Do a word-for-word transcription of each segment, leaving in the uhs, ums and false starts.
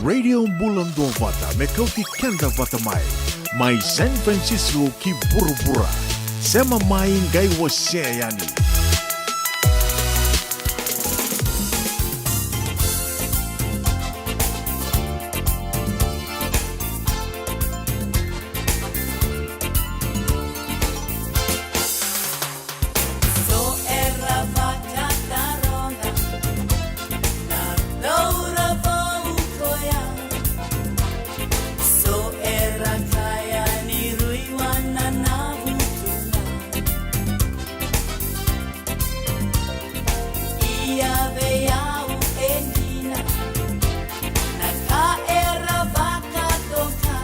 Radio Bula Duavata me kauti keda vata mai. Mai San Francisco ki vuravura. Sema mai qai wasea yani. So era vakataroga na cauravou koya. So era kaya ni rui wana na vutuna. Ia vei au e dina na ka era vakatoka.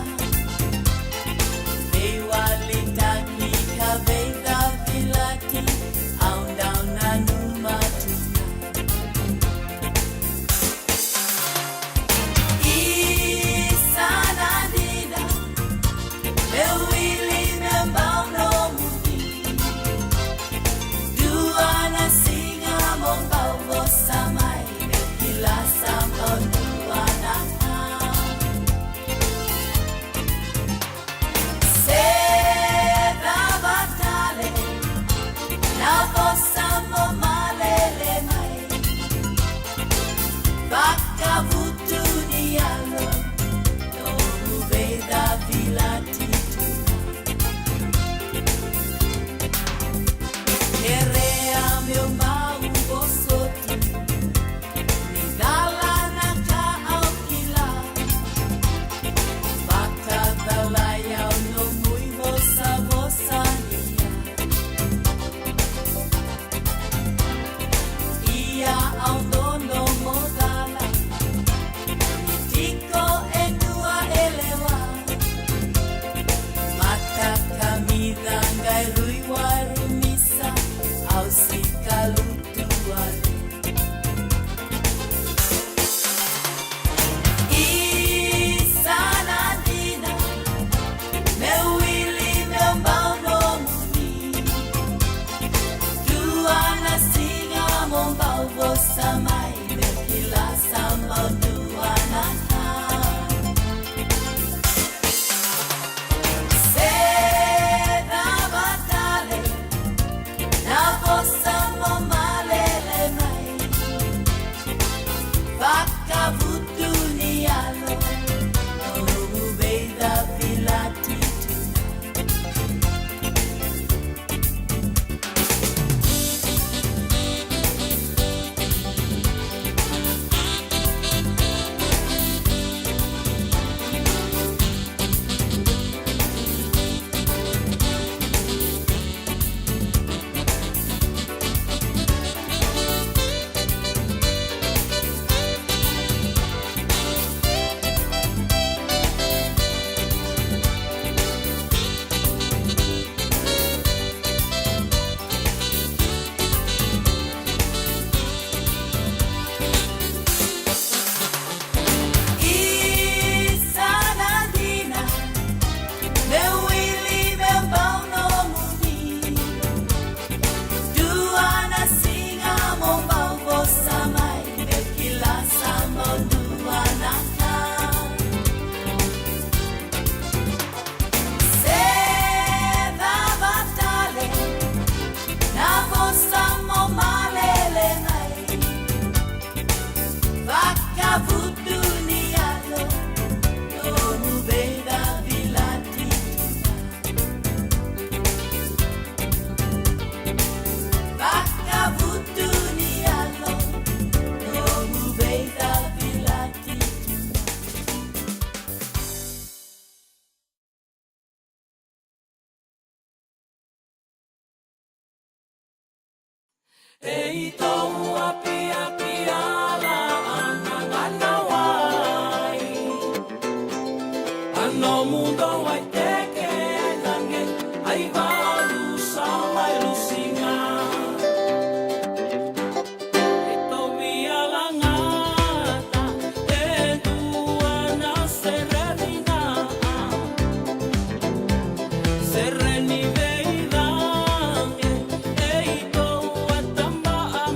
Veiwalitaki ka veicavilati, au dau nanuma tu ga. Isa na dina, meu wili meu bau nomuni. Dua na siga mo bau vosa mai, meu kila sa bau dua na ka. Se cava tale na vosa mo malele mai. Vakavutu ni yalo, nomu veicavilati tu ga. Kerea meu bau vosoti. Ni cala na ka au kila. Vakacalai au nomu ivosavosa ni ya. Ia au dodo mo cala. Ni tiko e dua e lewa. Mata kamica qai rui warumisa. Au sika lutu wale. Isa na dina, meu wili meu bau nomuni. Dua na siga mo bau vosa mai, meu kila sa bau dua na ka. Se cava tale na vosa mo malele mai. Vakavutu ni yalo, nomu veicavilati tu ga. Isa na dina, meu wili meu bau nomuni. Dua na siga mo bau vosa mai, meu kila sa bau dua na ka. Se cava tale na vosa mo malele mai. Vakavutu ni yalo, nomu veicavilati tu ga. Vakavutu ni yalo, nomu veicavilati tu ga. Eitou apiapi ala ana gana wai. A nomu dou ai teke ai cage ai valu sa mai lusiga. Eitou via lagata e dua na sere ni ga. Sere ni veicagi, eitou a taba a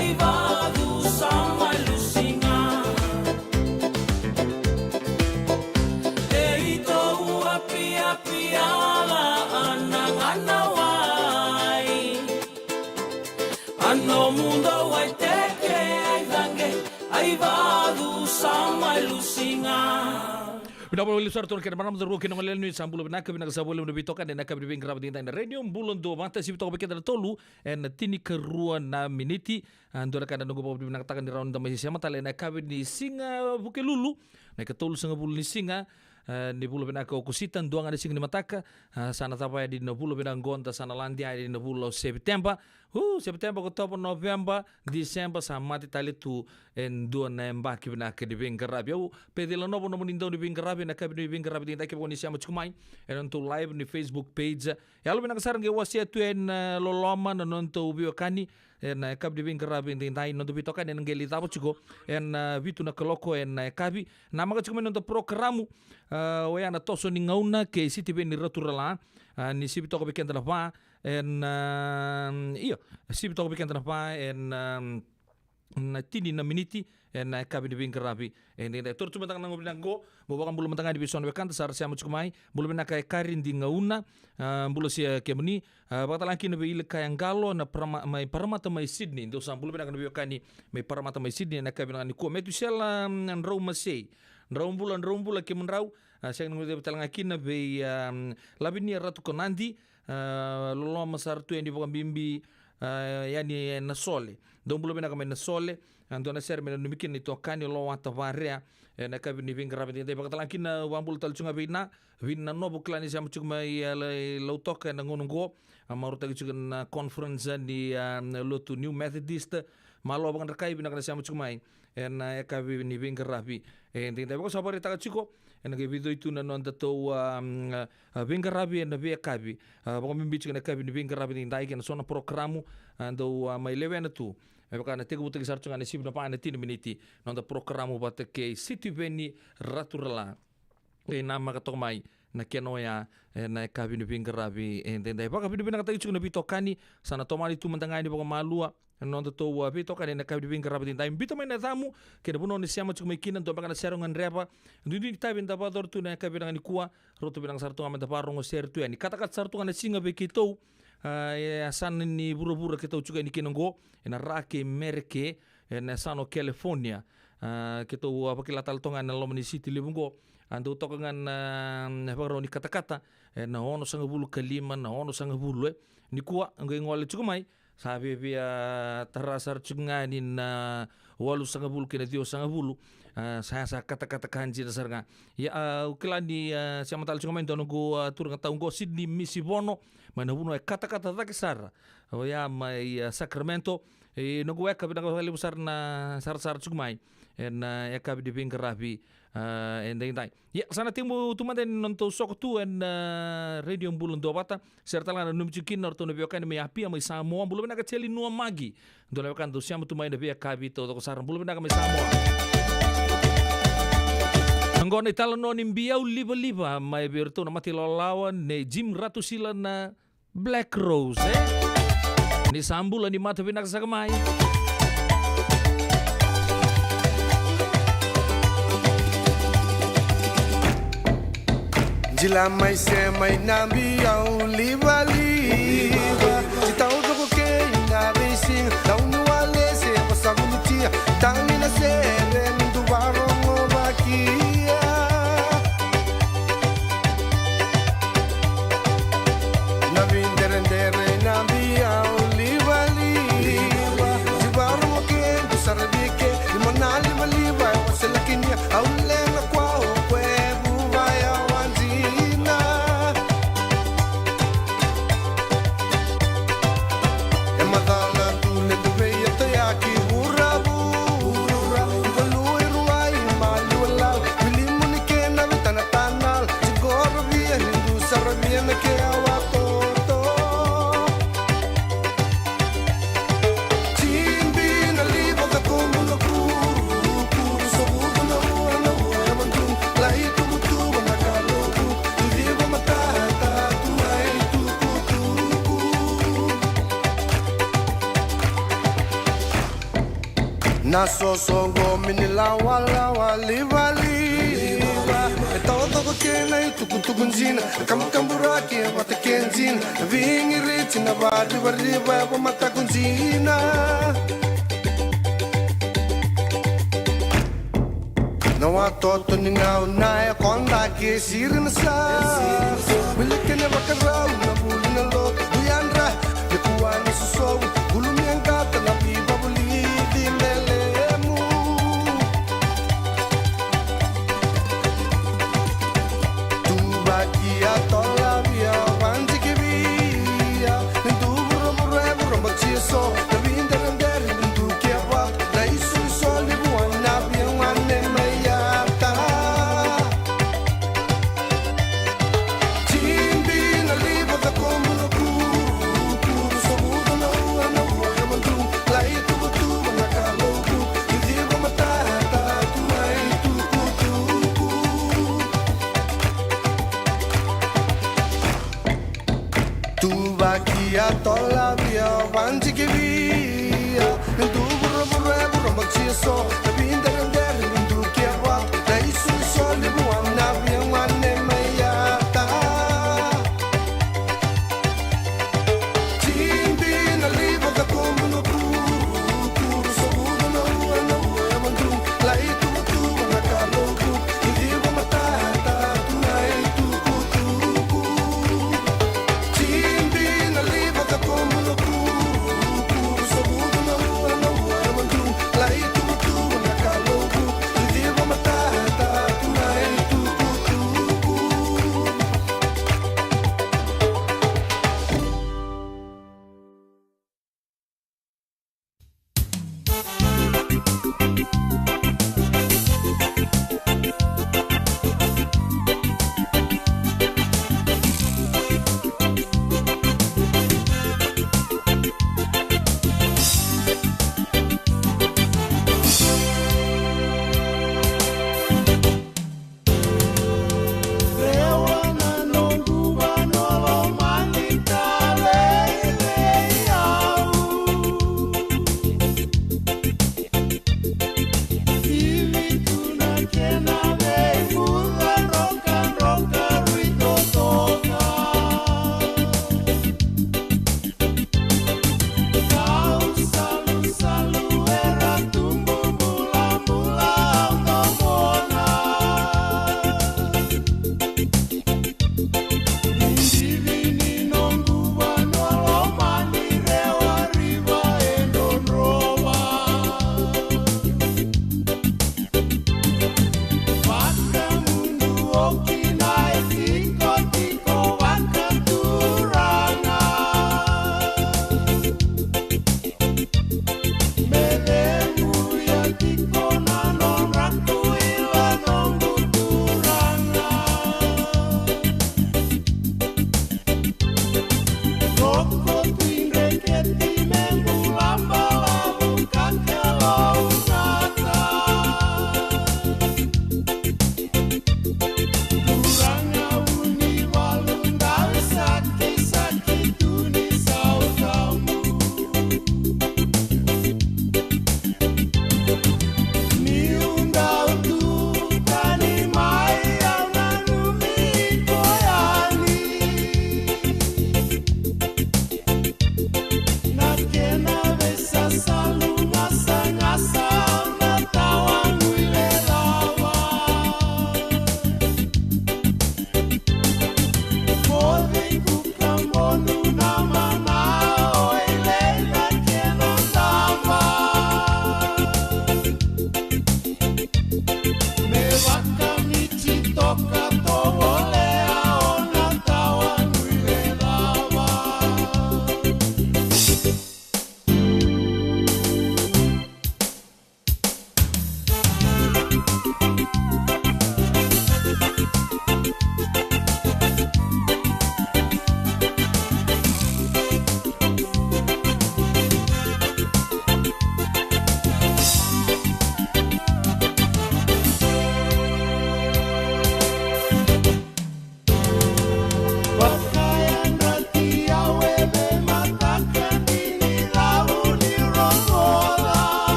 Ivacu sa mai lusiga. E itou apiapia la ana gana wai. A nomu dau ai teke ai cage, ai vacu sa mai lusiga. Vinaka vakalevu sara tu na kena marama, cauravou kei na goneyalewa, ni sa bula vinaka, vinaka sa vakalevu na veitokani ena yakavi ni veiqaravi edaidai ena Radio Bula Duavata, sivi toka vei keda na tolu ena tinikarua na miniti. A, dua na ka eda noqu vakavinavinakataka ni rawa ni da mai sema tale ena yakavi ni siga Vukelulu, na ikatolusagavulu ni siga, a, ni vula vinaka o Okosita, dua ga na siga ni mataka, a, sa na cava yani na vula vinaka oqo, da sa na lade yani na vula o Sepiteba. U, Sepiteba, Okotova, Noveba, Diseba, sa mate tale tu e dua na yabaki vinaka ni veiqaravi. Au Pecila Novo, nomuni dau ni veiqaravi ena yakavi ni veiqaravi edaidai, kevaka o ni sema tiko mai ena nodatou live ni Facebook page. Yalo vinaka sara, qai wasea tu ena, e, loloma na nodatou veiwekani ena yakavi ni veiqaravi edaidai, na noda veitokani ena qai lai cava tiko ena, e, vitu na kaloko ena yakavi. Namaka tiko mai na noda porokaramu, a, oya na Toso ni Gauna kei Sitiveni Raturala, a, ni sivi toka vei keda na va ena, io, sivi toka vei keda na va ena, na tini na miniti ena yakavi ni veiqaravi edaidai. Taura tu mada ga na gauna vinaka oqo meu vakabula mada ga yani vei so na wekada sa ra sema tiko mai. Bula vinaka Ekari Digauna, a, bula sia kemuni. A, vakatalega kina vei Ilekaya Qalo na Parama-, mai Parramatta mai Sydney, dou sa bula vinaka na veiwekani mai Parramatta mai Sydney ena yakavi vinaka nikua. Metusela, mm, Draumasei, drau bula, drau bula kemudrau. A, sega ni guilecavi talega kina vei, a, Lavinia Ratukonadi, a, loloma sara tu yani vakabibi, a, yani e Nasole. Dou bula vinaka mai Nasole. A, dua na sere me nanumi kina na itokani o Lowata Varea ena yakavi ni veiqaravi edaidai. Vakatalega kina, vakabula tale tu ga vei Na Vina Novo, kila ni sema tiko mai, a, Lai-, Lautoka ena gauna oqo. A, marautaki tiko na conference ni, a, lotu New Methodist. Malo vakadrakai, vinaka na sema tiko mai ena yakavi ni veiqaravi edaidai. Vaka sa vakaraitaka tiko, ena qai veicoi tu na nodatou, a, a, veiqaravi ena veiyakavi, a, vakabibi tiko ena yakavi ni veiqaravi edaidai kei na so na porokaramu, a, dou, a, mai lewena tu. Me vaka na tekivutaki sara tu ga ena sivi na va ena tini na miniti na noda porokaramu vata kei Sitiveni Raturala. Qai namaka toka mai na kena oya ena yakavi ni veiqaravi edaidai. Vakavinavinakataki tiko na veitokani, sa na tomani tu mada ga yani vakamalua na nodatou, a, veitokani ena yakavi ni veiqaravi edaidai. Biuta mai na yacamu kei na vanua o ni sema tiko mai kina, dua beka na sere o gadreva. Duidui ni itavi eda vakayacora tu ena yakavi vinaka nikua. Rauta vinaka sara tu ga meda vakarogo sere tu yani. Katakata sara tu ga na siga vei keitou, a, e yasana ni vuravura keitou tiko yani kina oqo, ena Ra kei Mereke, ena yasana o California. A, keitou, a, vakila tale toka ga ena loma ni siti levu oqo. A, dau toka ga na, na vakarau ni katakata ena onosagavulu ka lima, na onosagavulu, e. Nikua qai gole tiko mai, sa viavia tara sara tiko ga yani na walusagavulu kei na ciwasagavulu. A, sa, sa katakata ka dina sara ga. Ia, a, au kila ni, a, sema tale tiko mai e dua noqu, a, turaga tau oqo, Sydney Misivono, mai na vanua e katakata cake sara, oya mai, a, Sacramento. E noqu weka, vinaka vakalevu sara na sarasara tiko mai ena, a, yakavi ni veiqaravi, a, edaidai. Ia, sa na tekivu tu mada yani na nodatou soko tu ena, a, Radio Bula Duavata. Sere tale ga nanumi tiko kina o ratou na veiwekani mai Apia, mai Samoa. Bula vinaka Teli Nuamagi. Dua na wekada dau sema tu mai na veiyakavi taucoko sara. Bula vinaka mai Samoa. Oqo na italanoa ni biau livaliva mai vei iratou na matailawalawa nei Jim Ratusila na Black Rose, e? Ni sa bula, ni mata vinaka saka mai. Jila mai se mai na biau livaliva, ji taucoko kei na veisiga, dau ni wale se vasavulitia, tagi na sere ni duvaro. Ia. Na videredere na biau livaliva. Livaliva. Jivarogo ke, dusara vike, lima na livaliva, e wasela kinia, au lena kwa o kwe vuva ya wajina. Na sosoqo me ni lawalawa livaliva. E tawatoko kei na itukutuku jina, e kabukaburaki e vata kei jina, e vigiriti na varivariva e vamataku jina. Na watoto ni gauna e koda ke siri na sa. Wili kene vakarau na vuli na lotu, yadra e kua na sosovu, gulumi yaqata na vivavulici me lemu. Tuvaki a tolavia, vanjikivia, ni duvuravura e vurabatia so, na videredere ni dukia vata, na isolisoli vua na via wane mai yata. Tibi na liva, cakobu na kuru, kuru sovuca na ua,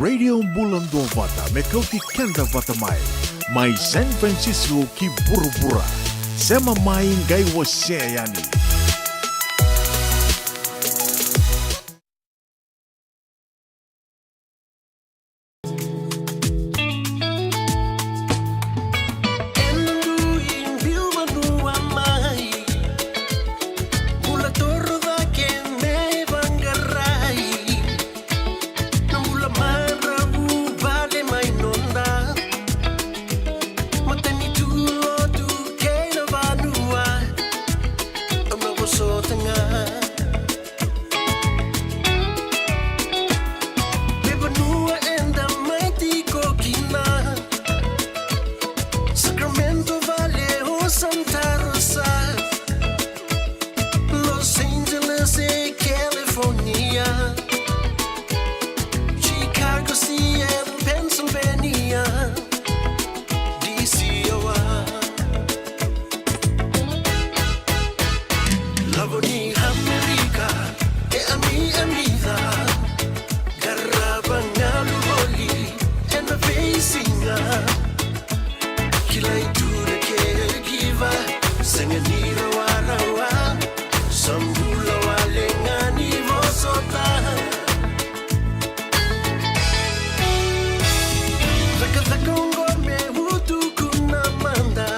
Radio Bula Duavata, me kauti keda vata mai. Mai San Francisco ki vuravura. Sema mai, qai wasea yani. Ena dui biu vanua mai, bula toro cake me vaqarai. Na bula marau vale mai noda matanitu, lotu kei na vanua. Au na vosota ga. Me vanua eda mai tiko kina, Sacramento, Vale o Santa Rosa, Los Angeles e California, Chicago, Seattle, Pennsylvania, D C, Iowa. Lavo ni Amerika e ami, ami ca. Qarava galu voli ena veisiga. Kilai tu na caregiver, sega ni rawarawa. Sa bula wale ga ni vosota. Cakacaka oqo me utuku na mada.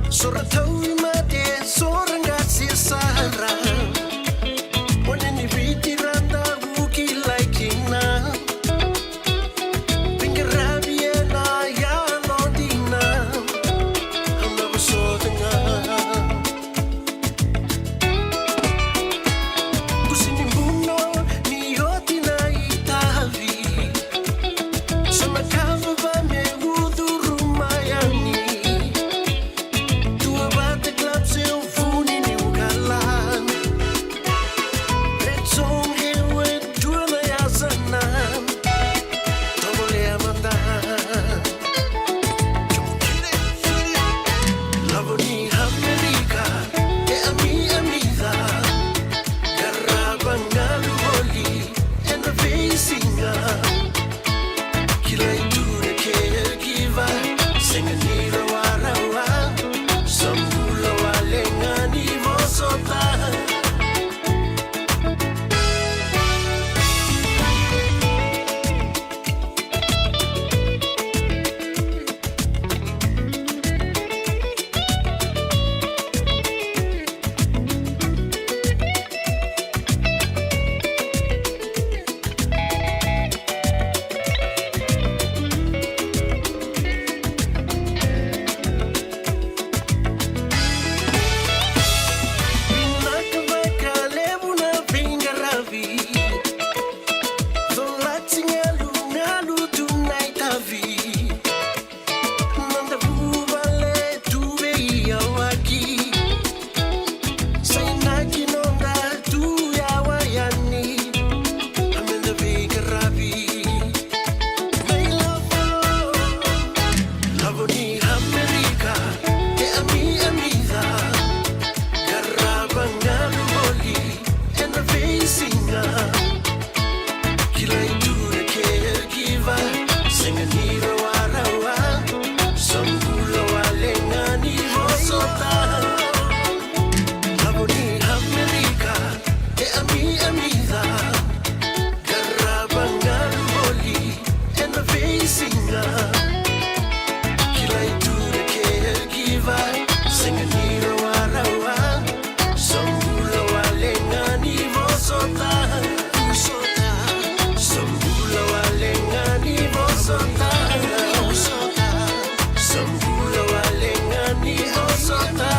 Sora tauvimate, sora qase sara. Mone ni Viti rada u kilai kina. Veiqaravi ena yalo dina. Au na vosota ga. Kusi ni buno ni oti na itavi. Sa na kava me ucuru mai yani. Duavata Club se o vuni New Galan. Red Zone Hayward, dua na yasana. Tovolea mada. Lavo ni Amerika e ami, ami ca. Qarava galu voli ena veisiga. Kilai tu na caregiver, sega ni rawarawa. Sa bula wale ga ni vosota. Vinaka vakalevu na veiqaravi. Colati galugalu tu na itavi. Noda vuvale tu veiyawaki. Sa inaki noda tu yawa yani. Meda veiqaravi. Mai lavo, lavo ni Amerika e ami, ami ca. Qarava galu voli ena veisiga. Kilai tu na caregiver, sega ni rawarawa. Sa bula wale ga ni vosota. Lavo ni Amerika e ami, ami ca. Qarava galu voli ena veisiga. Kilai tu na caregiver, sega ni rawarawa. Sa bula wale ga ni vosota. Sa bula wale ga ni vosota. Sa bula wale ga ni vosota.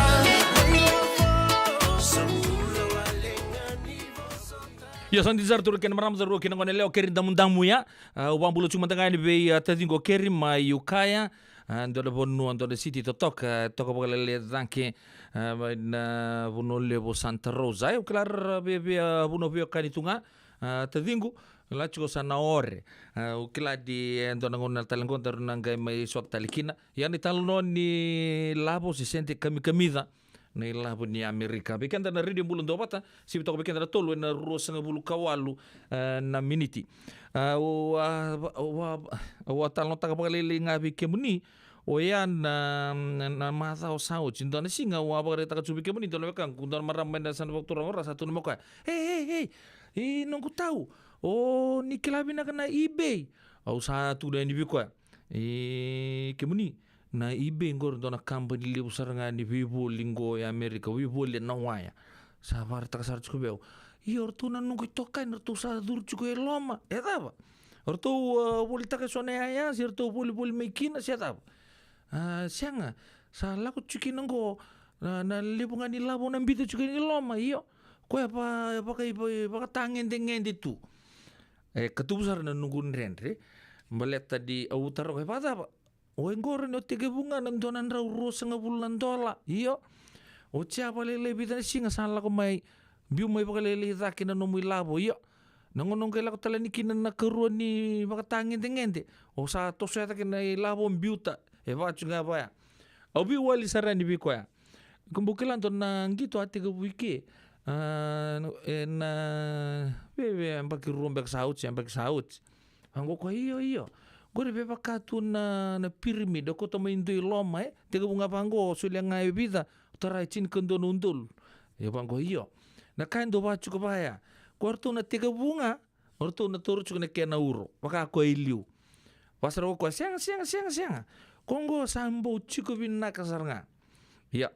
Sa bula wale ga ni vosota. Io, sa dina sara, turaga kei na marama, cauravou kei na goneyalewa, Keri Damudamu ya. A, au vakabula tiko mada ga yani vei, a, taciqu o Keri mai Ukiah. A, dua na vanua, dua na city totoka, toka vakalailai cake, a, mai na vanua levu o Santa Rosa. Au kila ra via, via, a, vanua veiwekani tu ga, a, taciqu, la tiko sa na ore. A, au kila ni, e, dua na gauna tale qo daru na qai mai sota tale kina. Ia na italanoa ni lavo se sede kamikamica. na ilavo ni Amerika. Vei keda na Radio Bula Duavata, sivi toka vei keda na tolu ena ruasagavulu ka walu, eh, na miniti. Ah, au a, au a, au a talanoataka vakalailai ga vei kemuni, oya na, na, na macawa sa oti, dua na siga au a vakaraitaka tiko vei kemuni, dua na wekaqu, dua na marama mai na yasana vakaturaga o Ra, sa tukuna mai o koya, "Ei, ei, ei, i noqu tau, o ni kila vinaka na eBay?" Au sa tukuna yani vei koya, "E, kemuni, na eBay qori dua na kabani levu sara ga ni veivoli qo e Amerika, veivoli ena waya." Sa vakaraitaka sara tiko vei au, "Io, o ratou na noqu itokani, ratou sa curu tiko e loma." E cava? O ratou, ah, volitaka eso na yaya, se ratou volivoli mai kina, se cava? "Ah, sega, sa lako tiko kina qo, na, na levu ga ni lavo na biuta tiko kina i loma, io. Koya va, vaka, va, vakatagedegede tu." E katuvu sara na noqu dredre, baleta ni au taroga, "E vakacava?" "O, e qori ni o tekivu ga na dua na drau ruasagavulu na dola. Io. Oti ya vakalailai vica na siga sa lako mai, biu mai vakalailai cake na nomu ilavo. Io. Na gauna o qai lako tale yani kina na ikarua ni vakatagedegede, o sa tosoya cake na ilavo biuta." E vaka tiko ga vaya. Au veiwali sara yani vei koya. Ko bau kila dua na qito a tekivu i ke, ah, ena veve yabaki rua beka sa oti, yabaki sa oti. Vaqo o koya, "Io, io. Qori vevaka tu na, na pyramid, o kauta mai dua i loma, e? Tekivu ga vaqo, o solia ga e vica, o tara e tinikadua na udolu." E vaqo, "Io. Na ka e dau vaka tiko vaya, ko ratou na tekivu ga, o ratou na taura tiko na kena uro, vaka koya i liu." Vaka sara o koya, "Sega, sega, sega, sega. Ko qo sa bau tiko vinaka sara ga." Ia.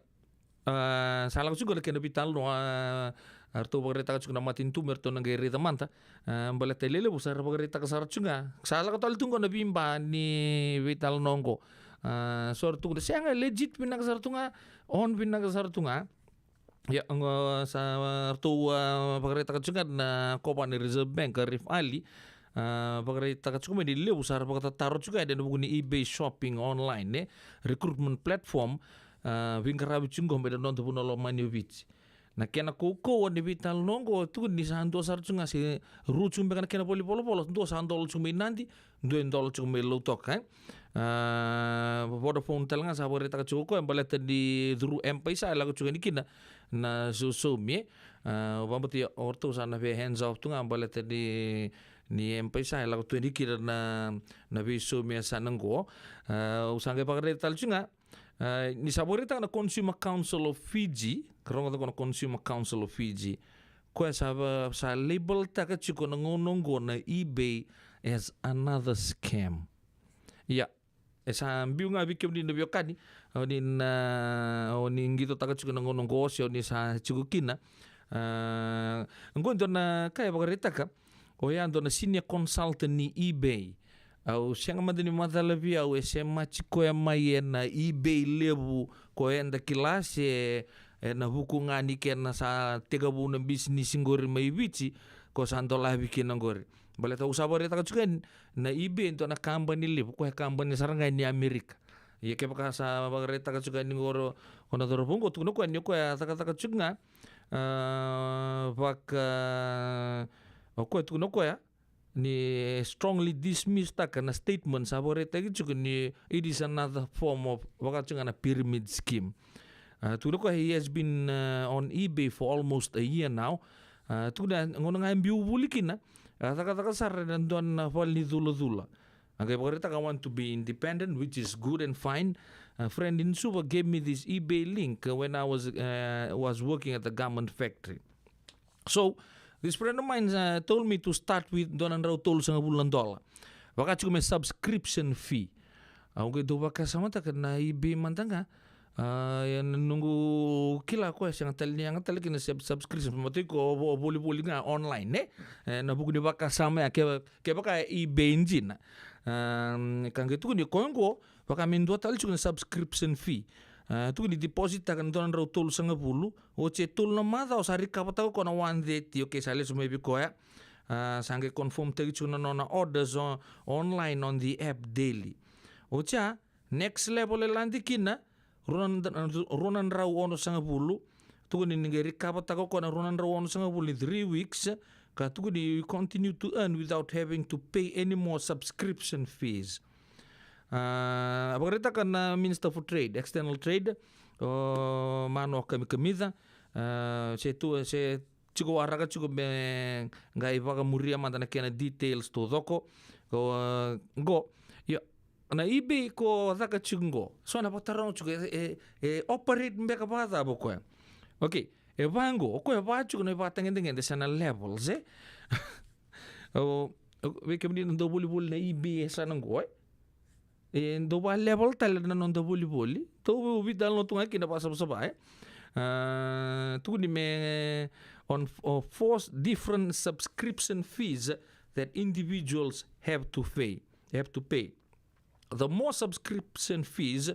Ah, sa lako tiko na kena veitalanoa, ah, ratou vakaraitaka tiko na matanitu me ratou na qai raica mada. Ah, baleta e lelevu sa ra vakaraitaka sara tiko ga. Sa lako tale tu qo na veiba ni veitalanoa qo. Ah, so ra tukuna, sega, legit vinaka sara tu ga, on vinaka sara tu ga. Ia, qo sa, ah, ratou, ah, vakaraitaka tiko ga na kovana ni Reserve Bank, Arif Ali. Ah, vakaraitaka tiko mai ni levu sa ra vakatataro tiko ga ena vuku ni eBay shopping online, e? Recruitment platform, ah, veiqaravi tiko qo mai na noda vanua lomani o Viti. Na kena kaukauwa ni veitalanoa qo, tukuni ni sa dua sara tiko ga se rua tiko beka na kena valenivolavola, dua sa dola tiko mai Nadi, dua e dola tiko mai Lautoka, e? Ah, Vodafone tale ga sa vakaraitaka tiko o koya, baleta ni through M-PAiSA e lako tiko yani kina na sausaumi, e? Ah, au vakabauta o ratou sa na vei hands off tu ga, baleta ni, ni M-PAiSA e lako tu yani kina na, na veisaumi e yasana qo. Ah, au sa qai vakaraitaka tale tiko ga, ah, ni sa vakaraitaka na Consumer Council of Fiji, ka rogoca qo na Consumer Council of Fiji. Koya sa va-, sa label-taka tiko na gauna qo na eBay as another scam. Ia, e sa biu ga vei kemuni na veiwekani, o ni na, o ni qitotaka tiko na gauna qo se o ni sa tiko kina. Ah, qo e dua na ka e vakaraitaka, oya dua na senior consultant ni eBay. Au sega mada ni macala vei au e semati koya mai ena eBay levu ko eda kila se ena vuku ga ni kena sa tekivu na bisinisi qori mai Viti, ko sa dolavi kina qori. Baleta au sa vakaraitaka tiko yani na eBay e dua na kabani levu, koya e kabani sara ga ni Amerika. Ia kevaka sa vakaraitaka tiko yani qori o na cauravou qo, tukuna o koya ni o koya cakacaka tiko ga, ah, vaka, o koya tukuna o koya, ni strongly dismiss-taka na statement sa vakaraitaki tiko ni it is another form of, vaka tiko ga na pyramid scheme. Ah, tukuna o koya, he has been, ah, on eBay for almost a year now. Ah, tukuna gauna ga e biu voli kina, ah, cakacaka sara ena dua na vale ni culacula. A qai vakaraitaka, "I want to be independent, which is good and fine. A friend in Suva gave me this eBay link, uh, when I was, uh, was working at the garment factory." So, this friend of mine, uh, told me to start with dua na drau tolusagavulu na dola. Vaka tiko me subscription fee. Au qai dau vakasamataka na eBay mada ga. Ah, ia na noqu kila o koya sega tale ni yaga tale kina sub-, subscription. Matei ko vo-, volivoli ga online, e? E, na vuku ni vakasama ya, ke, kevaka e eBay dina. Ah, ka qai tukuni o koya qo, vaka me dua tale tiko na subscription fee. Ah, tukuni deposit-taka na dua na drau tolusagavulu, oti e tolu na macawa sa recover-taka o koya na one thirty, okay, sa lesu mai vei koya. Ah, sa qai confirm-taki tiko na nona orders on, online on the app daily. Oti ya, next level e lade kina, rua na, rua na drau onosagavulu. Tukuni ni qai recover-taka o koya na rua na drau onosagavulu in three weeks. Ka tukuni you continue to earn without having to pay any more subscription fees. Ah, a vakaraitaka na Minister for Trade, External Trade, o mano kamikamica, a, se tu, se tiko waraka tiko me qai vakamuria mada na kena details taucoko. Ko, a, qo, io, na eBay ko caka tiko qo. So na vakataroga tiko, e, e, e operate beka vakacava o koya? Okay, e va qo, o koya e va tiko na ivakatagedegede se na levels, e? O, o, vei kemuni na dau volivoli na eBay e sa na qo, e? E dau va level tale na noda volivoli. Tou veitalanoa tu ga kina vakasavasava, e? A, tukuni me, on, on four different subscription fees that individuals have to pay, have to pay. The more subscription fees,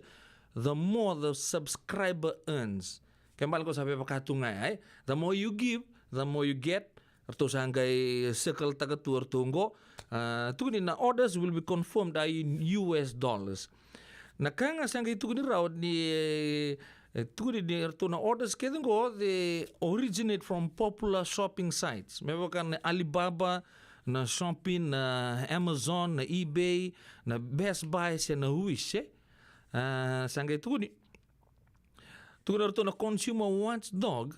the more the subscriber earns. Ke bale ko sa vevaka tu ga ya, e? The more you give, the more you get. Ratou sa qai circle taka tu ratou qo. A, tukuni na orders will be confirmed are in U S dollars. Na ka ga sa qai tukuni rawa ni, e, tukuni ni ratou na orders kece qo, they originate from popular shopping sites. Me vaka na Alibaba, na Shopee, na Amazon, na eBay, na Best Buy, se na Wish, e? A, sa qai tukuni. Tukuna ratou na consumer watchdog,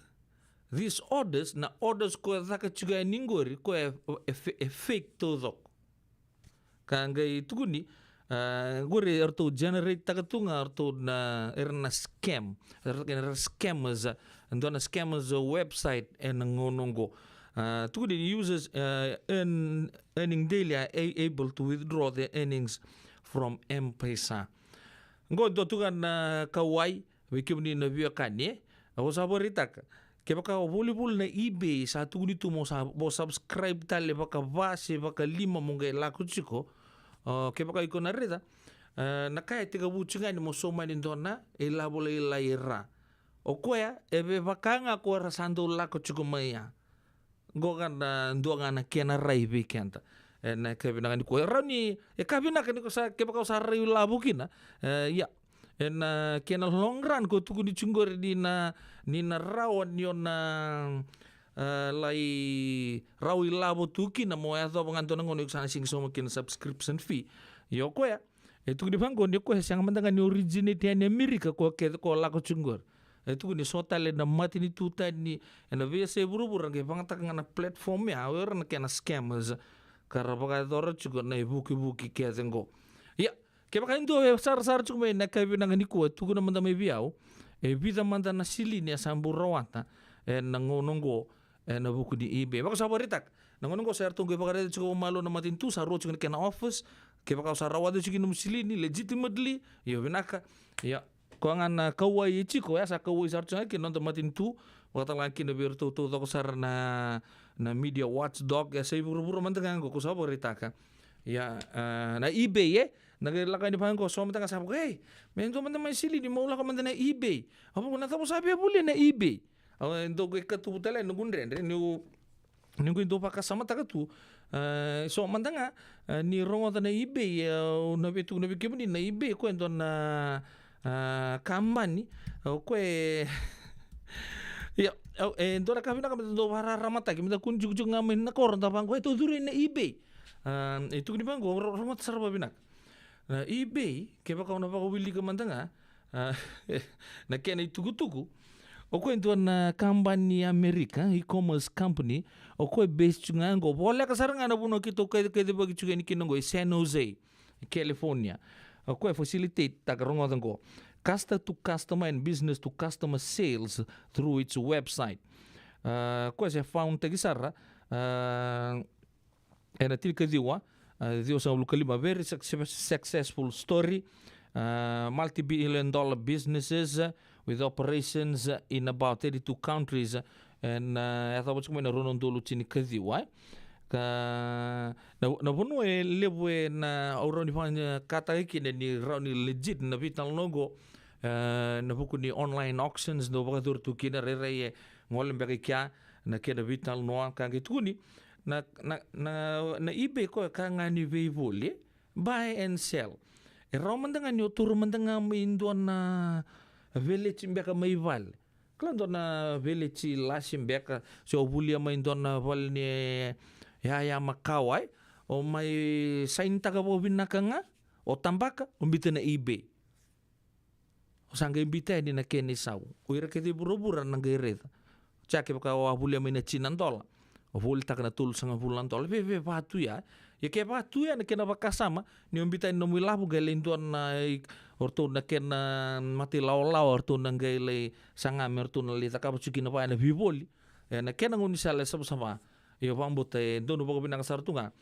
these orders, na orders ko e caka tiko yani qori, ko e, e, e fake taucoko. Ka qai tukuni, a, qori ratou generate taka tu ga ratou na, era na scam, era na scammers, a, dua na scammers website ena gauna qo. A, tukuni users, a, earn, earning daily are a-, able to withdraw their earnings from M-Pesa. Qo dua tu ga na kauwai vei kemuni na veiwekani, e? Au sa vakaraitaka. Kevaka o volivoli na eBay, sa tukuni tu mo sa, mo subscribe tale vakava se vakalima mo qai lako tiko. O, kevaka iko na raica, e, na ka e tekivu tiko ga ni mo sauma ni dua na ilavo lailai e ra. O koya, e vevaka ga ko era sa dau lako tiko mai ya. Qo ga na dua ga na kena rai vei keda. E, na ka vinaka ni ko e rawa ni, e ka vinaka ni ko sa, kevaka o sa rai lavo kina. E, ia. E na kena long run ko tukuni tiko qori ni na, ni na rawa ni o na, e, lai rawa ilavo tu kina mo yacova ga dua na gauna iko sa na sega ni sauma kina subscription fee. Ia o koya, e tukuni vaqo ni o koya e sega mada ga ni originate yani Amerika ko kece ko lako tiko qori. E tukuni so tale na matanitu tani ena veiyasai vuravura qai vagataka ga na platform ya, o ira na kena scammers. Ka ra vakayacora tiko na ivukivuki kece qo. Ia, kevaka e dua e sarasara tiko mai na ka vinaka ni kua, tukuna mada mai vei au. E vica mada na silini e sa bau rawata ena gauna qo ena vuku ni eBay. Vaka sa vakaraitaka. Na gauna qo sa ratou qai vakaraica tiko vakamalua na matanitu, sa rua tiko na kena offers. Kevaka o sa rawata tiko na nomu silini legitimately, io vinaka. Ia, koya ga na kauwai e tiko, ya sa kauwai sara tiko ga kina noda matanitu. Vakatalega kina vei iratou taucoko sara na, na media watchdog, e sa i vuravura mada ga qo ko sa vakaraitaka. Ia, a, na eBay, e? Na qai lako yani vaqo, so mada ga sa vaka, ei, me dua mada mai silini, mo lako mada na eBay. Au vaka, na cava sa via volia na eBay? Au, e dua qai katuvu tale na noqu dredre, niu, niu qai dau vakasamataka tu. A, so mada ga, a, ni rogoca na eBay, a, au na veitukuna vei kemuni na eBay, ko e dua na, a, kabani, a, ko e, ia, au, e dua na ka vinaka me da dau vakararamataki, me da kua ni jikojiko ga mai na koro, da vaqo, e, tou curu ina eBay. A, e tukuni vaqo, ro-, rogoca sara vakavinaka. Na eBay, kevaka o na vakawilika mada ga, a, na kena itukutuku. O koya e dua na kabani Amerika, e-commerce company. O koya e base tu ga qo. Voleka sara ga na vanua keitou kaci-, kacivaki tu yani kina qo, e San Jose, California. O koya e facilitate taka, rogoca qo. Customer to customer and business to customer sales through its website. A, koya se found taki sara, a, ena tinikaciwa, a, ciwasagavulu ka lima, very success-, successful story. A, multi-billion dollar businesses, a, with operations, a, in about thirty-two countries, a, ena, a, yacova tiko mai na rua na udolu tinikaciwa, e. Ka, na, na vanua e levu ena, au rawa ni vakataka kina ni rawa ni legit na veitalanoa qo, a, na vuku ni online auctions, dau vakayacori tu kina, rairai e gole beka i kea na kena veitalanoa, ka qai tukuni, na, na, na, na eBay koya ka ga ni veivoli, e? Buy and sell. E rawa mada ga ni o taura mada ga mai dua na veleti beka mai vale. Kila dua na veleti lasi beka, se o volia mai dua na vale ni yaya makawa, e? O mai sainitaka vakavinaka ga, o tabaka, o biuta na eBay. O sa qai biuta yani na kena isau. O ira kece i vuravura na qai raica. Sa kevaka o a volia mai na tini na dola, o volitaka na tolusagavulu na dola. Veve vatu ya. Ia ke vatu ya na kena vakasama, ni o biuta yani nomu ilavo qai lai dua na i-, o ratou na kena mata ilawalawa, o ratou na qai lai saga me ratou na lai cakava tiko kina vaya na veivoli. E, na kena gaunisala e savasava. Io, vakabauta e donu vakavinaka sara tu ga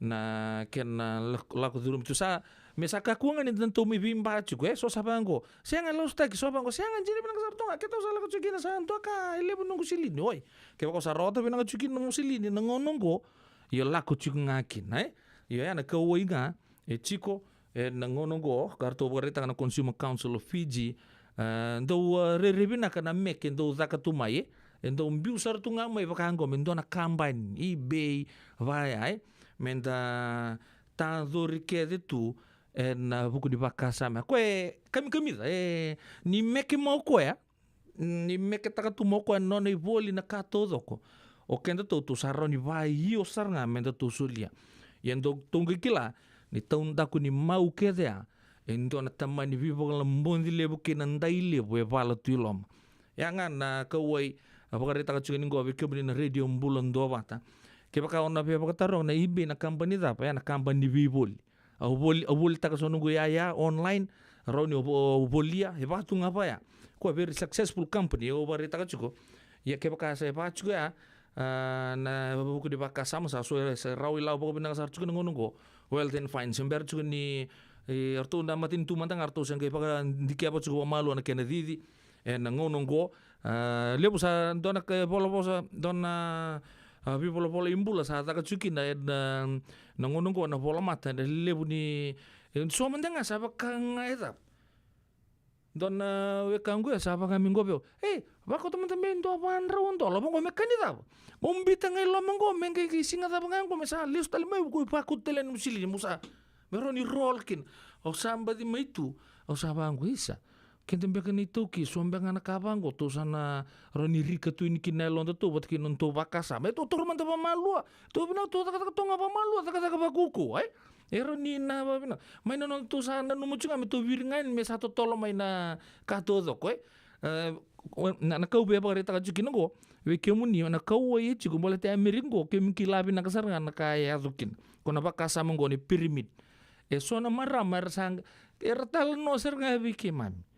na kena lak-, lako curumi tu sa, me sa kakua ga ni da tou mai veiba tiko, e, so sa vaqo. Sega, e lasutaki, so vaqo, sega, dina vinaka sara tu ga, keitou sa lako tiko kina sa dua ka e levu noqu silini, oi. Kevaka o sa rawata vinaka tiko kina nomu silini, na gauna oqo, io lako tiko ga kina, e. Io, ya na kauwai ga, e tiko, e, na gauna oqo, ka ratou vakaraitaka na Consumer Council of Fiji, e, dau, e, rairai vinaka na meke, dau caka tu mai, e, e dau biu sara tu ga mai vaka oqo, me dua na kabani, eBay, vaya, e, me da tacori kece tu, e, na vuku ni vakasama. Ko e kamikamica, e, ni meke mai o koya, ni meketaka tu mai o koya na nona ivoli na ka taucoko. O kedatou tou sa rawa ni vakaio sara ga me datou solia. Ia dou tou qai kila ni taudaku ni mau kece ya, e dua na tamani veivakalabodi levu kei na dai levu e vala tu i loma. Ya ga na kauwai a vakaraitaka tiko ni qo vei kemuni na Radio Bula Duavata. Kevaka o na via vakataroga na eBay na kabani cava, ya na kabani ni veivoli. Au voli, au volitaka so noqu yaya online, rawa ni au vo-, au volia, e vatu ga vaya. Ko a very successful company, au vakaraitaka tiko. Ia kevaka sa e vatu tiko ya, a, na vuku ni vakasama sa so e sa rawa i lavo vakavinaka sara tiko na gauna oqo. Well then fine, se bera tiko ni, e, ratou na matanitu mada ga ratou se qai vakadikeva tiko vakamalua na kena cici. E na gauna oqo, a, levu sa dua na ka volavosa, dua na, a, veivolavola i bula sa caka tiko kina, e na, na gauna oqo na volamata, na levu ni, e, so mada ga sa vaka ga e cava. Dua na wekaqu e sa vaka me qo vei au. E, vakauta mada me dua vadrau dola, vaqo me ka ni cava. Mo biuta ga i loma qo, me qai, qai siga cava ga qo, me sa lesu tale mai, ko i vakauta tale na musilini, mo sa. Me rawa ni roll kina. Au sa baci mai tu, au sa vaqo, isa. Keda beka na iTaukei, so beka ga na ka vaqo, tou sa na rawa ni rika tu yani kina na yalodatou, vata kei na nodatou vakasama. E tou taura mada vakamalua, tou vinaka tou cakacaka tu ga vakamalua, cakacaka vakaukauwa, e? E rawa ni na vakavinaka. Mai na nodatou sa nanuma tiko ga me tou viri ga yani me sa totolo mai na ka taucoko, e? E, na, na kau via vakaraitaka tiko kina qo, vei kemuni, na kauwai e tiko, baleta e Amerika qo, kemuni kila vinaka sara ga na ka e yaco kina. Ko na vakasama qo ni pyramid. E so na marama, era sa, era talanoa sara ga vei keimami.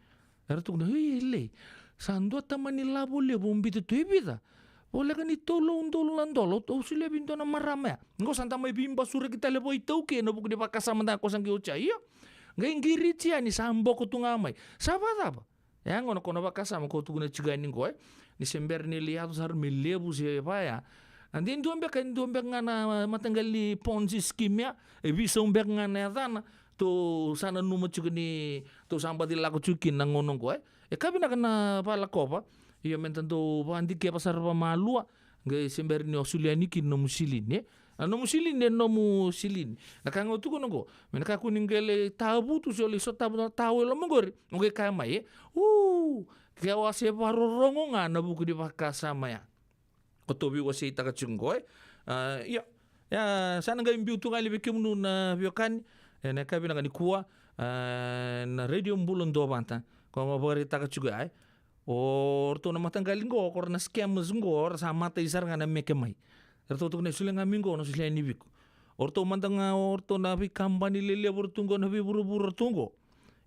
Era tukuna, "Oi, e lei. Sa dua tamani lavo levu, o biuta tu e vica? Voleka ni tolu na udolu na dola, au solia vei dua na marama ya." Qo sa da mai veibasuraki tale vakaitaukei ena vuku ni vakasama da ko sa qai oti ya. Io. Qai qiriti yani sa boko tu ga mai. Sa vakacava? Ya gona ko na vakasama ko tukuna tiko yani qo, e. Ni se bera ni lai yaco sara me levu se vaya. A de dua beka, e dua beka ga na mataqali Ponzi scheme ya. E veisau beka ga na yacana. Tou sa nanuma tiko ni tou sa baci lako tiko kina na gauna oqo, e. E ka vinaka na vakalakova. Io, me da dau vakadikeva sara vakamalua. Qai se bera ni o solia yani kina nomu silini, e. Na nomu silini, e nomu silini. Na ka ga au tukuna oqo. Me na kakua ni qai lai tavutu se o lai sotava na tawa e loma oqori. O qai kaya mai, e. U, ke o a se vakarorogo ga na vuku ni vakasama ya. Ko tou veiwaseitaka tiko qo, e. A, ia, ia, sa na qai biu tu ga li vei kemunu na veiwekani, e, na yakavi vinaka nikua, a, na Radio Bula Duavata, ko ga vakaraitaka tiko ya, e. O ratou na mataqali qo, ko ra na scammers qo, ra sa matai sara ga na meke mai. Ratou tukuna, "Solia ga mai qo, na solia yani vei iko." O ratou mada ga, o ratou na veikabani lelevu ratou qo, na veivuravura ratou qo.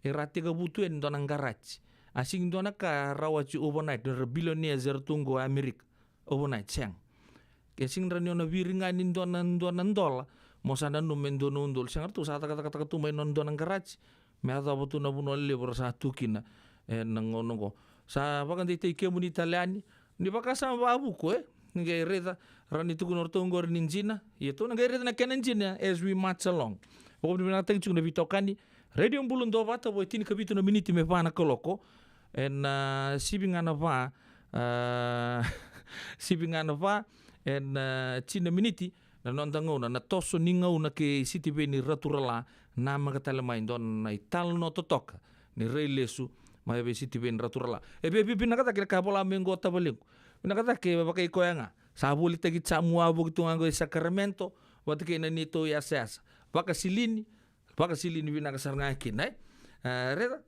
Era tekivu tu yani dua na garaji. A sega ni dua na ka, rawati overnight, ra billionaires ratou qo Amerika. Overnight, sega. Ke sega ni rawa ni o na viri ga ni dua na, dua na dola, mo sa nanuma e dua na udolu. Sega, ratou sa cakacakataka tu mai na dua na garaji. Me yacova tu na vanua levu ra sa tu kina, e, na gauna oqo. Sa vakadeitaki kemuni tale yani, ni vakasama vakavuku, e? Ni qai raica, rawa ni tukuna o ratou oqori ni dina, ia tou na qai raica na kena dina as we march along. Vakavinavinakataki tiko na veitokani, Radio Bula Duavata, vo e tinikavitu na miniti me va na kaloko, ena, a, sivi ga na va, a, sivi ga na va, ena, a, tini na miniti, na noda gauna, na toso ni gauna kei Sitiveni Raturala, namaka tale mai dua na italanoa totoka ni rai lesu mai vei Sitiveni Raturala. E via via vinaka cake na ka vola mai qo tavalequ. Vinaka cake vakaiko ya ga. Sa volitaki Samoa, voki tu ga qo i Sacramento, vata kei na neitou yasayasa. Vakasilini, vakasilini vinaka sara ga kina, e? E, raica.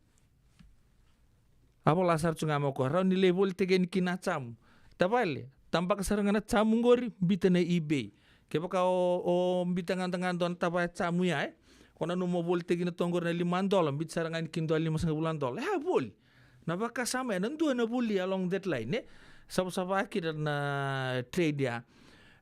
A vola sara tu ga mai o koya, rawa ni lai volitaki yani kina na jamu. Tavale, tabaka sara ga na jamu qori, biuta na eBay. Kevaka o, o biuta ga da ga dua na tavaya jamu ya, e? Ko nanuma o volitaki na toka qori na lima dola, biuta sara ga yani ki dua limasagavulu na dola. E a voli. Na vakasama ya, na dua na voli along that line, e? Savasava kina na trade ya.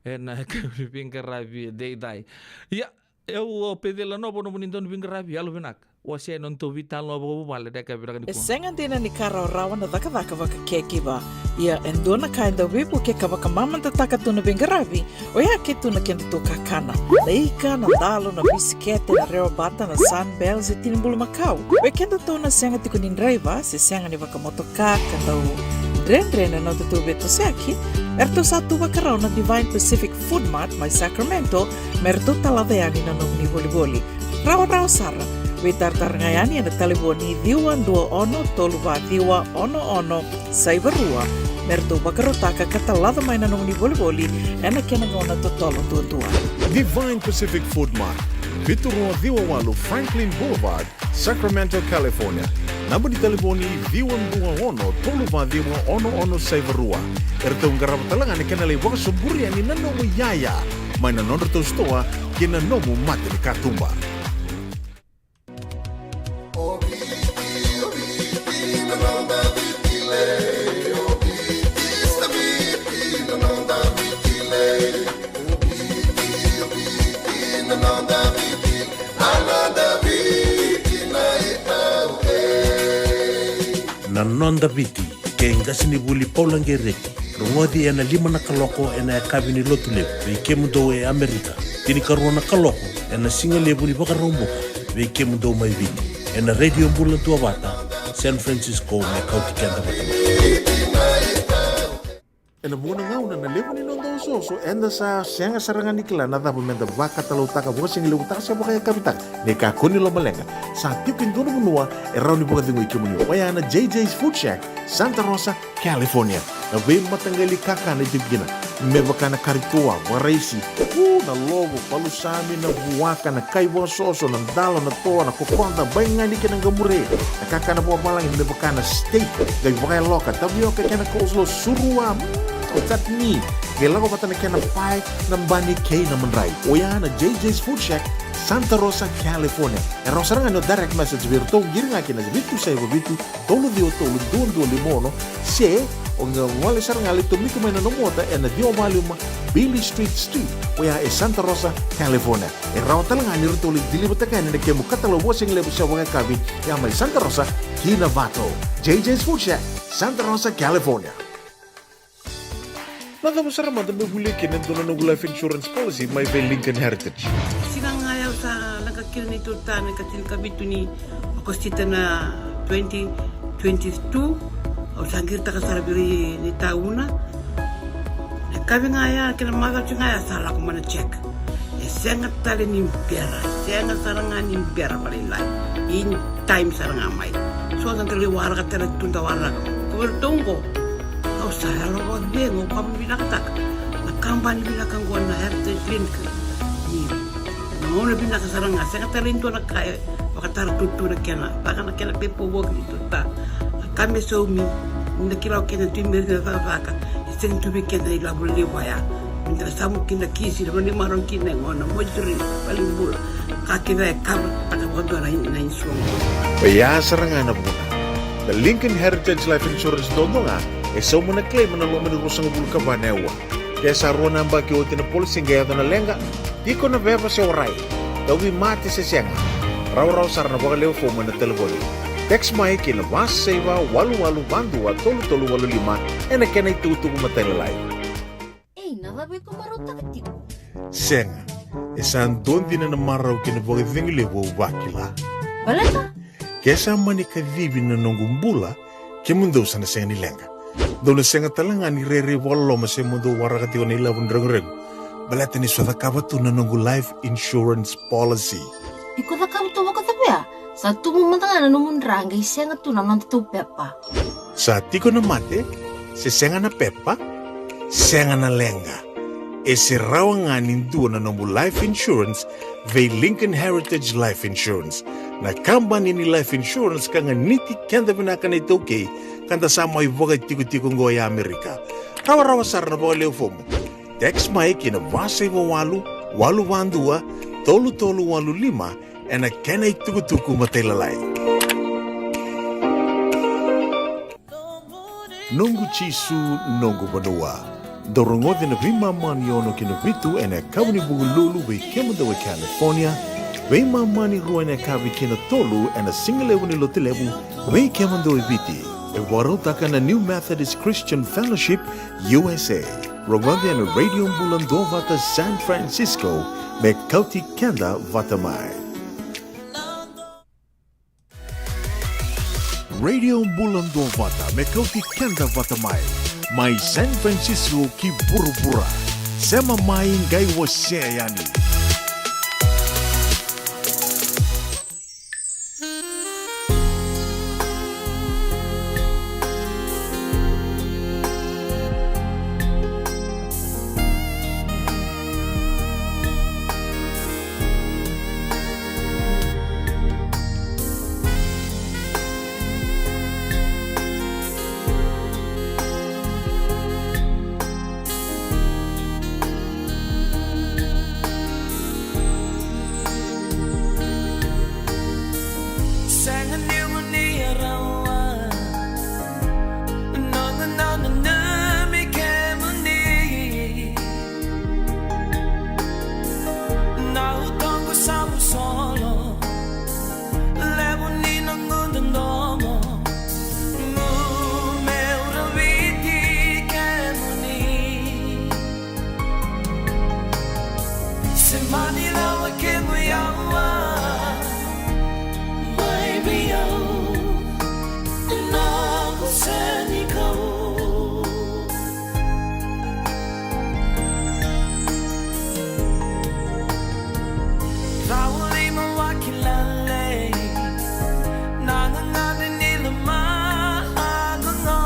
Ena veiqaravi edaidai. Ia, au o Peceli Nova, nomuni dauniveiqaravi, yalovinaka. Wasea na nodatou veitalanoa vakavuvale ena yakavi vinaka nikua. E sega dina ni ka rawarawa na cakacaka vaka caregiver. Ia e dua na ka e dau veivukei ka vakamamadataka tu na veiqaravi, oya ke tu na kedatou kakana. Na ika, na dalo, na bisikete, na rewa bata, na Sunbell, se tini bulumakau. Vei kedatou na sega tiko ni draiva, se sega ni vakamotoka, ka dau dredre na nodatou veitosoyaki, eratou sa tu vakarau na Divine Pacific Food Mart mai Sacramento, me ratou talaca yani na nomuni volivoli. Rawarawa sara, veitaratara ga yani ena talevoni ciwa dua ono tolu va ciwa ono ono saiva rua, me ratou vakarautaka ka talaca mai na nomuni volivoli ena kena gauna totolo duadua. Divine Pacific Food Mart, vitu rua ciwa walu Franklin Boulevard, Sacramento, California. Naba ni talevoni ciwa dua ono tolu va ciwa ono ono saiva rua. Eratou qarava tale ga na kena lai vakasoburi yani na nomu iyaya mai na nodratou sitoa ki na nomu mata ni katuba. Na Noda Viti, kei qasenivuli Paula Qereti, rogoci ena lima na kaloko ena yakavi ni Lotulevu vei kemudou e Amerika, tinikarua na kaloko ena sigalevu ni Vakaraubuka vei kemudou mai Viti, ena Radio Bula Duavata, San Francisco, me kauti keda vata mai. Ena vuqa na gauna na levu ni noda osooso, eda sa sega sara ga ni kila na cava meda vakatalautaka, vakasigalevu taka se vakayakavi taka. Ni kakua ni lomaleqa, sa tiko e dua na vanua e rawa ni vakacegui kemuni, oya na J J's Food Shack, Santa Rosa, California. Na veimataqali kakana e tiko kina, me vaka na kari toa, vakaraisi, u, na lovo, palusami, na vuaka, na kai vakasoso, na dalo, na toa, na kokoda, baigani kei na qamure. Na kakana vakavalagi me vaka na steak, qai vakayaloka, tavioka kei na coleslaw, surua, mm, o chutney. Qai lako vata na kena pae, na bani kei na madrai. Oya na J J's Food Shack, Santa Rosa, California. E rawa sara ga ni o direct message vei iratou, qiri ga kina vitu saiva vitu, tolu ciwa tolu, dua dua lima ono, se o qai gole sara ga lai tomika mai na nomu ota ena ciwa va lima Beale Street Suite, oya e Santa Rosa, California. E rawa tale ga ni ratou lai deliver-taka yani na kemu katalau vakasigalevu se vakayakavi, ya mai Santa Rosa ki Novato. J J's Food Shack, Santa Rosa, California. Na cava sara mada meu volia kina e dua na noqu life insurance policy mai vei Lincoln Heritage? Siga ga ya au sa leqa kina neitou ta na ikatinikavitu ni Okosita na twenty twenty-two, au sa qiritaka sara vei ira na itauna. Na yakavi ga ya, kei na macawa ga ya sa lako mai na check. E sega tale ni bera, sega sara ga ni bera vakalailai. In time sara ga mai. So da lai waraka tale tu, da waraka. Ko vei ratou qo, au sa yalo vakacegu, au vakavinavinakataka na kabani vinaka qo na Heritage Lincoln. Ni na gauna vinaka sara ga, sega tale e dua na ka e vakatara tu na kena, vaka na kena paperwork ni tu ta. Na ka me saumi, ni na kila o kena tu i meri na cakacaka, e sega tu vei keda na ilavo levu vaya. Ni da samu kina kisi, na vani marau kina e gona, moituri, valenibula. Ka kece e cover-taka vakadua na, na insurance. Oya sara ga na vuna. Na Lincoln Heritage Life Insurance duadua ga e sauma na claim ena loma ni ruasagavulu ka va na aua. Ke sa rua na yabaki oti na policy qai yaco na leqa, tiko na veva se warai, tauvimate se sega, rawarawa sara na vakalewe fomu ena talevoni. Text mai ki na va saiva walu walu va dua tolu tolu walu lima ena kena itukutuku matailalai. Ei, na cava iko marautaka tiko? Sega, e sa dua dina na marau kei na vakacegu levu au vakila. Baleta? Ke sa mani kacivi na noqu bula, kemudou sa na sega ni leqa. Dou na sega tale ga ni rairai vakaloloma se mo dou waraka tiko na ilavo ni reguregu, baleta ni sa cakava tu na noqu life insurance policy. Iko cakava tu vakacava ya? Sa tubu mada ga na nomu dra qai sega tu na nodatou pepa. Sa tiko na mate, se sega na pepa, sega na leqa. E se rawa ga ni dua na nomu life insurance vei Lincoln Heritage Life Insurance, na kabani ni life insurance ka ganiti keda vinaka na iTaukei ka da sa mai vakatikotiko qo e Amerika. Rawarawa sara na vakalewe fomu. Text mai ki na va saiva walu, walu va dua, tolu tolu walu lima, ena kena itukutuku matailalai. Noqu Jisu, noqu vanua. Dou rogoca na veimama ni ono ki na vitu ena yakavi ni Vukelulu vei kemudou e California, veimama ni rua ena yakavi ki na tolu ena sigalevu ni Lotulevu vei kemudou e Viti. E vakarautaka na New Methodist Christian Fellowship U S A. Rogoca ena Radio Bula Duavata San Francisco, me kauti keda vata mai. Radio Bula Duavata, me kauti keda vata mai. Mai San Francisco ki vuravura. Sema mai, qai wasea yani. Sega ni mani rawa, noqu nanumi kemuni. Na utoqu sa vosolo, levu ni noqu dodomo, meu raviti kemuni. Se mani rawa kemu yawa, mai vei au, noqu senikau. Rau lima vakilale, na gagadre ni lomaqu qo.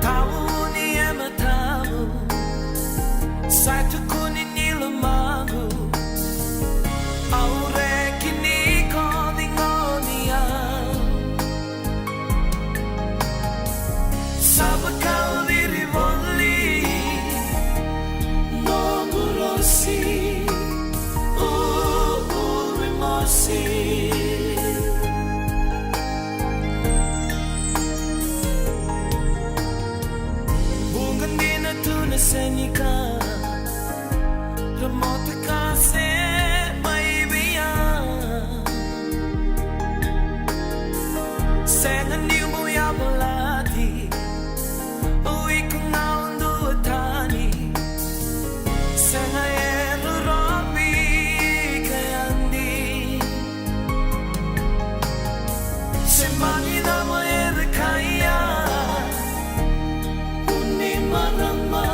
Tauni e matamu, sa tukuni ni lomaqu. Au reki ni kovigovi au. Sa vakau viri voli noqu rosi, u'u rimosi. Vuqa dina tu na senika, ra motoka se mai vei au. Sega ni'u bau yavalati, o iko ga au duatani. Sega e rorovi ka yadi. Se mani na mo era kaya, uni marama.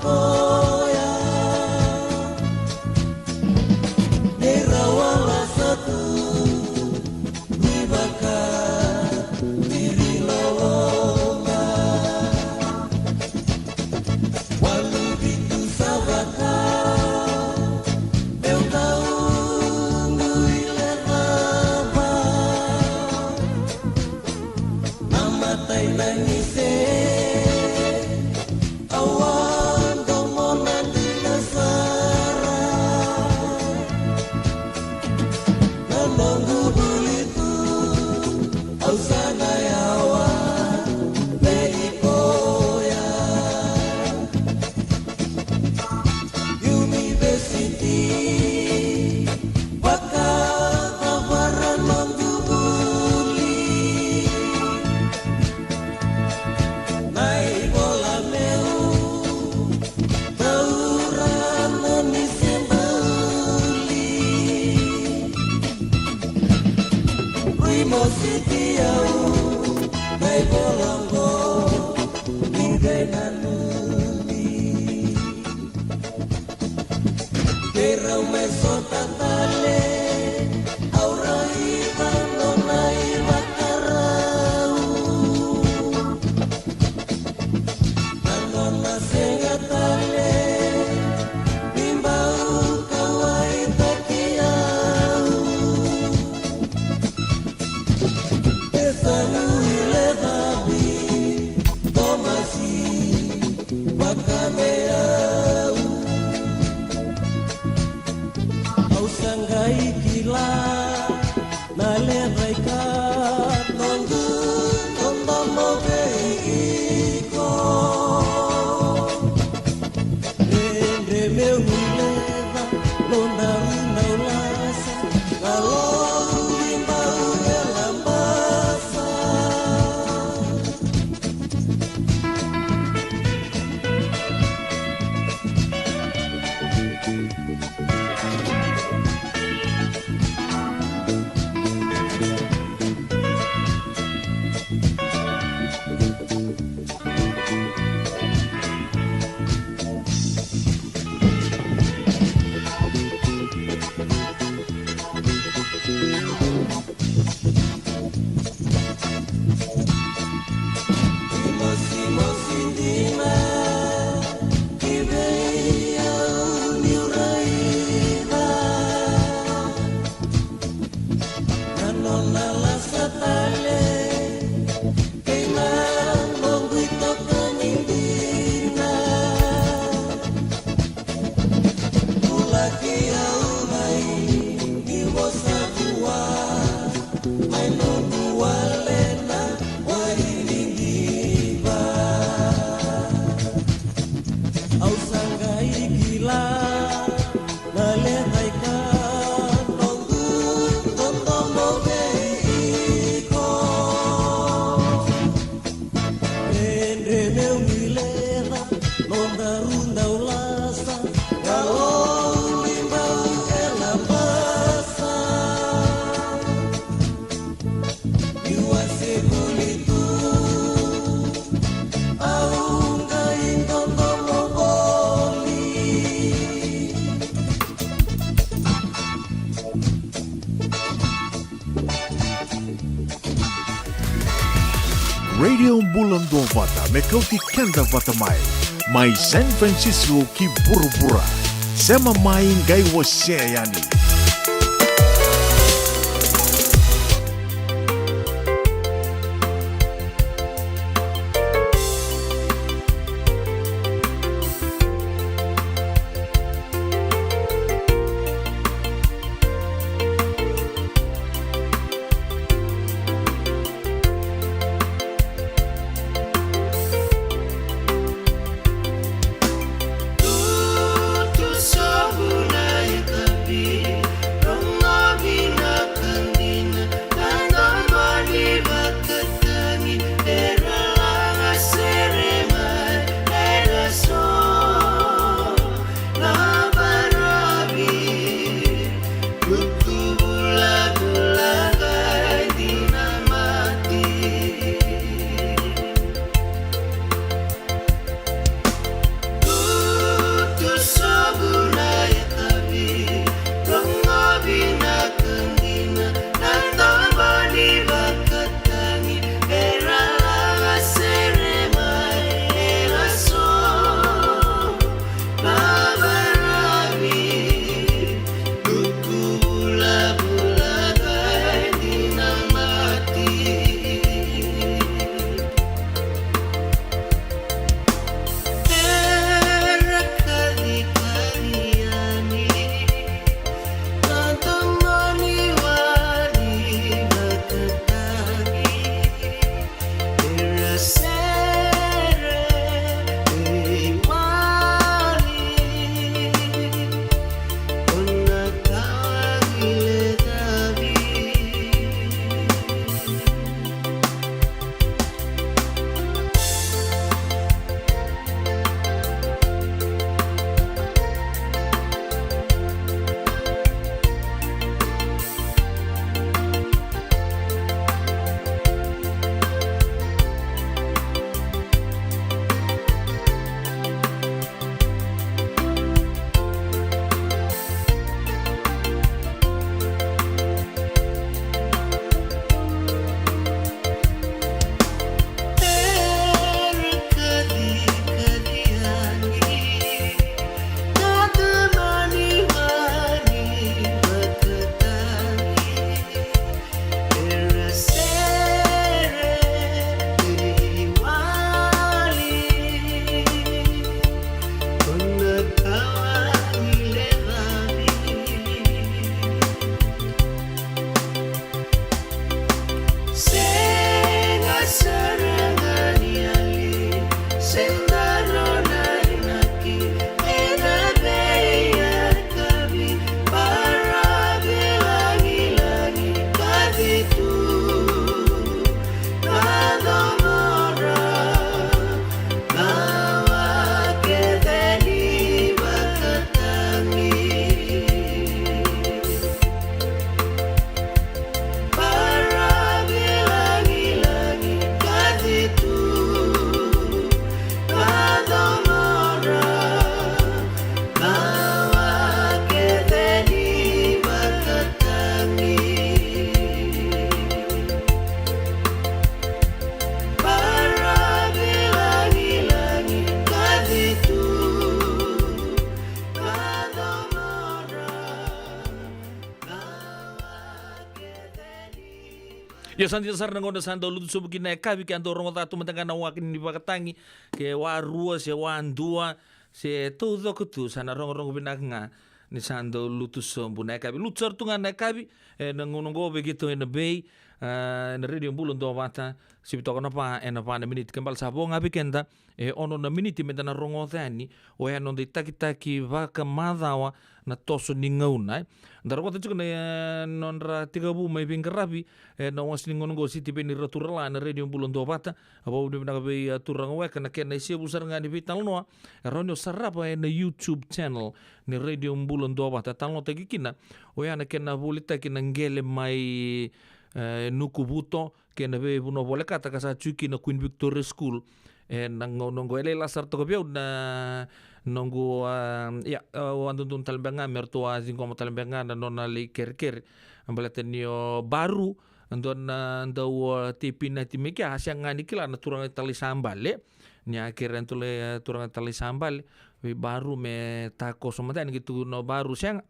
Koya, ni rawa lasa tu, ni vaka, ni ri loloma. Walu vitu sa vaka, meu dau dui lecava. Na matai na nise, au a domona dina sara. Na noqu vulitu, au sa na yawa vei koya. Univesiti, vakacavara noqu vuli. Na ivola meu taura na ni se bauli. Rui mositi au na ivola oqo, ni qai nanumi. Keirau mai sota tale, au raica nona ivakarau. Na nona sega tale ni bau kauaitaki au. E sa gui lecavi, Tomasi, vaka me au. Au sa qai kila na leca i ka noqu dodomo vei iko. Dredre meu ni leca, nodaru dau lasa, na lou i bau e labasa. Mosimosi dina ki vei au niu raica na nona lasa tale kei na noqu itokani dina. Ulaki au mai ni vosa vua mai noqu wale na wai ni diva. Au sa qai kila na leca i ka noqu dodomo vei iko. Dredre meu ni leca, nodaru dau lasa, na lou i bau e labasa. Niu a se vuli tu, au qai dodomo voli. Radio Bula Duavata me kauti keda vata mai. Mai San Francisco ki vuravura. Sema mai qai wasea yani. Tutu sobu na itavi, Io, sa dina sara na gauna sa dau lutu sobu kina na yakavi, ke a dau rogoca tu mada ga na wa ni vakatagi, ke wa rua se wa dua, se taucoko tu, sa na rogorogo vinaka ga ni sa dau lutu sobu na yakavi. Lutu sara tu ga na yakavi, e, na gauna oqo vei keitou ena vei, a, ena Radio Bula Duavata, sivi toka na va, ena va na miniti, ke bale sa vo ga vei keda, e ono na miniti meda na rogoca yani, oya noda itakitaki vakamacawa na toso ni gauna, e. Da rogoca tiko na, e, nodra tekivu mai veiqaravi, e, na wase ni gauna oqo Sitiveni Raturala na Radio Bula Duavata, a vakavinavinaka vei, a, turaga weka na kena isevu sara ga ni veitalanoa, e rawa ni o sarava ena YouTube channel ni Radio Bula Duavata, talanoataki kina, oya na kena volitaki na qele mai, e, Nukuvuto, kei na veivanua volekata ka sa tiko kina Queen Victoria School. E, na gauna oqo e lailai sara toka vei au na noqu, a, ia, au a dodonu tale beka ga me ratou a ciqoma tale beka ga na nona lai kerekere. Baleta ni o Baru, dua na dau, a, tei pinati mai kea, a sega ga ni kila na turaga Talai Sabale. Ni a kere tu lai, a, turaga Talai Sabale vei Baru me takoso mada yani, ke tukuna o Baru, sega.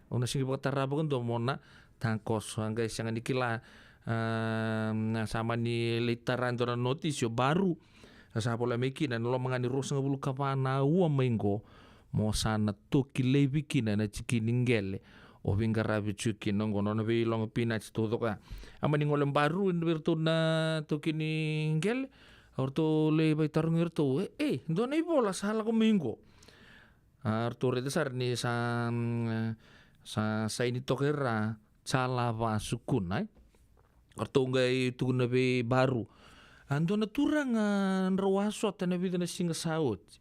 Au na sega ni vakatara vakadua mo na takoso, a qai sega ni kila, a, na sa mani lai tara e dua na notisi o Baru. Sa vola mai kina na loma ga ni ruasagavulu ka va na aua mai qo, mo sa na toki laivi kina na tiki ni qele o veiqaravi tiko kina oqo, nona veiloga pinati taucoko ya. A mani gole Baru vei iratou na toki ni qele, o ratou lai vaitarogi iratou, e, e, dua na ivola sa lako mai qo. A, ratou raica sara ni sa, mm, sa saini toka i ra, sa la vasukuna, e. Ratou qai tukuna vei Baru, a, dua na turaga drau a sota ena vica na siga sa oti.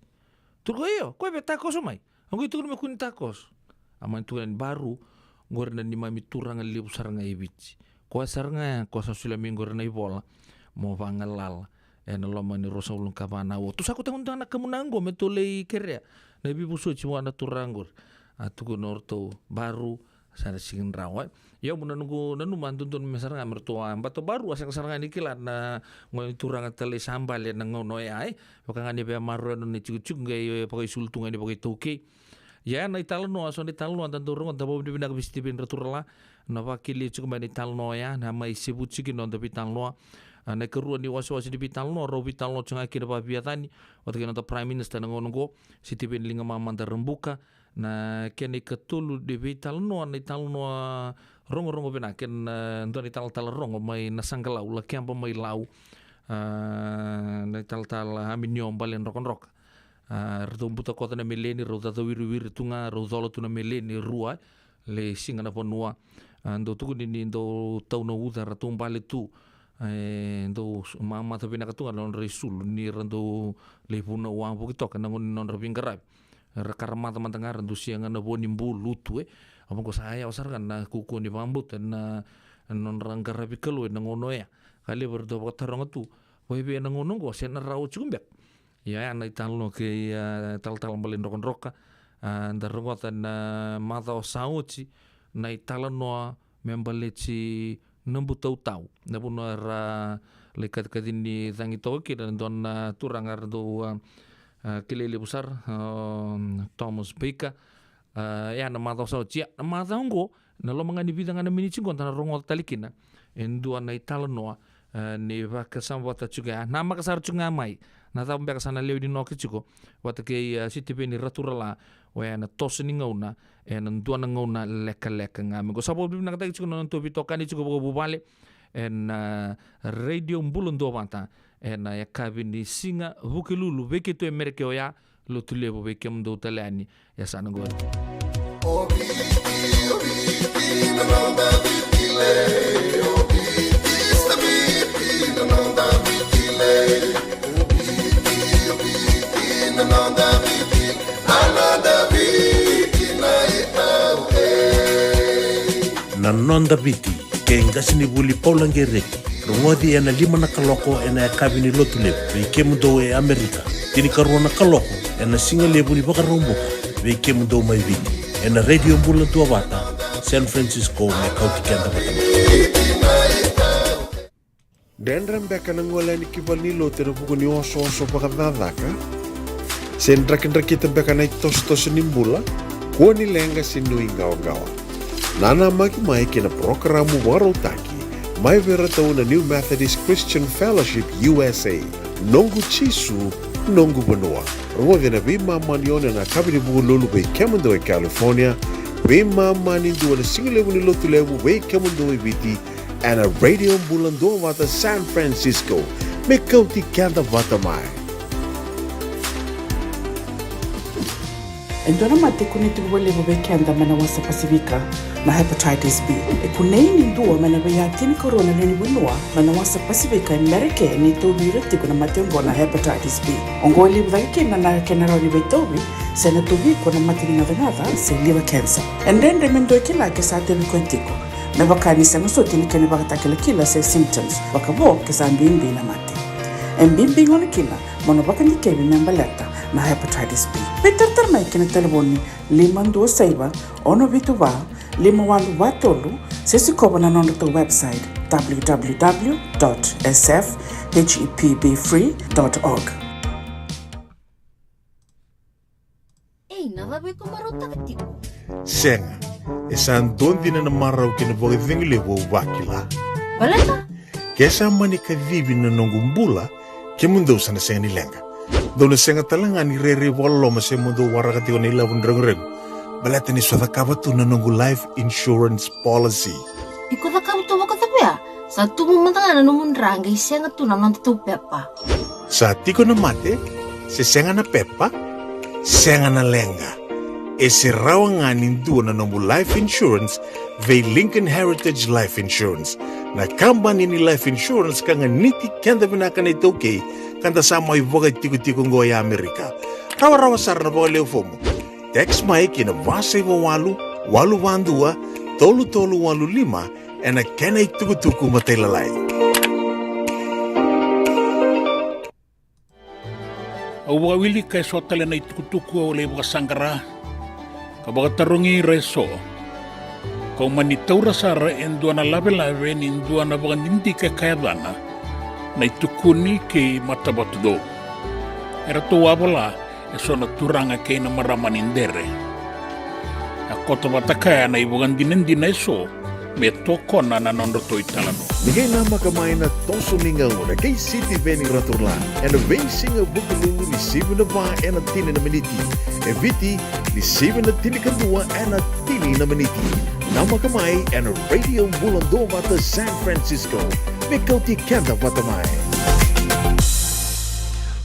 Tukuna, io, koya via takoso mai. Au qai tukuna me kua ni takoso. A mani tukuna yani Baru, qori na neimami turaga levu sara ga e Viti. Koya sara ga ya, koya sa solia mai qori na ivola mo vagalala ena loma ni ruasagavulu ka va na aua. Tou sa kauta ga dua na kamunaga qo me tou lai kerea na veivosoti vua na turaga qori. A tukuna o ratou, Baru, sa na sega ni rawa, e. Ia au na noqu nanuma, a dodonu me sara ga me ratou a bata o Baru, a sega sara ga ni kila na gone turaga Talai Sabale ena gauna oya, e. Vaka ga ni veimaroroi na nona itikotiko, qai, e, vakaisulu tu ga ni vakaitaukei. Ia na italanoa, so na italanoa da dau rogoca, da vakavinavinaka vei Sitiveni Raturala na vakelia tiko mai na italanoa oya, na mai sevu tiko kina noda veitalanoa. A, na ikarua ni wasewase ni veitalanoa, rau veitalanoa tiko ga kina vakaviacani vata kei noda Prime Minister na gauna oqo, Sitiveni Ligamamada Rabuka. Na kena ikatolu ni veitalanoa, na italanoa rogorogo vinaka, kei na, e, dua na italatala rogo mai Nasaqalau, Lakeba mai Lau, a, na italatala Aminio Baledrokadroka. A, ratou butakoca na meleni, rau cacawiriwiri tu ga, rau cola tu na meleni e rua, e, lai siga na vanua. A, dau tukuni ni dau tau na uca, ratou bale tu, e, dau s-, ma-, mamaca vinaka tu ga na nodra isulu ni ra dau lai vunau wavoki toka ena gauna ni nodra veiqaravi. Ra karamaca mada ga, ra dusia ga na vo ni bu, lutu, e. A, vaqo sa yawa sara ga na kaukauwa ni vakabauta ena nodra qaravi Kalou ena gauna oya. Ka levu era dau vakataroga tu, vakaevei ena gauna oqo, se na rawa tiko beka? Ia, ya na italanoa kei, a, talatala Baledrokadroka. A, da rogoca na macawa sa oti na italanoa me baleti Nabutautau, na vanua era lai kacikaci ni cagi toka kina e dua na turaga era dau, a, a, kilai levu sara, a, Thomas Baker. A, ya na macawa sa oti, ia, na macawa oqo, na loma ga ni vica ga na miniti oqo, da na rogoca tale kina e dua na italanoa, a, ni vakasama vata tiko ya, namaka sara tiko ga mai na cava beka sa na lewe ni noke tiko vata kei, a, Sitiveni Raturala, oya na toso ni gauna ena dua na gauna lekaleka ga mai qo. Sa vakavinavinakataki tiko na nodatou veitokani tiko vakavuvale ena, a, Radio Bula Duavata ena yakavi ni siga Vukelulu vei keitou e Merika oya, Lotulevu vei kemudou tale yani e yasana qori. O Viti, o Viti, na noda Viti lei. O Viti, sa Viti, na noda Viti lei. O Viti, o Viti, na noda Viti, na noda Viti na i au e. Na noda Viti, kei qasenivuli Paula Qereti. Rogoci ena lima na kaloko ena yakavi ni Lotulevu vei kemudou e Amerika. Tinikarua na kaloko ena sigalevu ni Vakaraubuka vei kemudou mai Viti, ena Radio Bula Duavata, San Francisco, me kauti keda vata mai. Dredre beka na gole yani ki valenilotu ena vuku ni osooso vakacakacaka? Se drakidrakita beka na itosotoso ni bula? Kua ni leqa se nuiqawaqawa. Nanamaki mai ki na parokaramu vakarautaki Mai vei iratou na New Methodist Christian Fellowship U S A. Noqu Jisu, noqu vanua. Rogoci na veimama ni ono ena yakavi ni Vukelulu vei kemudou e California. Veimama ni dua na sigalevu ni Lotulevu vei kemudou e Viti, ena Radio Bula Duavata San Francisco. Me kauti keda vata mai. E dua na mate e kunei tiko vakalevu vei keda mai na wasa Pasifika, na hepatitis B. E kunei ni dua mai na veiyatini karua na lewe ni vanua mai na wasa Pasifika e Merika ni tauvi ira tiko na mate oqo na hepatitis B. Oqo e levu cake kina na kena rawa ni veitauvi se na tauvi iko na mate ni gacagaca se liver cancer. E dredre me dua e kila ke sa tauvi koya tiko, me vaka ni sega soti ni kena ivakatakilakila se symptoms, vakavo ke sa bibi na mate. E bibi gona kina mo na vakadikevi me baleta na hepatitis B. Veitaratara mai ki na talevoni lima dua saiva, ono vitu va, lima walu va tolu, se sikova na nodratou website, w w w dot s f h e p b free dot org. Ei, na cava iko marautaka tiko? Sega, e sa dua dina na marau kei na vakacegu levu au vakila. Baleta? Ke sa mani kacivi na noqu bula, kemudou sa na sega ni leqa. Dou na sega tale ga ni rairai vakaloloma se mo dou waraka tiko na ilavo ni reguregu. Baleta ni sa cakava tu na noqu life insurance policy. Iko cakava tu vakacava ya? Sa tubu mada ga na nomu dra qai sega tu na nodatou pepa. Sa tiko na mate, se sega na pepa, sega na leqa. E se rawa ga ni dua na nomu life insurance vei Lincoln Heritage Life Insurance. Na kabani ni life insurance ka ganiti keda vinaka na iTaukei, ka da sa mai vakaitikotiko oqo e Amerika. Rawarawa sara na vakalewe fomu. Text mai ki na va saiva walu, walu va dua, tolu tolu walu lima, ena kena itukutuku matailalai. Au vakawilika eso tale na itukutuku au lai vakasaqara ka vakatarogi ira eso. Kau mani taura sara e dua na lavelave ni dua na vakadidike ka yacana na iTukuni kei Matavatucou. Eratou a vola eso na turaga kei na marama ni Dere. A koto vata kaya na ivakadinadina eso me tokona na nodratou italanoa. Ni qai namaka mai na toso ni gauna kei Sitiveni Raturala ena veisiga Vukelulu ni sivi na va ena tini na miniti, e Viti ni sivi na tinikadua ena tini na miniti. Namaka mai ena Radio Bula Duavata San Francisco, me kauti keda vata mai.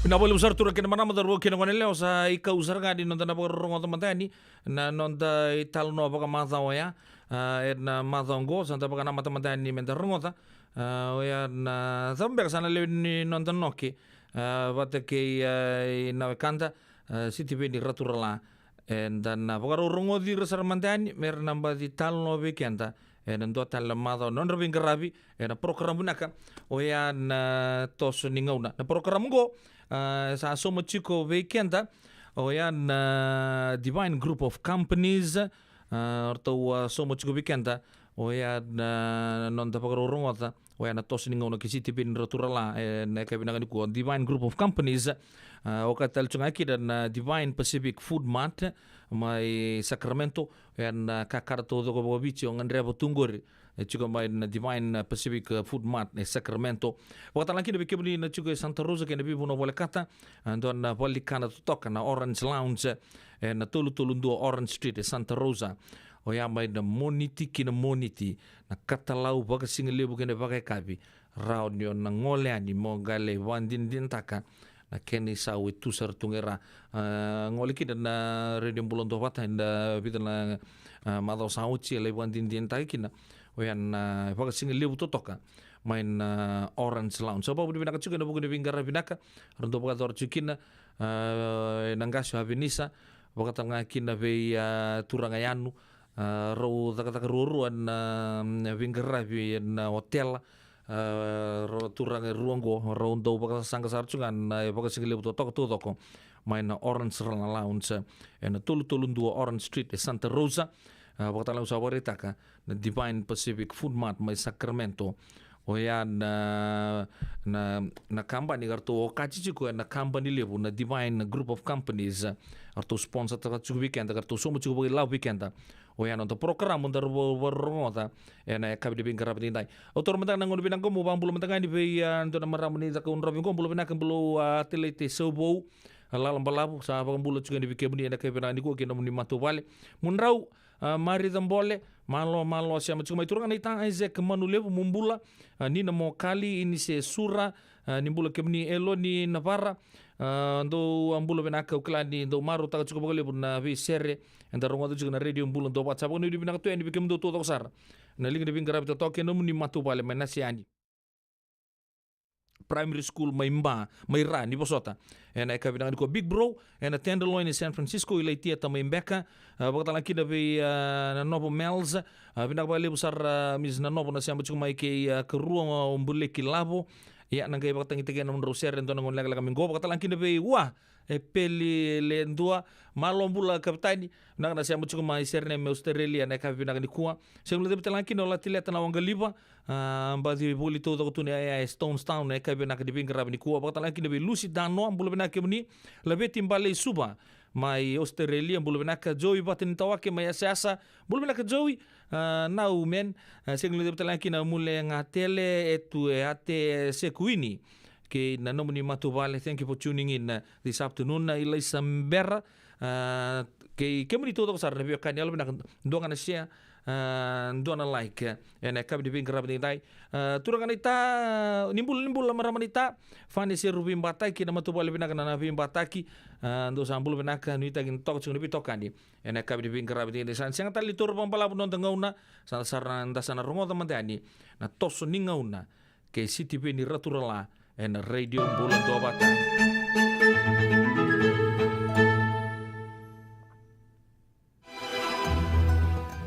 Vinaka vakalevu sara turaga kei na marama, cauravou kei na goneyalewa, sa ikau sara ga ni noda na vakarorogoca mada yani na noda italanoa vakamacawa oya. A, ena macawa oqo sa da vakanamata mada yani me da rogoca, a, oya na cava beka sa na lewe ni noda noke, a, vata kei, a, i na wekada, a, Sitiveni Raturala. Eda na vakarorogoci ira sara mada yani me ra na baci talanoa vei keda ena dua tale na macawa na nodra veiqaravi ena porokaramu vinaka, oya na Toso ni Gauna. Na porokaramu oqo, a, sa sauma tiko vei keda oya na Divine Group of Companies. A, ratou a sauma tiko vei keda oya na noda vakarorogoca oya na Toso ni Gauna kei Sitiveni Raturala ena yakavi vinaka nikua. Divine Group of Companies, a, okati tale tiko ga kina na Divine Pacific Food Mart mai Sacramento, oya na kakana taucoko vakaviti o gadreva tu qori e tiko mai na Divine Pacific Food Mart e Sacramento. Vakatalega kina vei kemuni na tiko e Santa Rosa kei na veivanua volekata, a, dua na valenikana totoka na Orange Lounge, e, na tolu tolu dua Orange Street e Santa Rosa. Oya mai na Moniti ki na Moniti, na katalau vakasigalevu kei na vakayakavi, rawa ni o na gole yani mo qai lai vakadinadinataka na kena isau e tu sara tu ga e ra. A, gole kina na Radio Bula Duavata ena vica na, a, macawa sa oti, e lai vakadinadinataka kina oya na vakasigalevu totoka mai na Orange Lounge. Sa vakavinavinaka tiko ena vuku ni veiqaravi vinaka ra dau vakayacora tiko kina, a, ena qase o Avenisa, vakatalega kina vei, a, turaga Yanu, a, rau cakacaka ruarua na, mm, veiqaravi ena otela, a, rau turaga e rua oqo, rau dau vakasaqa sara tu ga na vakasigalevu totoka taucoko mai na Orange Lounge, ena tolu tolu dua Orange Street e Santa Rosa. A, vakatalega au sa vakaraitaka na Divine Pacific Food Mart mai Sacramento, Oya na, na, na kabani ka ratou okati tiko ena kabani levu na Divine Group of Companies. Ka ratou sponsor taka tiko vei keda, ka ratou sauma tiko vakailavo vei keda. Oya na noda porokaramu daru va-, vakarorogoca ena yakavi ni veiqaravi edaidai. Au taura mada ga na gauna vinaka qo meu vakabula mada ga yani vei, a, dua na marama ni Cakaudrove qo, bula vinaka, bula, a, Telete Sauvou, a, Lala Balavu, sa vakabula tiko yani vei kemuni ena yakavi vinaka nikua kei na nomuni matavuvale. Mudrau, a, Mari Cabole, malo, malo, sema tiko mai. Turaga naita Isaac Manulevu, mo bula, a, Nina Mokali, Inise Sura, a, ni bula kemuni, Eloni Navara, a, dou a bula vinaka, au kila ni dou marautaka tiko vakalevu na veisere eda rogoca tiko na Radio Bula Duavata. Sa vakanuinui vinaka tu yani vei kemudou taucoko sara na liga ni veiqaravi totoka kei na nomuni matavuvale mai Nasea yani. Primary School mai Ba, mai Ra ni vosota. Ena yakavi vinaka nikua Big Bro, ena Tenderloin e San Francisco, Ilai Tieta mai Beka, a, vakatalega kina vei, a, Nanovo Mels, a, vinaka vakalevu sara, a, Miss Nanovo na sema tiko mai kei, a, karua, a, o Buleki Lavo. Ia, na qai vakatagitaki ena nomudrau sere, dua na gauna lekaleka mai qo, vakatalega kina vei Ua, e Peli Ledua, malo bula Kavetani, vinaka na sema tiko mai Sydney mai Australia, na yakavi vinaka nikua. Sega ni levu tale ga kina o Latileta na Waqaliva, a, baci voli taucoko tu na yaya e Stonestown, na yakavi vinaka ni veiqaravi nikua. Vakatalega kina vei Lucy Danoa, bula vinaka kemuni, Laveti Bale i Suva, mai Australia, bula vinaka, Joey Vatanitawake mai Yasayasa, bula vinaka Joey, a, nau men, a, sega ni levu tale ga kina Mule Gatele, Etu e Ate, Sekuini, kei na nomuni matavuvale, thank you for tuning in, uh, this afternoon, uh, Ilaisa Bera, uh, kei kemuni taucoko sara na veiwekani, yalo vinaka, dua ga na share, uh, dua na like, uh, ena yakavi ni veiqaravi edaidai. Uh, turaga naita, ni bula, ni bula marama naita, Fani Seru Veibataki, na matavuvale vinaka na, na Veibataki, uh, dou sa bula vinaka, nuitaki ni toka tiko na veitokani ena yakavi ni veiqaravi edaidai. Sa sega tale ni taura vakabalavu na noda gauna, sa da sara, da sa na rogoca mada yani na toso ni gauna kei Sitiveni Raturala ena Radio Bula Duavata.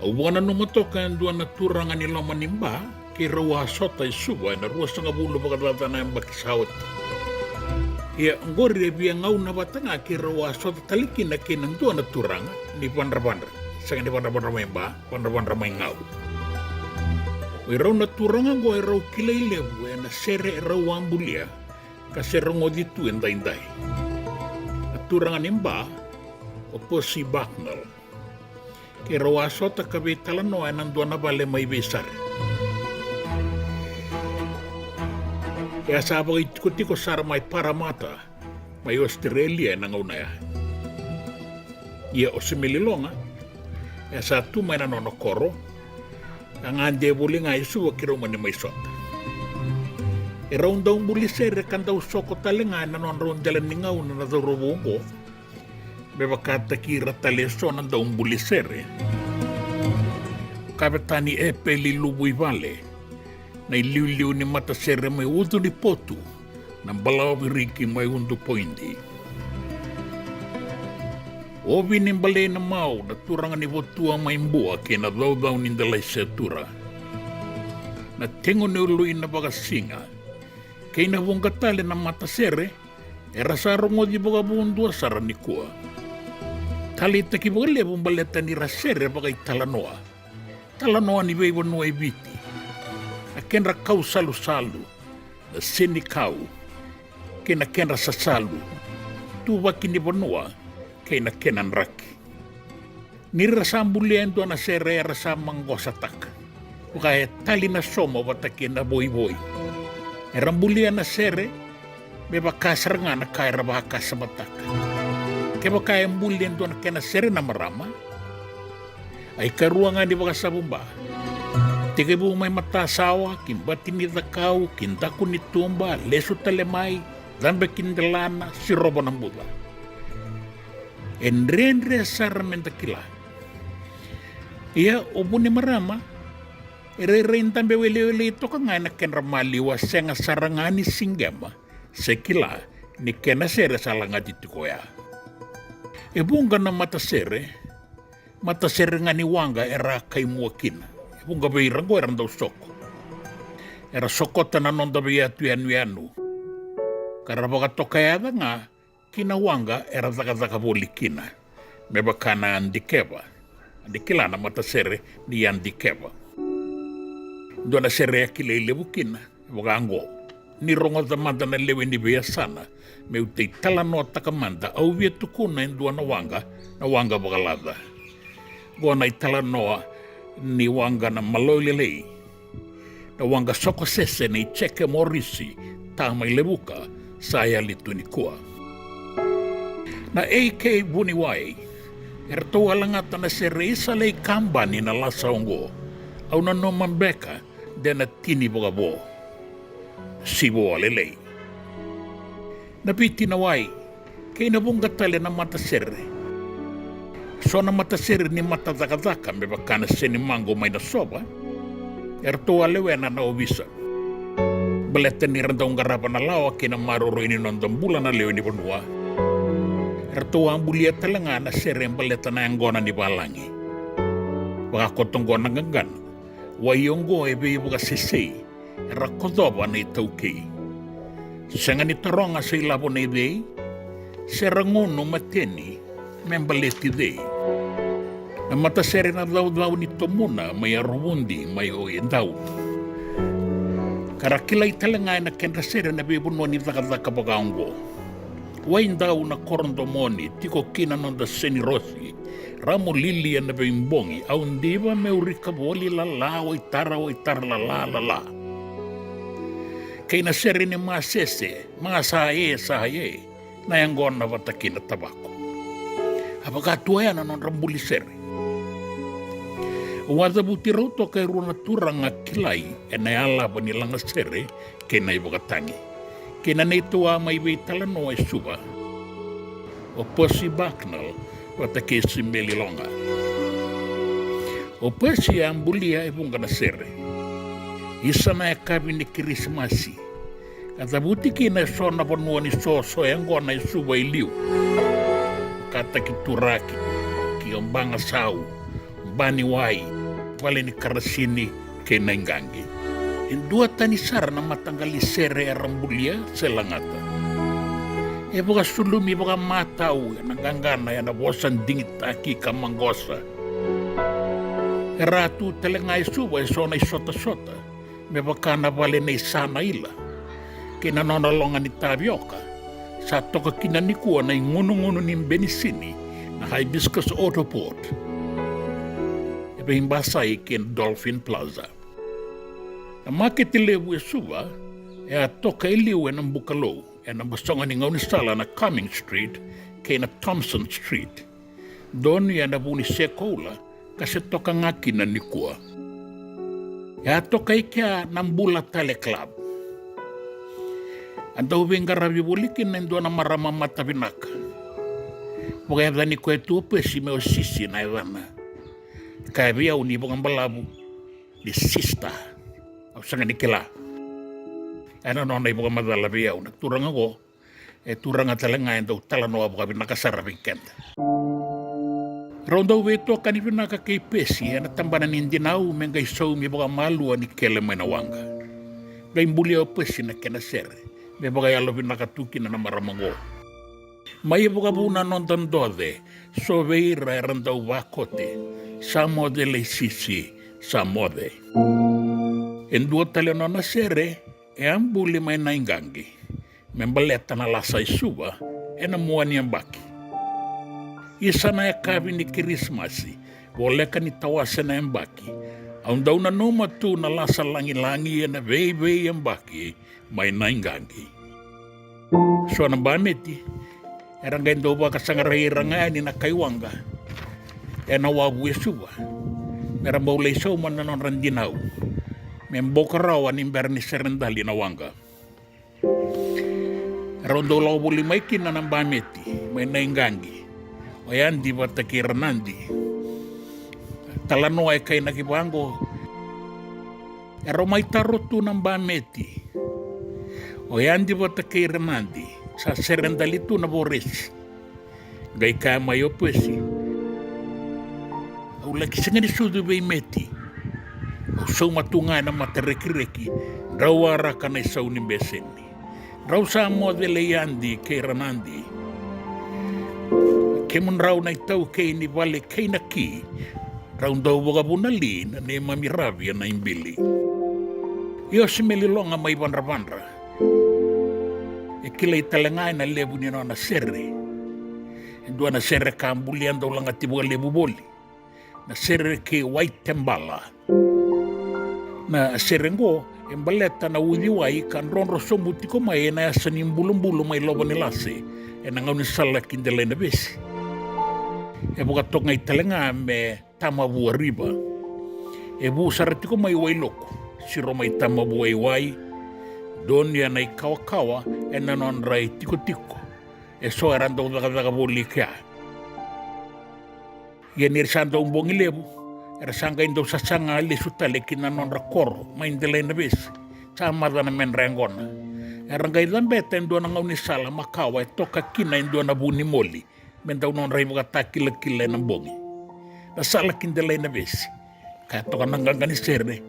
Au vakananuma toka e dua na turaga ni loma ni Ba, keirau a sota e Suva ena ruasagavulu vakacaca na yabaki sa oti. Ia, oqori e via gauna vata ga keirau a sota tale kina kei na dua na turaga ni Vadravadra. Sega ni Vadravadra mai Ba, Vadravadra mai Gau. O irau na turaga oqo erau kilai levu ena sere erau a bulia ka se rogoci tu edaidai. Na turaga ni Ba, o Percy Bucknell. Keirau a sota ka veitalanoa ena dua na vale mai Veisare. E a sa vakaitikotiko sara mai Parramatta, mai Australia ena gauna ya. Ia o Semeliloga, e sa tu mai na nona koro, ka gade voli ga e Suva keirau mani mai sota. Erau dau buli sere ka dau soko tale ga ena nodrau dela ni gauna na cauravou oqo, me vakataki ira tale eso na dau buli sere. Kavetani Epeli Luvuivale, na iliuliu ni matasere mai Ucu ni Potu, na balawa viriki mai Udu Poidi. O Vini Balei Namau, na turaga ni Votua mai Bua kei na caucau ni Dalaisetura. Na tegu ni Lui na Vakasiga, kei na vuqa tale na matasere, era sa rogoci vakavudua sara nikua. Taleitaki vakalevu baleta ni ra sere vakaitalanoa. Talanoa ni veivanua e Viti, na kedra kau salusalu, na senikau, kei na kedra sasalu, tuvaki ni vanua, kei na kena draki. Ni ra sa bulia e dua na sere era sa maqosataka, vaka e tali na somo vata kei na voivoi. Era bulia na sere me vaka sara ga na ka era vakasamataka. Kevaka e buli e dua na kena sere na marama, a ikarua ga ni vakasavu ba, tekivu mai matasawa ki bati ni cakau, ki daku ni tuba, lesu tale mai, cabe ki delana, sirova na buca. E dredre sara me da kila. Ia o vu ni marama e rairai dabe welewele toka ga ena kedra maliwa, sega sara ga ni siqema se kila ni kena sere sa lagati tiko oya. E vuqa na matasere, matasere ga ni waqa era a kai mua kina. E vuqa vei ira oqo era dau soko. Era sokota na noda veiyatu yanuyanu ka ra vakatokayaca ga ki na waqa era cakacaka voli kina, me vaka na yadikeva. Ni kila na matasere ni yadikeva. Dua na sere a kilai levu kina e vaka oqo: Ni rogoca mada na lewe ni veiyasana, meu tei talanoataka mada, au via tukuna e dua na waqa, na waqa vakalaca. Oqo na italanoa ni waqa na Maloilelei, na waqa sokosese nei Jeke Morisi, ta mai Levuka, sa yali tu nikua. Na A K Vuniwai, eratou a lagata na sere Isa Lei Kabani na lasa oqo. Au nanuma beka de na tini vakavo. Sivo a lelei. Na Viti na Wai, kei na vuqa tale na matasere. So na matasere ni matacakacaka me vaka na Senimago mai Nasova, eratou a lewena na ovisa. Baleta ni ra dau qarava na lawa kei na maroroi ni noda bula na lewe ni vanua, eratou a bulia tale ga na sere baleta na yaqona ni valagi. Vakakoto oqo na qaqana, wai oqo e veivakasesei, era kocova na itaukei. Sega ni taroga se ilavo nei cei, se ra gunu mateni me baleti cei. Na matasere na Caucau ni Tomuna mai Arovudi mai Oedau. Ka ra kilai tale ga ena kedra sere na veivanua ni cakacaka vaka oqo: Waidau na Korodomoni, tiko kina noda Senirosi, Ramolilia na Veibogi, Au diva meu rika voli, Lala, Waitara, Waitara, Lala, Lala. Kei na sere ni Masese, Masae, Sae, na yaqona vata kei na Tavako. A vaka tu oya na nodra buli sere. Au a cavuti rau toka e rua na turaga kilai ena yalava ni lagasere kei na ivakatagi, kei na neitou a mai veitalanoa e Suva, o Percy Bucknell vata kei Simeli Loga. O Percy a bulia e vuqa na sere. Isa na yakavi ni Kirisimasi, ka cavuti kina e so na vanua ni soso yaqona e Suva i liu, vakataki Turaki, Kiobagasau, Baniwai, Vale ni Karasini, kei Naiqaqi. E duatani sara na mataqali sere era bulia se lagata. E vakasulumi vakamatau ena qaqana ena vosa digitaki ka maqosa. Era a tu tale ga e Suva e so na isotasota, me vaka na vale nei Sanaila, kei na nona loga ni tavioka. Sa toka kina nikua na igunugunu ni benisini, na Hibiscus Autoport, e veibasai kei na Dolphin Plaza. Na makete levu e Suva e a toka e liu ena Bukalou, ena bosoga ni gaunisala na Cumming Street kei na Thompson Street. Donuya na vu ni se koula, ka se toka ga kina nikua. E a toka i kea na Bula Tale Club. A dau veiqaravi voli kina e dua na marama matavinaka. Vakayacani koya tu o Pesi me o Sisi na yacana. Kaya vei au ni vakabalavu ni sister. Au sega ni kila. Ena nona ivakamacala vei au na turaga oqo, e turaga tale ga e dau talanoa vakavinaka sara vei keda. Rau dau veitokani vinaka kei Pesi ena tabana ni dinau me qai saumi vakamalua ni kele mai na waqa. Qai bulia o Pesi na kena sere, me vakayalovinaka tu kina na marama oqo. Mai vakavuna noda doce, so vei ira era dau vakote, sa moce lei Sisi, sa moce. E dua tale nona sere, e a buli mai Naiqaqi, me baleta na lasa i Suva ena mua ni yabaki. Isa na yakavi ni Kirisimasi, voleka ni tawase na yabaki, au dau nanuma tu na lasa lagilagi ena veivei yabaki mai Naiqaqi. So na bameti era qai dau vakasaqarai ira ga yani na kai waqa ena wavu e Suva, me ra bau lai sauma na nodra dinau, me boka rawa ni bera ni sere dali na waqa. Erau dau lako voli mai kina na bameti mai Naiqaqi, o Yadi vata kei Ranadi. Talanoa e kainaki vaqo: Erau mai taro tu na bameti, o Yadi vata kei Ranadi, sa sere dali tu na voresi. Qai kaya mai o Pesi: Au laki sega ni sucu vei Meti. Au sauma tu ga ena matarekireki, drau waraka na isau ni beseni. Drau sa moce lei Yadi kei Ranadi. Kemudrau na itaukei ni vale kei na ki, drau dau vakavuna li na neimami ravi ena ibili. Iosimeli Loga mai Vadravadra. E kilai tale ga ena levu ni nona sere. E dua na sere ka bulia dau lagati vakalevu voli. Na sere kei Waitebala. Na sere oqo e baleta na uciwai ka drodro sobu tiko mai ena yasa ni Bulubulu mai Lovanilase, ena gaunisala ki Delainavesi. E vakatokai tale ga me Tamavua River. E vu sara tiko mai Wailoku, siro mai Tamavua i wai, donuya na ikawakawa ena nodra itikotiko. Eso era dau cakacaka voli kea. Ia ni ra sa dau bogi levu, era sa qai dau sasaga lesu tale ki na nodra koro mai Delainavesi. Sa macana me dra yaqona. Era qai cabeta e dua na gaunisala makawa e toka kina e dua na vu ni moli me dau nodra ivakatakilakila ena bogi. Na sala ki Delainavesi. Kaya toka na qaqa ni sere: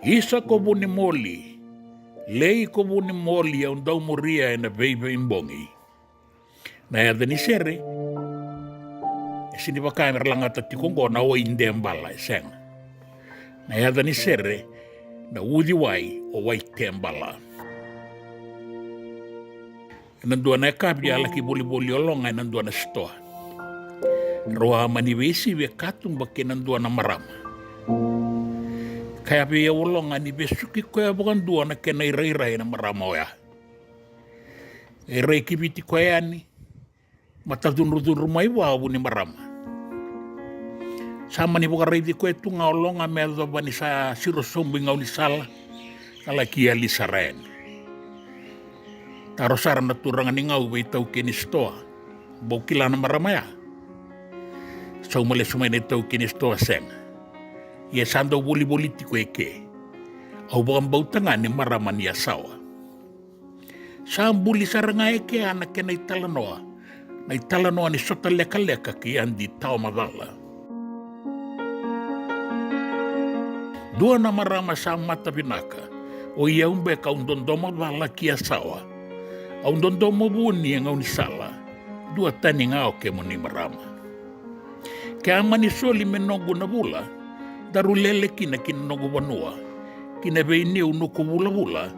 Isa ko vu ni moli, lei ko vu ni moli, au dau muria ena veiveibogi. Na yaca ni sere e sini vaka me ra lagata tiko oqo na Waitebala, e sega. Na yaca ni sere na uciwai o Waitebala. Ena dua na yakavi a laki volivoli o Loga ena dua na sitoa. Rau a mani veisivi e katuba kei na dua na marama. Kaya vei au o Loga ni vesuki koya vakadua na kena irairai na marama oya. E rai kiviti koya yani, matacudrucudru mai vua o vu ni marama. Sa mani vakaraici koya tu ga o Loga me yacova ni sa siro sobu i gaunisala, ka laki yali sara yani. Taro sara na turaga ni gau vei taukei ni sitoa: Bau kila na marama ya? Sauma lesu mai na itaukei ni sitoa: Sega. Ia sa dau volivoli tiko eke. Au vakabauta ga ni marama ni yasawa. Sa buli sara ga eke na kena italanoa, na italanoa ni sota lekaleka kei Adi Tawamacala. Dua na marama sa mata vinaka, o i au beka au dodomo cala ki yasawa. Au dodomo vuni e gaunisala. Dua tani ga o kemuni marama. Ke a mani soli me noqu na vula, daru lele kina ki na noqu vanua, ki na veiniu nuku vulavula,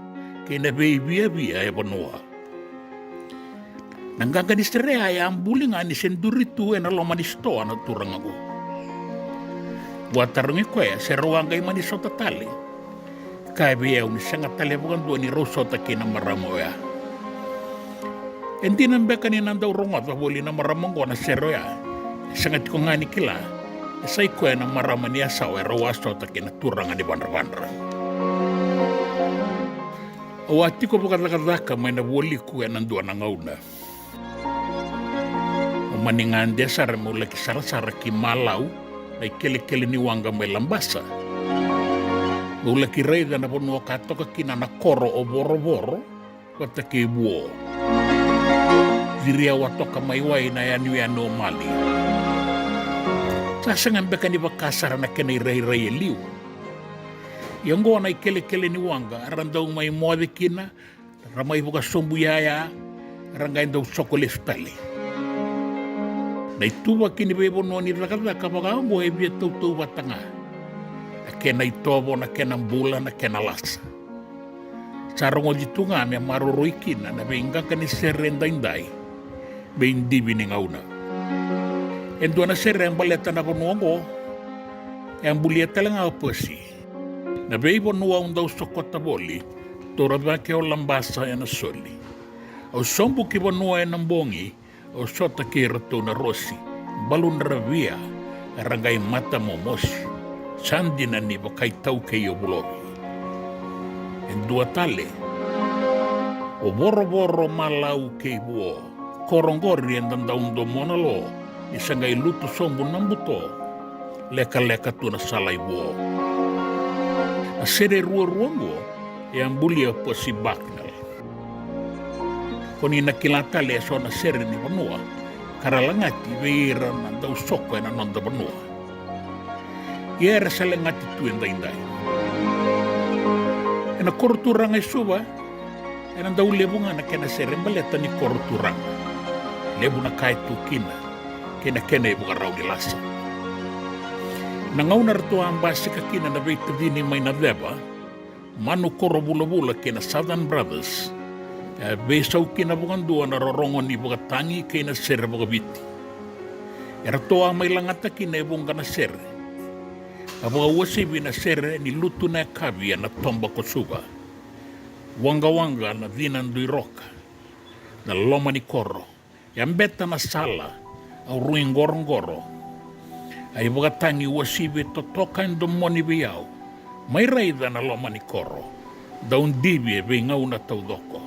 kei na veiviavia e vanua. Na qaqa ni sere ya e a buli ga ni se duri tu ena loma ni sitoa na turaga oqo. Vua tarogi koya se rau a qai mani sota tale. Kaya vei au ni sega tale vakadua ni rau sota kei na marama oya. E dina beka ni na dau rogoca voli na marama oqo na sere oya, e sega tiko ga ni kila e sa i koya na marama ni yasawa e rau a sota kei na turaga ni Vadravadra. Au a tiko vakacakacaka mai na vualiku ena dua na gauna. Au mani gade sara meu laki sarasara ki Malau, na ikelekele ni waqa mai Labasa. Meu laki raica na vanua ka toka kina na koro o Vorovoro vata kei Vuo. Ciri au a toka mai wai na yanuyanu o Mali. Sa sega beka ni vaka sara na kena irairai e liu. Ia oqo na ikelekele ni waqa era dau mai moce kina, ra mai vakasobu yaya, ra qai dau soko lesu tale. Na ituvaki ni veivanua ni cakacaka vaka oqo e via tautauvata ga. Na kena itovo, na kena bula, na kena lasa. Sa rogoci tu ga me maroroi kina na veiqaqa ni sere edaidai, veidivi ni gauna. E dua na sere e baleta na vanua oqo, e a bulia tale ga o Pasi. Na veivanua au dau sokota voli, taura cake o Labasa ena soli. Au sobu ki vanua ena bogi, au sota kei iratou na Rosi, Baludravia, era qai matamomosi. Sa dina ni vakaitaukei o Vulovi. E dua tale, o Vorovoro, Malau kei Vuo. Koro oqori eda dau domona lo ni sa qai lutu sobu na buto, lekaleka tu na sala i Vuo. Na sere ruarua oqo e a bulia o Pasi Bucknell. Ko ni na kila tale eso na sere ni vanua ka ra lagati vei ira na dau soko ena noda vanua. Ia era sa lagati tu edaidai. Ena koro turaga e Suva, ena dau levu ga na kena sere baleta ni koro turaga. Levu na ka e tu kina, kei na kena ivakarau ni lasa. Na gauna ratou a basika kina na veitacini mai na ceva, Manu Koro Vulavula kei na Southern Brothers, e veisau kina vakadua na rorogo ni vakatagi kei na sere vakaviti. Eratou a mai lagata kina e vuqa na sere. A vakauasivi na sere ni Lutu na Yakavi ena Toba ko Suva. Waqawaqa na cina dui roka, na loma ni koro. Yabeta na sala, au rui qoroqoro. A ivakatagi uasivi totoka e domoni vei au. Mai raica na loma ni koro, dau divi e veigauna taucoko.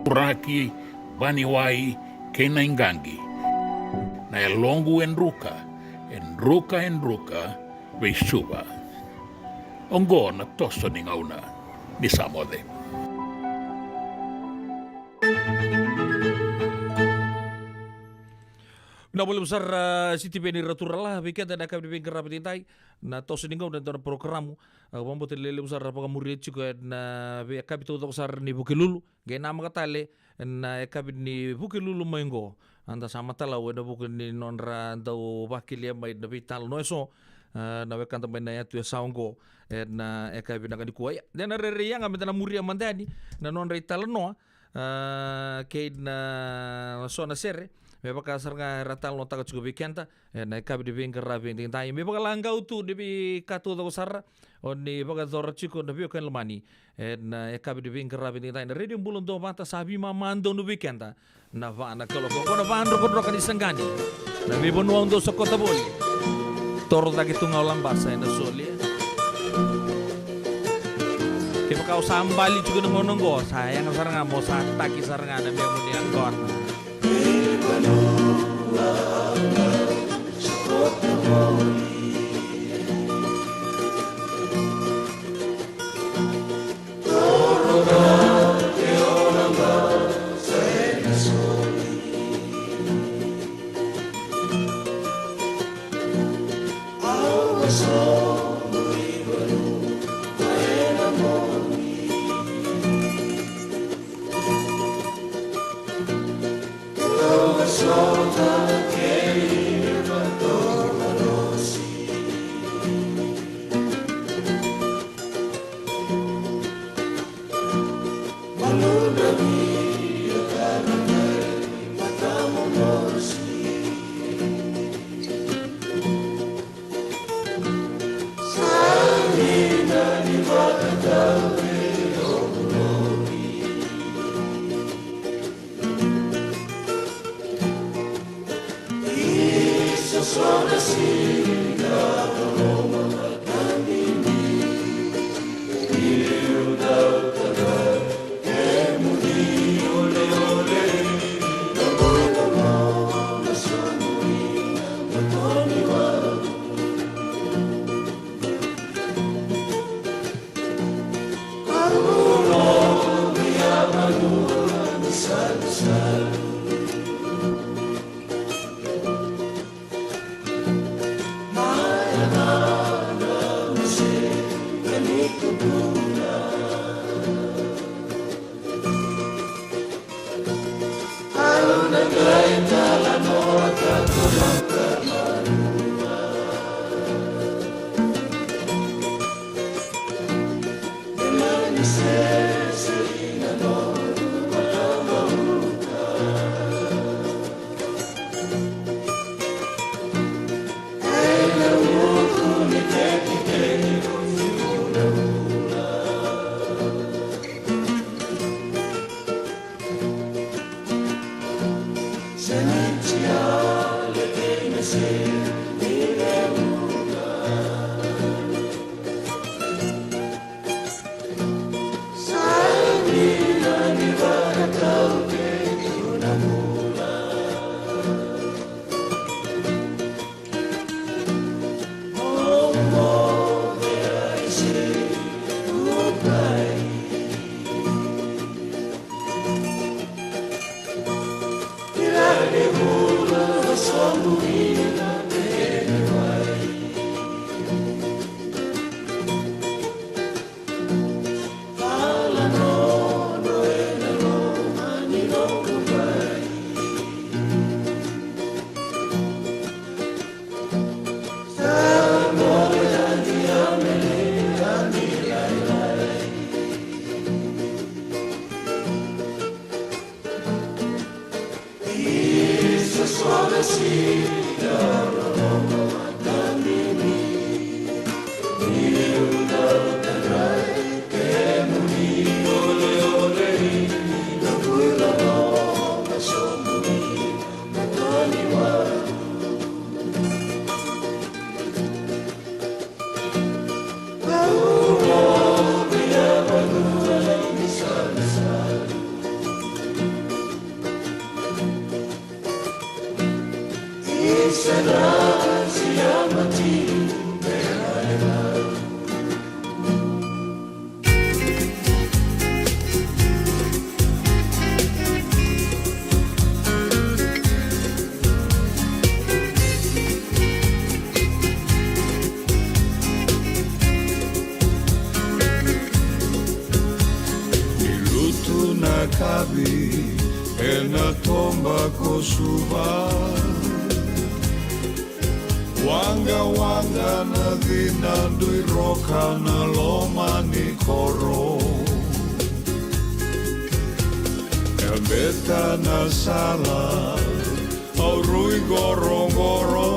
Turaki, vaniwai, kei na iqaqi. Na yaloqu e druka, e druka, e druka, vei Suva. Oqo na toso ni gauna, ni sa moce. Vinaka vakalevu sara, a, Sitiveni Raturala, vei keda na yakavi ni veiqaravi edaidai, na toso ni gauna e dua na porokaramu, a, vakabauta ni lelevu sara vakamuria tiko ena veiyakavi taucoko sara ni Vukelulu, qai namaka tale ena yakavi ni Vukelulu mai oqo. Eda sa matalau ena vuku ni nodra dau vakelia mai na veitalanoa eso, a, na wekada mai na yatu e sa oqo, ena yakavi vinaka nikua. Ia, de na rairai yaga meda na muria mada yani na nodra italanoa, a, kei na so na sere, me vaka sara ga era talanoataka tiko vei keda ena yakavi ni veiqaravi edaidai. Me vakalagau tu ni veika taucoko sara o ni vakayacora tiko na veiwekani lomani ena yakavi ni veiqaravi edaidai. Na Radio Bula Duavata sa veimama donu vei keda na va na kaloko, oqo na vadrokadroka ni saqani. Na veivanua au dau sokota voli. Toro cake tu ga o Labasa ena soli. Kevaka o sa bali tiko na gauna oqo, sa yaga sara ga mo sa taki sara ga na memu ni yaqona. Bako Suva, waqawaqa na cina, dui roka na loma ni koro. E beta na sala, au rui qoroqoro.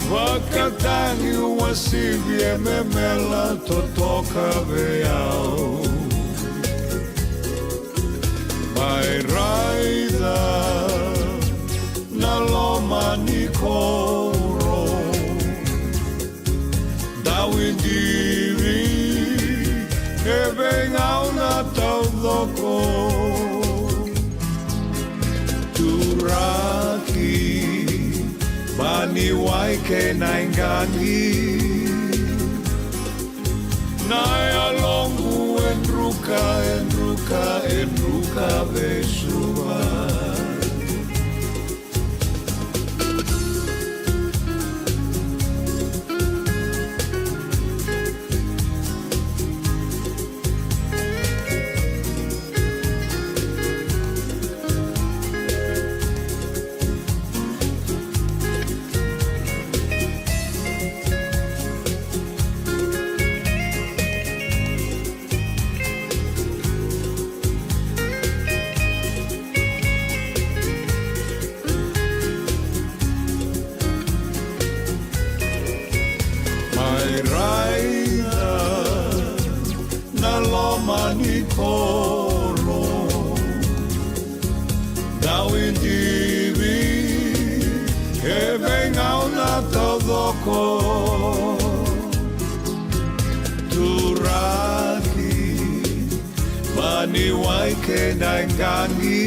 Vakatagi uasivi e memela totoka vei au. Mai raica na loma ni koro. Dauidivi e veigauna taucoko. Turaki, Baniwai kei Naiqaqi. Na yaloqu e druka, e druka, e druka vei Suva. Mai raica na loma ni koro. Dauidivi e veigauna taucoko. Turaki, Baniwai kei Naiqaqi.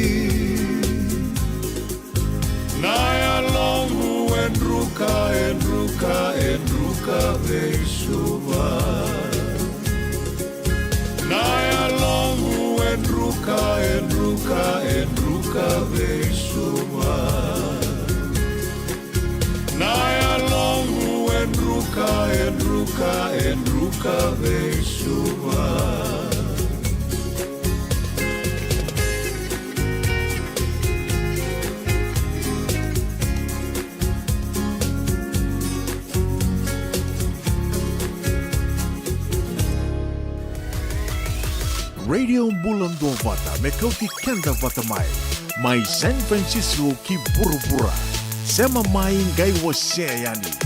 Na yaloqu e druka, e druka, e druka vei Suva. Na yaloqu e druka, e druka, e druka vei Suva. Na yaloqu e druka, e druka, e druka vei Suva. Radio Bula Duavata, me kauti keda vata mai. Mai San Francisco ki vuravura. Sema mai qai wasea yani.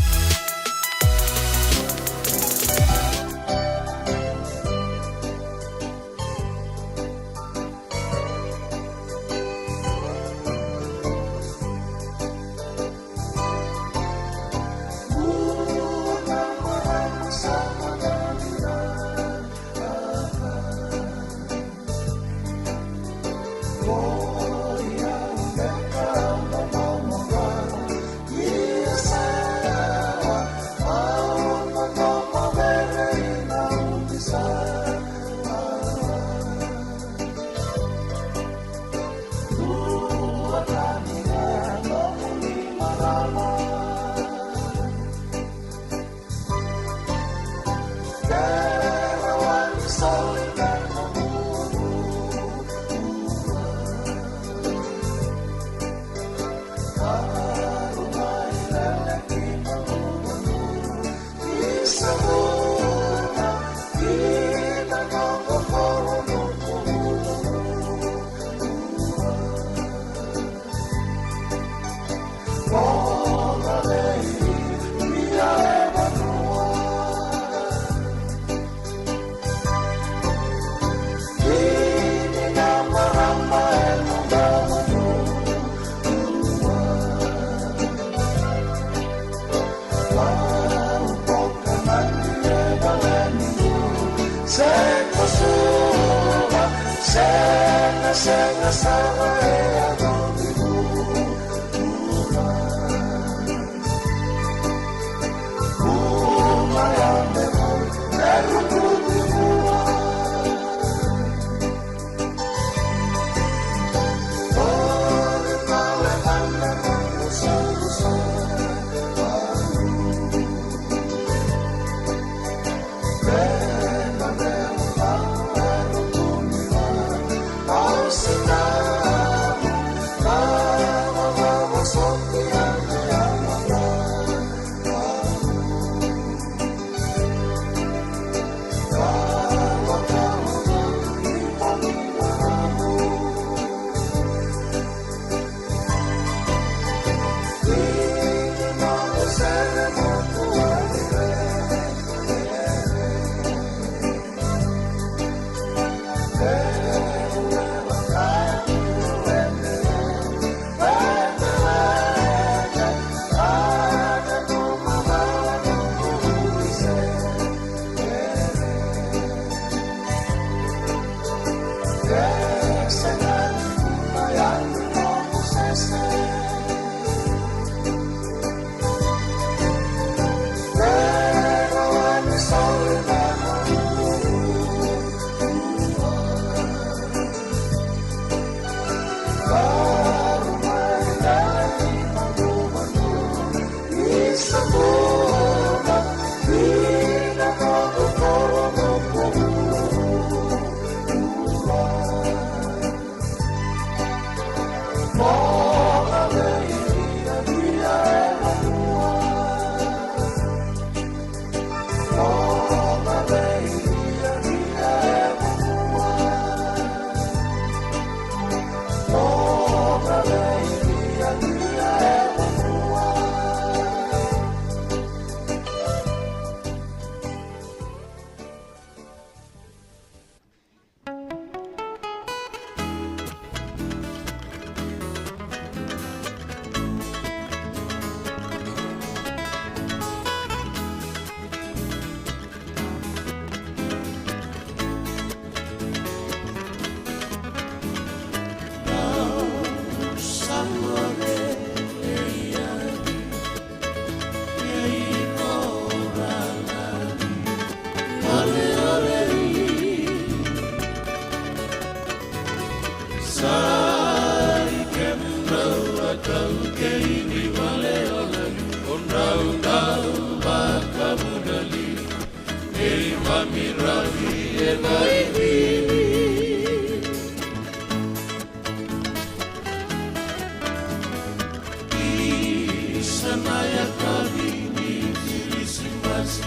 Na yakavi ni Kirisimasi,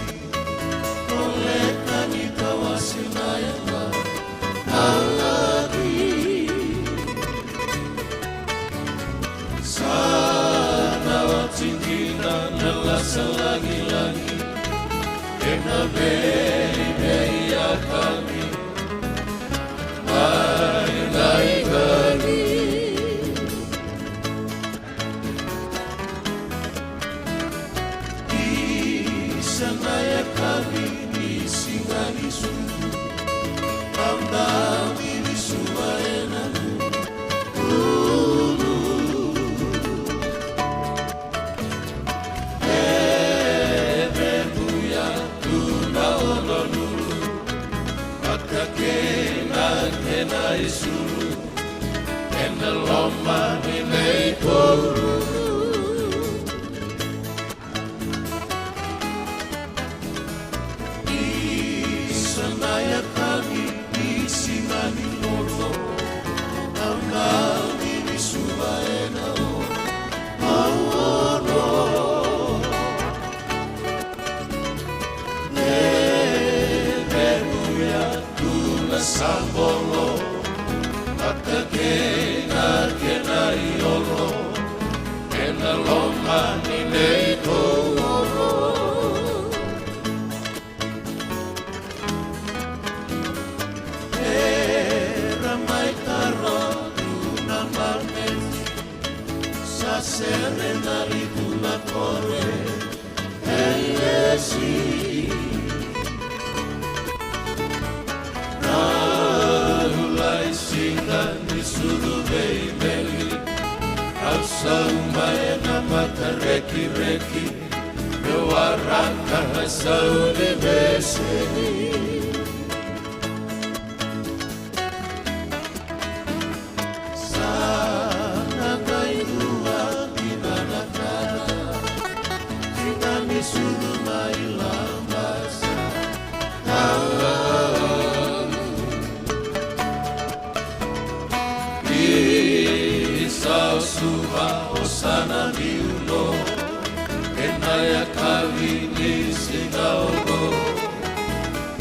koleka ni tawase na yaga na laki. Sa na wati dina na lasa lagilagi ena veivei yakavi. Ai, ai, ai. Isa na yakavi ni siga ni sucu, au dau ni suva ena lulu. E vevuya tu na ono lulu, vata kei na kena isulu. Ena loma ni neitou ulu. Isa na yakavi ni siga ni lolo, au na ni suva ena ono. Lewe vuya tu na sabolo, vata kei na kena iolo, ena loma ni neitou olo. Era mai taro tu na balmesi, sa sere na livu na kore. Elesi. Rau lai siga ni sucu veimeli, au sauma ena matarekireki, meu waraka na sau ni veseni. Sa na qai dua ni vanatara, siga ni sucu mai Labasa. Isa o Suva, osana ni ulo, ena yakavi ni siga oqo.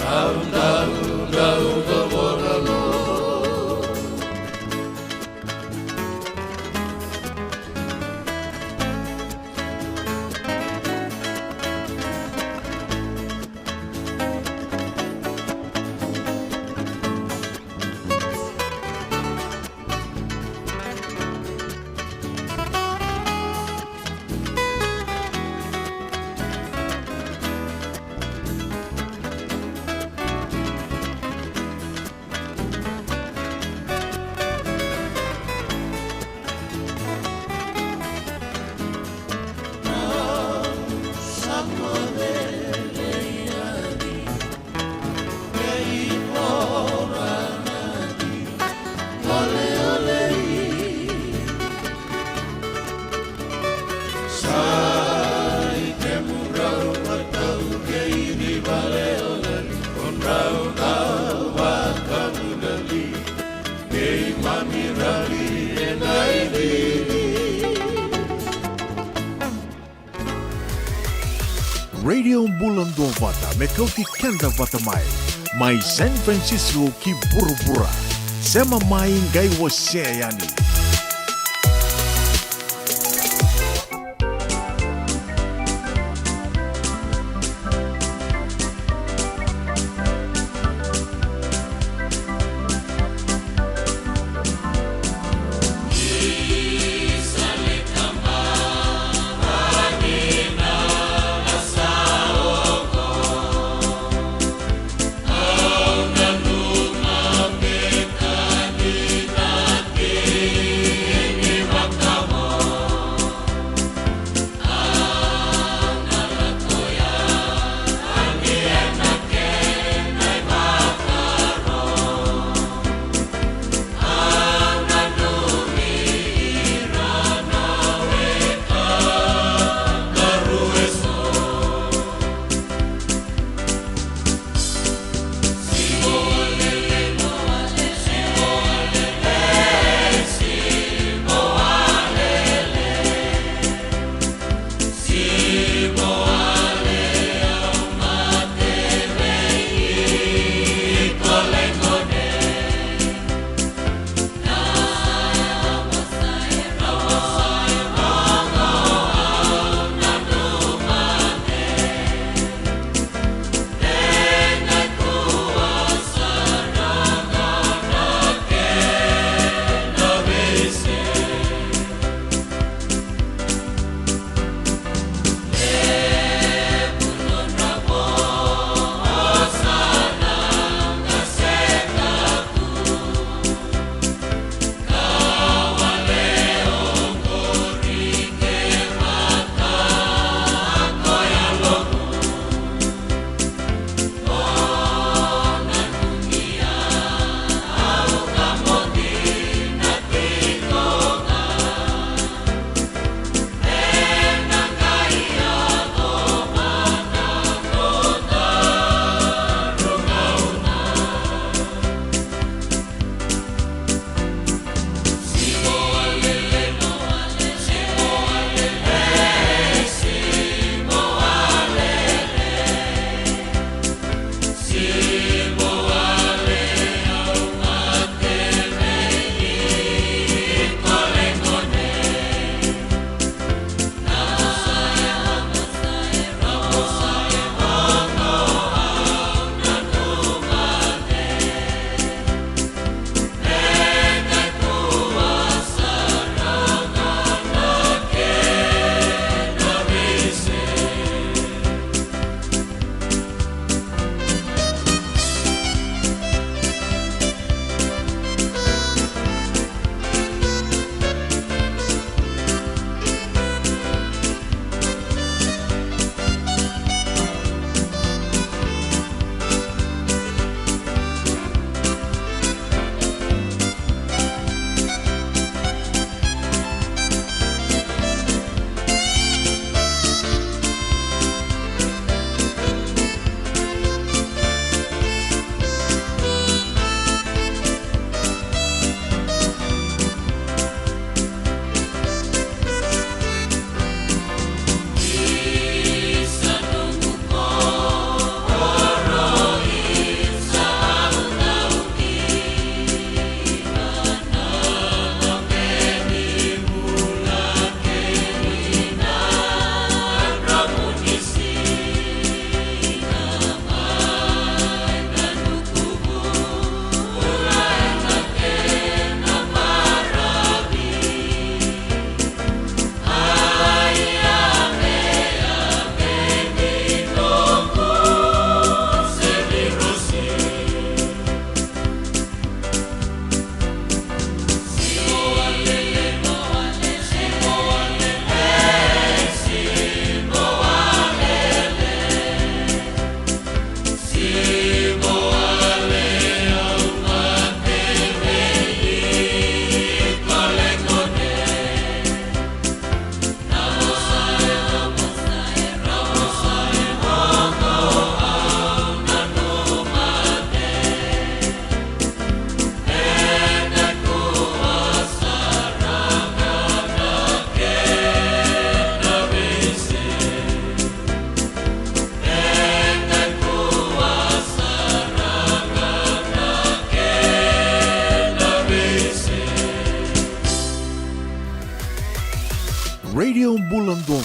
Dau, dau, dau, dau, dau, dau. Sa i kemudrau matau kei ni vale o lali, o drau dau vakamudrali, keimami rali e na ivini. Radio Bula Duavata, me kauti keda vata mai, mai San Francisco ki vuravura. Sema mai qai wasea yani.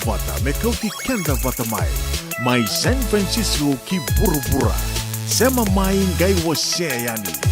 vata me kauti keda vata mai. Mai San Francisco ki vuravura. Sema mai qai wasea yani.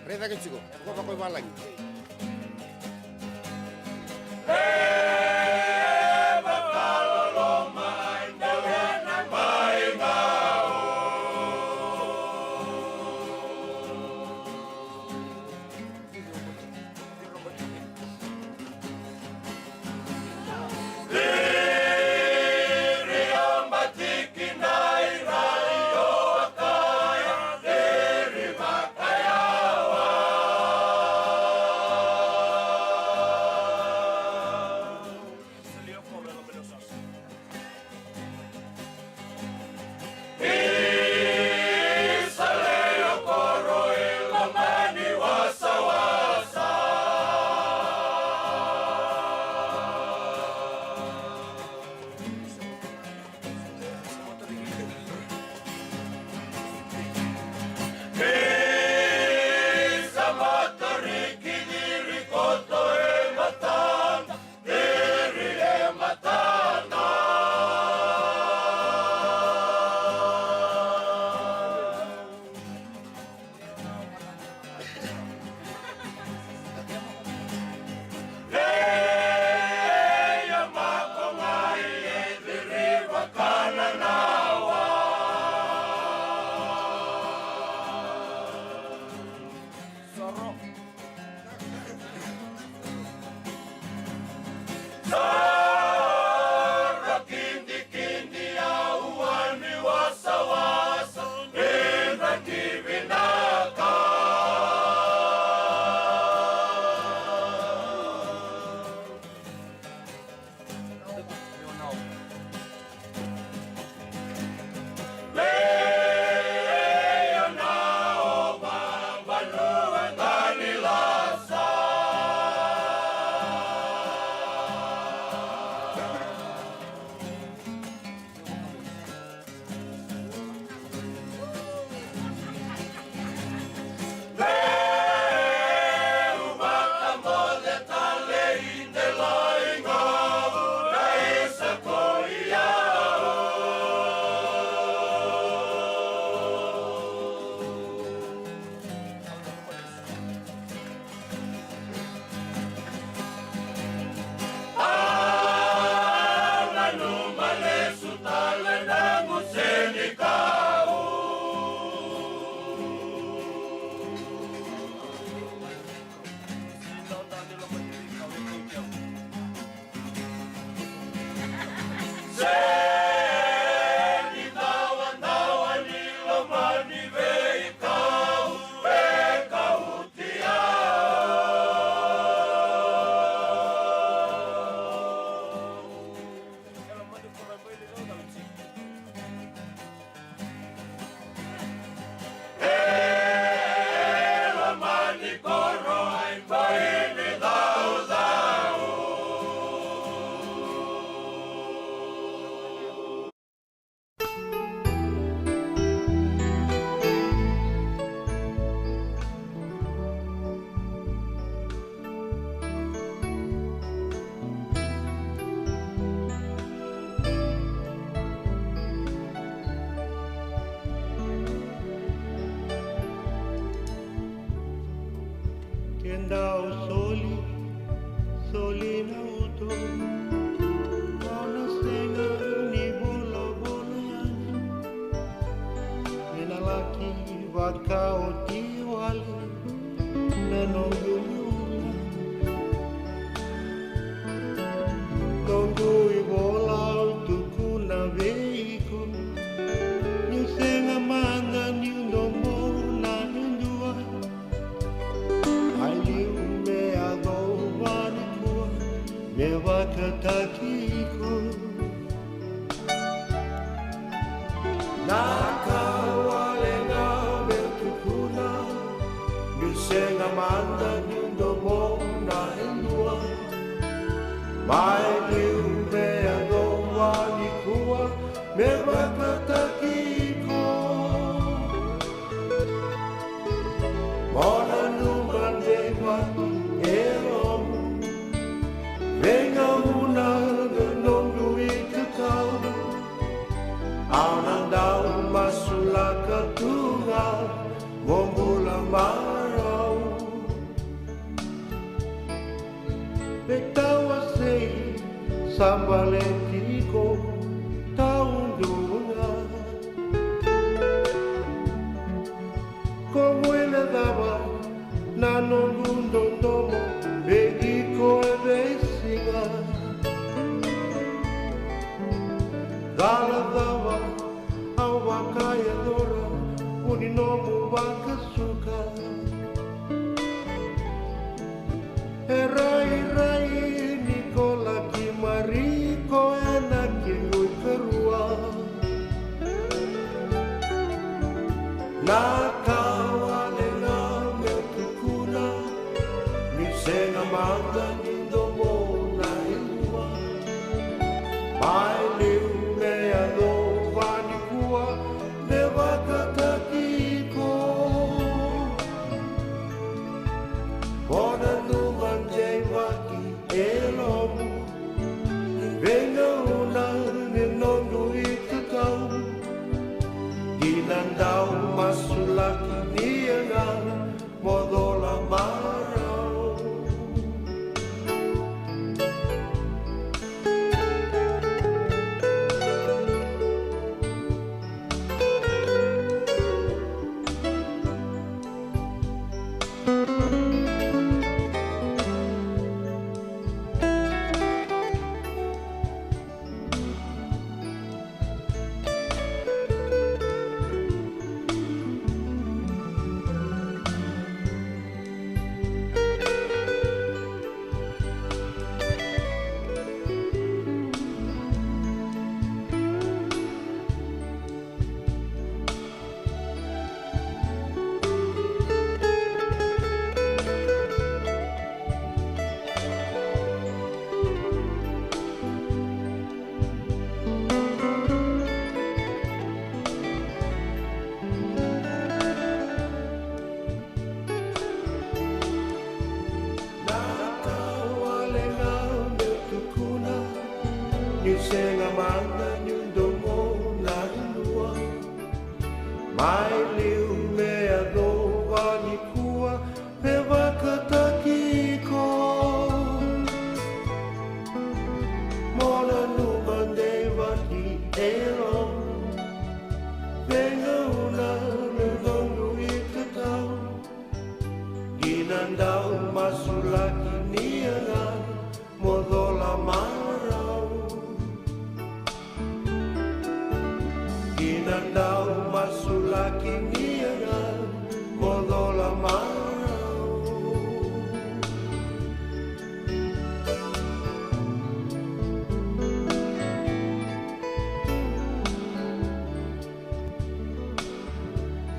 Raica ke tiko, ko vako i valagi. Ke dau soli, soli na uto, au na sega ni volavola yani. Me na laki vakaoti wale na noqu bula. Noqu ivola au tukuna vei iko, niu sega mada niu domona e dua. A liu me yacova nikua me vakataki iko. Na ka wale ga meu tukuna, niu sega mada niu domo Marau. Veitawasei sa baleti iko taudua ga. Ko guilecava na noqu dodomo vei iko e veisiga. Cala cava au vakayacora, vu ni nomu vakasuka. E rairai ni ko laki mariko ena kequ ikarua. Na ka wale ga meu tukuna, niu sega mada ni domona e dua. Mai liu me yacova nikua, me vakataki iko. Mo nanuma deivaki e lomamu, veigauna ni noqu itatau. Dina dau masulaki ni yaga, mo cola marau. Na ka wale ga meu tukuna, niu sega mada niu domona e dua. Mai liu me yacova nikua, me vakataki iko. Mo nanuma deivaki e lomamu, veigauna ni noqu itatau. Dina dau masulaki ni yaga, mo cola marau. Dina dau masulaki ni yaga, mo cola marau.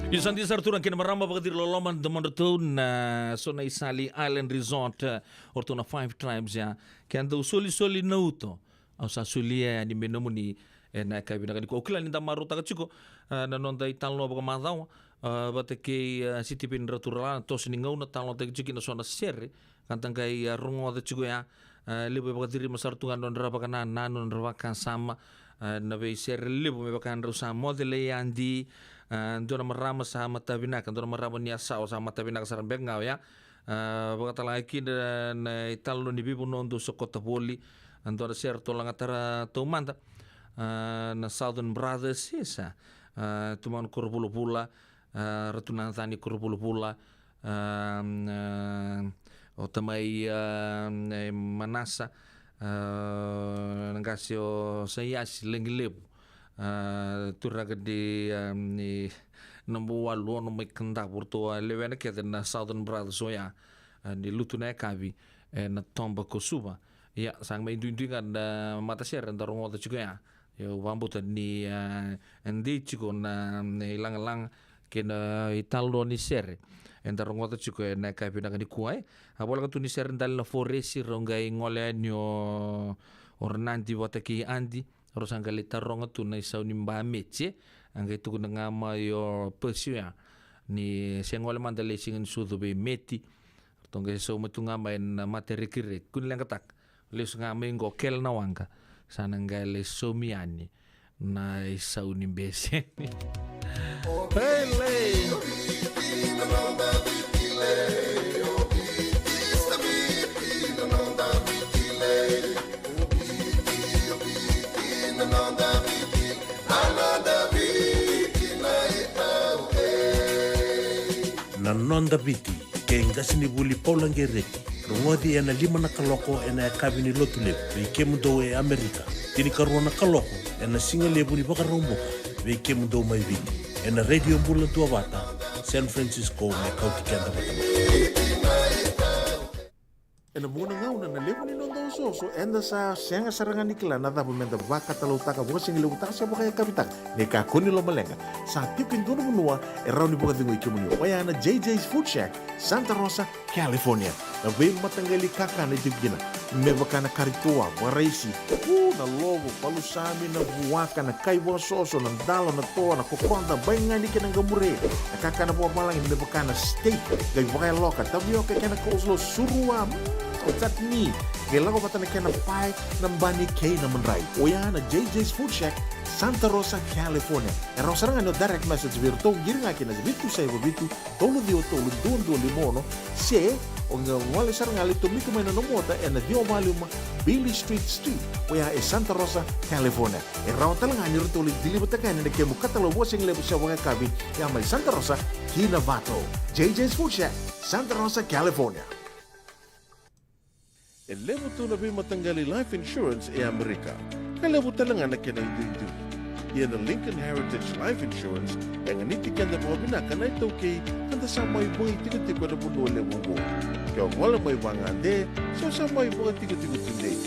Io, sa dina sara turaga kei na marama, vakaciri loloma na domodratou na so na isali Island Resort, o ratou na Five Tribes ya. Ke a dau solisoli na uto, au sa solia yani me nomuni ena yakavi vinaka nikua. Au kila ni da marautaka tiko, a, na noda italanoa vakamacawa, a, vata kei, a, Sitipeni Raturala, na toso ni gauna, talanoataki tiko kina so na sere ka da qai, a, rogoca tiko ya. A, levu e vakacirima sara tu ga na nodra vakanananu, nodra vakasama, a, na veisere levu me vaka drau sa moce lai yadi, a, dua na marama sa matavinaka, dua na marama ni Yasawa sa matavinaka sara beka ga oya. A, vakatalega kina na italanoa ni veivanua dou sokota voli, a, dua na sere tou lagataka taumada, a, na Southern Brothers, isa, a, Tumau na Korovulavula, a, Ratu Nacani Korovulavula, a, a, o tamai, a, e Manasa, a, na qase o Saiasi Legilevu, a, turaga ni, a, ni Nabouwalu, Ono mai Kadavu, ratou a lewena kece na Southern Brothers oya, a, ni lutu na yakavi, e, na toba ko Suva. Ia, sa mai duidui ga na matasere da rogoca tiko ya. Ia, au vakabauta ni, a, dei tiko na, na ilagalaga kei na italanoa ni sere eda rogoca tiko ena yakavi vinaka nikua, e. A voleka tu ni sere dali na Foresi, rau qai gole yani o, o Ranadi vata kei Adi, rau sa qai lai taroga tu na isau ni Bameti, e. A qai tukuna ga mai o Percy ya ni se gole mada lai Siganisucu vei Meti. Ratou qai sauma tu ga mai na matarekereke. Kua ni leqataka. Lesu ga mai qo, kele na waqa. Sa na qai lai saumi yani na isau ni Beseni. Hey, lei. Noda Viti kei qasenivuli Paula Gereti. Rogoci ena lima na kaloko ena yakavi ni Lotulevu vei kemudou e Amerika. Tinikarua na kaloko ena sigalevu ni Vakaraubuka vei kemudou mai Viti, ena Radio Bula Duavata, San Francisco, me kauti keda vata mai. Ena vuqa na gauna na levu ni noda osooso eda sa sega sara ga ni kila na cava meda vakatalautaka, vakasigalevu taka se vakayakavi taka. Ni kakua ni lomaleqa, sa tiko e dua na vanua e rawa ni vakacegui kemuni. Oya na J J's Food Shack, Santa Rosa, California. Na veimataqali kakana e tiko kina, me vaka na kari toa, vakaraisi, u, na lovo, palusami, na vuaka, na kai vakasoso, na dalo, na toa, na kokoda, baigani kei na qamure. Na kakana vakavalagi me vaka na steak, qai vakayaloka, tavioka kei na coleslaw, surua, mm, o chutney. Qai lako vata na kena pae, na bani kei na madrai. Oya na J J's Food Shack, Santa Rosa, California. E rawa sara ga ni o direct message vei iratou, qiri ga kina vitu saiva vitu, tolu ciwa tolu, dua dua lima ono, se o qai gole sara ga, lai tomika mai na nomu ota ena ciwa walu lima Beale Street Suite, oya e Santa Rosa, California. E rawa tale ga ni ratou lai deliver-taka yani na kemu katalau vakasigalevu se vakayakavi, ya mai Santa Rosa ki Novato. J J's Food Shack, Santa Rosa, California. E levu tu na veimataqali life insurance e Amerika, ka levu tale ga na kena iduidui. Ia na Lincoln Heritage Life Insurance e ganiti keda vakavinaka na iTaukei, ka da sa mai vakaitikotiko ena vanua levu oqo. Ke o gole mai vagade, se o sa mai vakatikotiko tudei,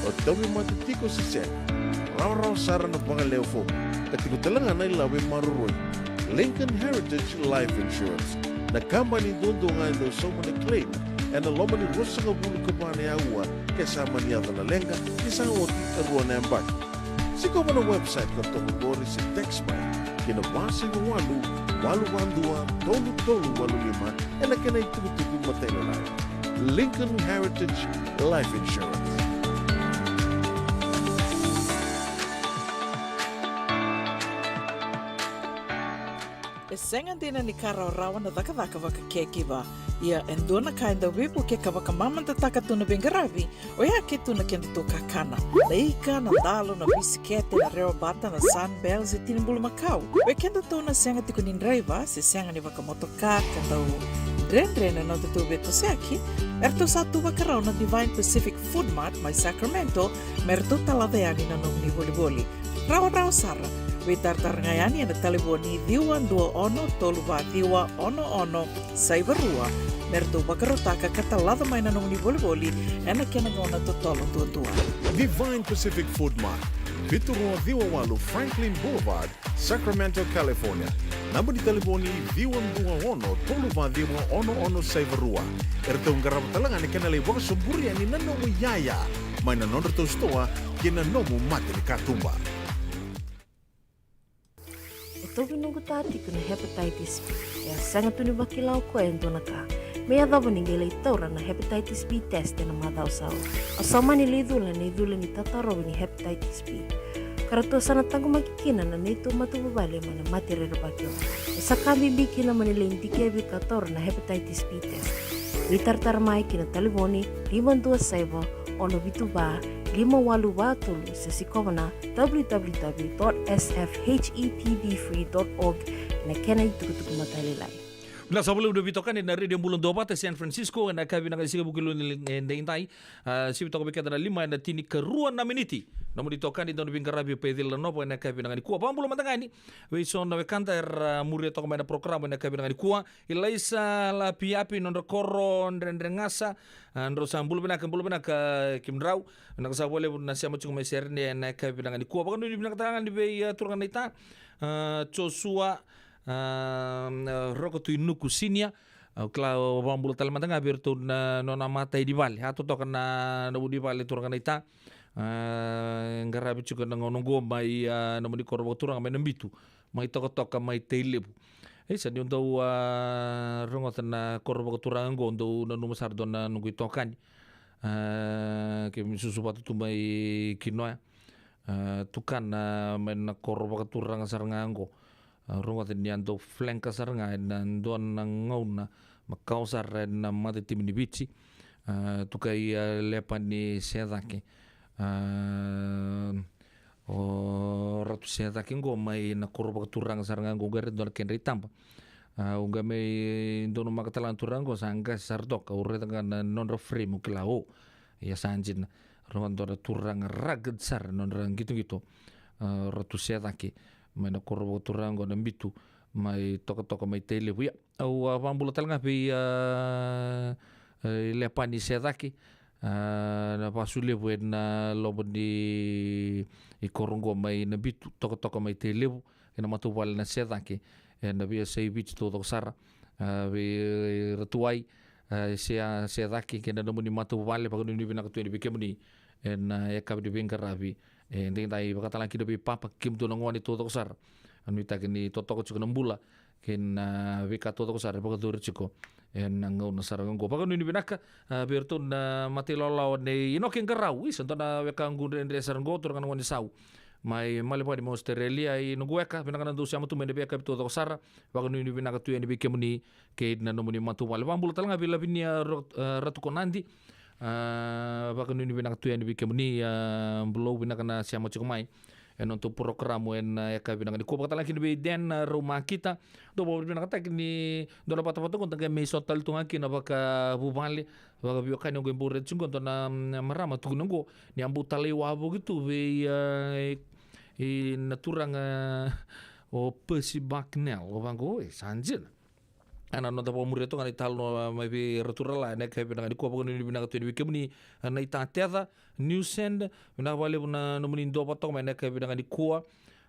o tauvimate tiko se sega, rawarawa sara na vakalewe fomu, ka tiko tale ga na ilavo e maroroi. Lincoln Heritage Life Insurance, na kabani duadua ga e dau sauma na claim ena loma ni ruasagavulu ka va na aua, ke sa mani yaco na leqa, ke sa oti e rua na yabaki. Sikova na website ka toka qori se text mai ki na va saiva walu, walu va dua, tolu tolu walu lima, ena kena itukutuku matailalai. Lincoln Heritage Life Insurance. E sega dina ni ka rawarawa na cakacaka vaka caregiver. Ia e dua na ka e dau veivuke ka vakamamadataka tu na veiqaravi, oya ke tu na kedatou kakana. Na ika, na dalo, na bisikete, na rewabata, na Sunbell se tini bulumakau. Vei kedatou na sega tiko ni draiva se sega ni vakamotoka ka dau dredre na nodatou veitosoyaki, eratou sa tu vakarau na Divine Pacific Food Mart mai Sacramento me ratou talaca yani na nomuni volivoli. Rawarawa sara, veitaratara ga yani ena talevoni ciwa dua ono tolu va ciwa ono ono saiva rua, me ratou vakarautaka ka talaca mai na nomuni volivoli ena kena gauna totolo duadua. Divine Pacific Food Mart, vitu rua ciwa walu Franklin Boulevard, Sacramento, California. Naba ni talevoni ciwa dua ono tolu va ciwa ono ono saiva rua. Eratou qarava tale ga na kena lai vakasoburi yani na nomu iyaya mai na nodratou sitoa kei na nomu mata ni katuba. E tauvi noqu ta tiko na hepatitis B. E a sega tu ni vakila o koya e dua na ka me yacova ni qai lai taura na hepatitis B test ena macawa sa oti. Au sa mani lai cula na icula ni tatarovi ni hepatitis B, ka ratou sa na taqomaki kina na neitou matavuvale mai na mate rerevaki oqo. E sa ka bibi kina mo ni lai dikevi ka taura na hepatitis B test. Veitaratara mai ki na talevoni lima dua saiva ono vitu va lima walu va tolu se sikova na w w w dot s f h e p b free dot org ena kena itukutuku matailalai. Vinaka saka vakalevu na veitokani na Radio Bula Duavata San Francisco ena yakavi vinaka ni siga Vukelulu edaidai. A, sivi toka vei keda na lima ena tinikarua na miniti. Nomuni itokani dau ni veiqaravi o Peceli Nanova ena yakavi vinaka nikua. Vakabula mada ga yani vei so na wekada era muria toka mai na porokaramu ena yakavi vinaka nikua. Ilaisa Lapiapi, nodra koro Dredregasa. A, drau sa bula vinaka, bula vinaka kemudrau. Vinaka saka vakalevu na sema tiko mai Sereni ena yakavi vinaka nikua. Vakanuinui vinaka tale ga yani vei, a, turaga naita, a, Joshua, a, Roko Tui Nuku Senior. Au kila, au vakabula tale mada ga vei iratou na nona matai ni vale. A totoka na, na vunivale turaga naita. A, qaravi tiko ena gauna oqo mai, a, nomuni koro vakaturaga mai Nabitu, mai Tokatoka, mai Tailevu. Isa, niu dau, a, rogoca na koro vakaturaga oqo, dau nanuma sara dua na noqu itokani. A, keimami susu vata tu mai Kinoya. A, tukana mai na koro vakaturaga sara ga oqo. A, rogoca ni a dau flank-ka sara ga ena dua na gauna makawa sara ena matatimi ni Viti. A, tukai, a, Lepani Secake. A, o Ratu Secake oqo mai na koro vakaturaga sara ga oqo, qai rai dua na kedra itaba. A, au qai mai donumaka tale ga na turaga qo, sa qase sara toka, au raica ga na nodra frame, au kila, o, ia sa dina. Rau a dua na turaga rugged sara na nodra qitoqito. A, Ratu Secake, mai na koro vakaturaga qo na Bitu, mai Tokatoka mai Tailevu. Ia, au a vakabula tale ga vei, a, e, Lepani Secake, a, na vasu levu ena loma ni, i koro qo mai na Bitu, Tokatoka mai Tailevu, ena matavuvale na Secake, ena veiyasai Viti taucoko sara, a, vei, e, Ratu Wai, a, se, a, Secake kei na nomuni matavuvale, vakanuinui vinaka tu yani vei kemuni, ena, a, yakavi ni veiqaravi, e, edaidai, vakatalega kina vei Papa, kemudou na gone taucoko sara. Au nuitaka ni totoka tiko na bula, kei na, a, veika taucoko sara e vakayacori tiko ena gauna sara ga qo. Vakanuinui vinaka, a, vei iratou na matailawalawa nei Inoke Qarau, isa dua na wekaqu dredre sara qo, turaga na gone sau. Mai Malevani mai Australia, i noqu weka, vinaka na dou sema tu mai na veiyakavi taucoko sara. Vakanuinui vinaka tu yani vei kemuni kei na nomuni matavuvale. Vakabula tale ga vei Lavinia Ro-, a, Ratukonadi. A, vakanuinui vinaka tu yani vei kemuni, a, Bulou, vinaka na sema tiko mai ena nodatou porokaramu ena, a, yakavi vinaka nikua. Vakatalega kina vei Dan, a, Raumakita. Dou vakavinavinakataki ni dua na vatavata qo da qai mai sota tale tu ga kina vakavuvale, vakaveiwekani. Au qai bau raica tiko qo dua na, mm, marama tukuna qo ni a bau talaiwavoki tu vei, a, i, i na turaga o Percy Bucknell. O vaqo, e, sa dina. A, na noda vakamuria toka ga na italanoa mai vei Ratu Rala ena yakavi vinaka nikua. Vakanuinui vinaka tu yani vei kemuni, a, na iTateca, Newsend, vinaka vakalevu na nomuni duavata toka mai ena yakavi vinaka nikua.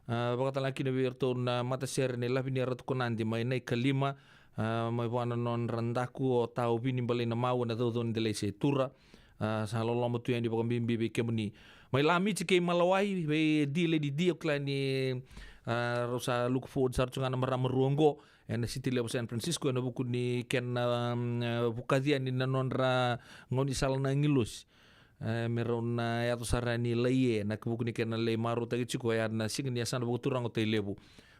A, vakatalega kina vei iratou na matasere nei Lavinia Ratukonadi mai Naikalima, a, mai vua na nodra daku o Taovini Balainamau ena Caucau ni Delai se Tura. A, sa loloma tu yani vakabibi vei kemuni. Mai Lamiti kei Malawai, vei Di Lady Di, au kila ni, a, rau sa look forward sara tu ga na marama rua oqo ena City Level San Francisco, ena vuku ni kena, mm, e, vukaci yani na nodra gaunisala na agilosi. E, me rau na yaco sara yani Laie, ena vuku ni kena lai marautaki tiko ya na siga ni yasana vakaturaga o Tailevu.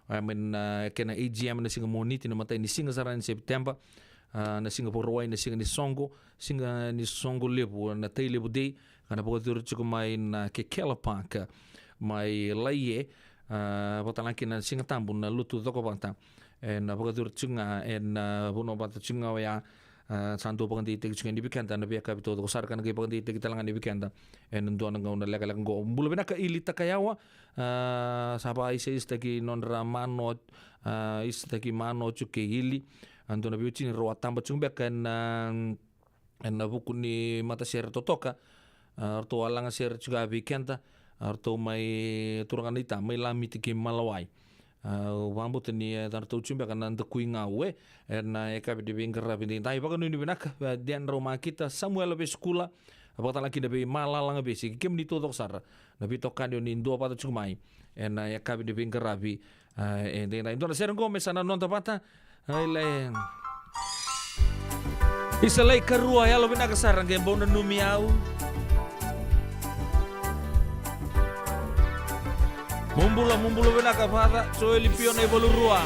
E, mai na kena A G M na siga Moniti, na imatai ni siga sara ni Sepiteba. A, na siga Vakarauwai, na siga ni soqo, siga ni soqo levu, na Tailevu Day, ka na vakayacori tiko mai na Kekela Park, mai Laie, a, vakatalega kina na Siga Tabu na Lotu Cokovata. E, na vakayacori tiko ga, e, na vanua vata tiko ga oya, a, sa dau vakadeitaki tiko yani vei keda na veiyakavi taucoko sara, ka na qai vakadeitaki tale ga yani vei keda ena dua na gauna lekaleka qo. Bula vinaka Ili Takayawa, a, sa vakaisaisataki nodra mano, a, isataki mano tiko kei Ili. A, dua na veiwatini rau a taba tiko beka ena, ena vuku ni matasere totoka. A, ratou a lagasere tiko ga vei keda, a, ratou mai turaga naita, mai Lamiti kei Malawai. A, au vakabauta ni, e, yadratou tiko beka na dakui gau, e, ena yakavi ni veiqaravi edaidai. Vakanuinui vinaka, e, Dan Raumakita, Samuela Vesikula, vakatalega kina vei Malalaga Vesi, kei kemuni taucoko sara na veitokani o ni duavata tiko mai ena yakavi ni veiqaravi, a, edaidai. Dua na sere qo me sa na noda vata. Ai le. Isa lai karua, yalo vinaka sara, qai bau nanumi au. Mo bula, mo bula vinaka, Father Joeli Pio Naivalurua.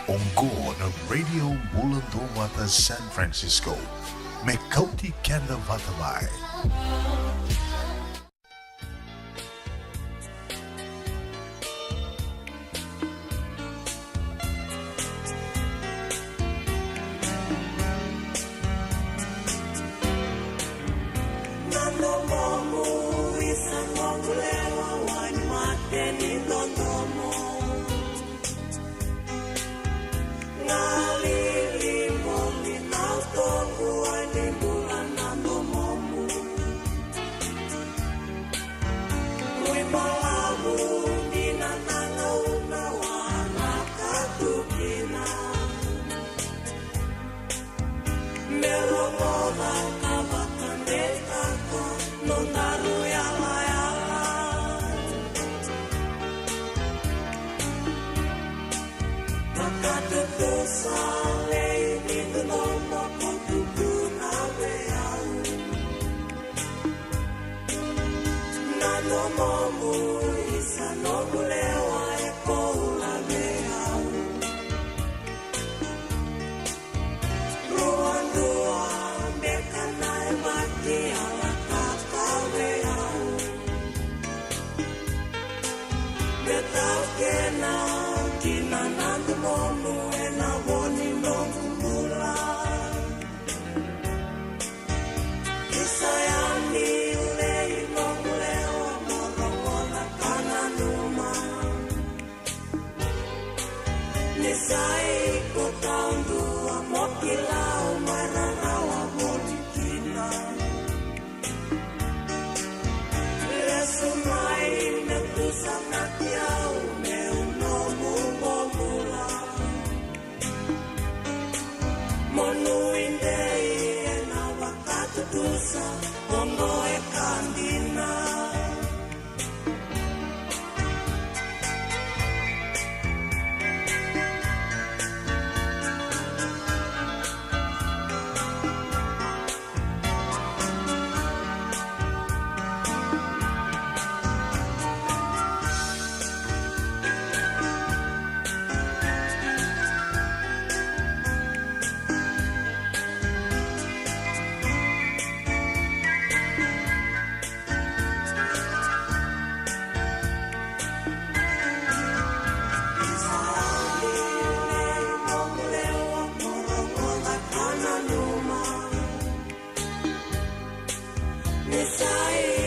Oqo na Radio Bula Duavata San Francisco, me kauti keda vata mai. Na domomu isa noqu lewa, wai ni mate ni dodomo. Galili moli na utoqu, wai ni bula na domomu. Mui balavu dina na gauna waraka tu kina. Me rogoca ka vakadeitaka nodaru yalayala. Vakatutusa lei ni dodomo ko tukuna vei au. Na domomu isa noqu lewa e koula vei au. Ruadua beka na yabaki a lataka vei au. Me taukena kina na domomu ena vo ni noqu bula. Isa yani lei noqu lewa, mo rogoca ka nanuma. Ni sa iko taudua mo kila au mai rarawa voli kina. Lesu mai me tusanaki au meu nomu bobula. Mo nuidei ena vakatutusa, oqo e ka dina. Ni sa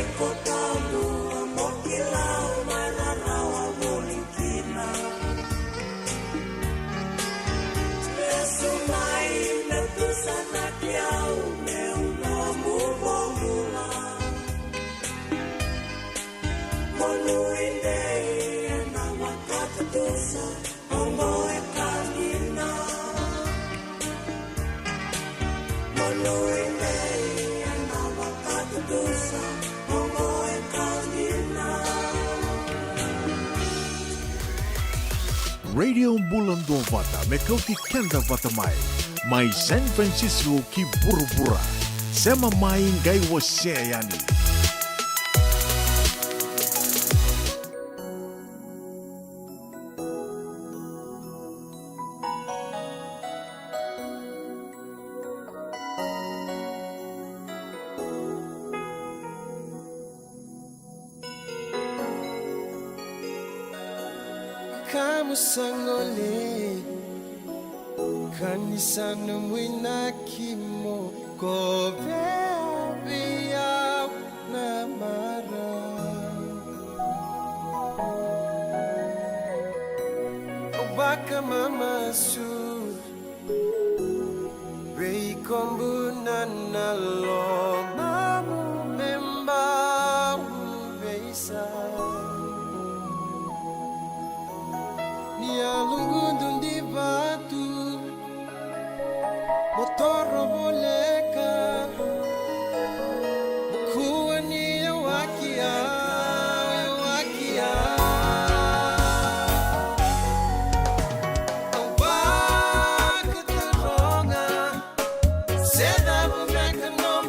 iko taudua mo kila au mai rarawa voli kina. Lesu mai me tusanaki au meu nomu bobula. Mo nuidei ena vakatutusa, oqo e ka dina. Mo nuidei ena vakatutusa, oqo e ka dina. Radio Bula Duavata, me kauti keda vata mai. Mai San Francisco ki vuravura. Sema mai qai wasea yani. Kamu sa gole, ka ni sa nomu inaki mo kovea vei au na marau. Au vakamamasu vei iko bula na lomamu me bau veisau. Ni yaloqu dau divatu, mo toro voleka, mo kua ni yawaki au, yawaki au. Au vakataroga, se cava beka nomu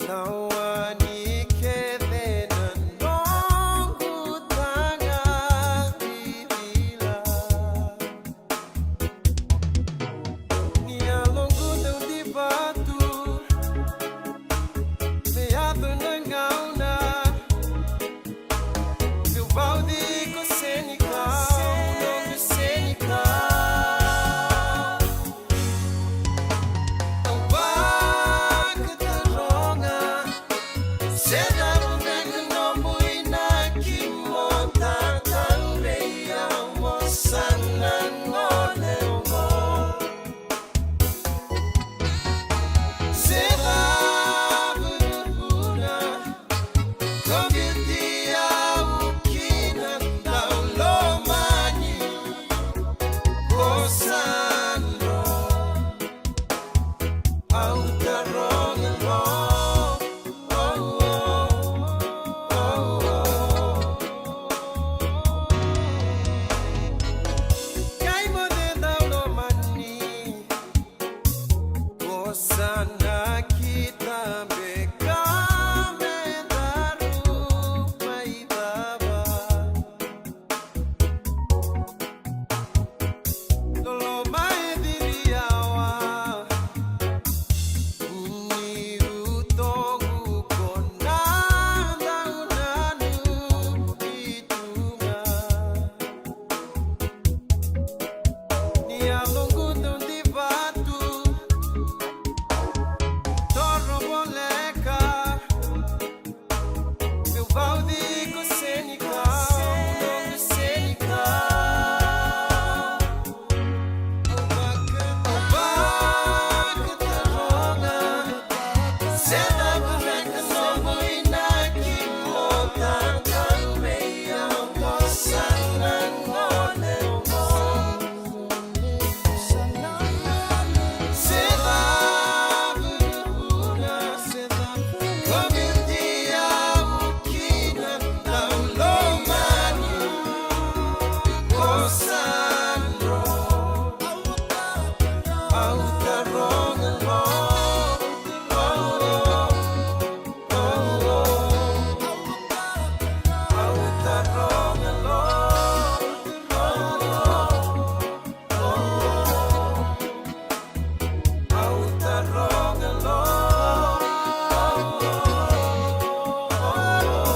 Tawa ni kece na noqu taga vivila. Ni yaloqu dau divatu. Me yaco na gauna. Meu vauci ko senikau, noqu senikau. Au vakataroga, se cava beka nomu inaki mo tatau vei au mo sa na gole oqo. Se cava na vuna ko biuti au kina, dau lomani ko sa dro. Au taroga lo, oh, oh, oh, oh. Qai moce dau lomani. Ko sa nakita beka me daru mai cava. Loloma e ciri yawa. Uni utoqu ko na dau nanumi tu ga. Ni yaloqu dau divatu. Toro voleka. Meu vauci ko senikau, noqu senikau. Au vakataroga. Se cava beka nomu inaki mo tatau vei au mo sa na gole oqo. Se cava na vuna ko biuti au kina, dau lomani ko sa dro. Au taroga lo, oh, oh, oh, oh. Au taroga lo, oh, oh, oh, oh. Au taroga lo, oh, oh, oh, oh.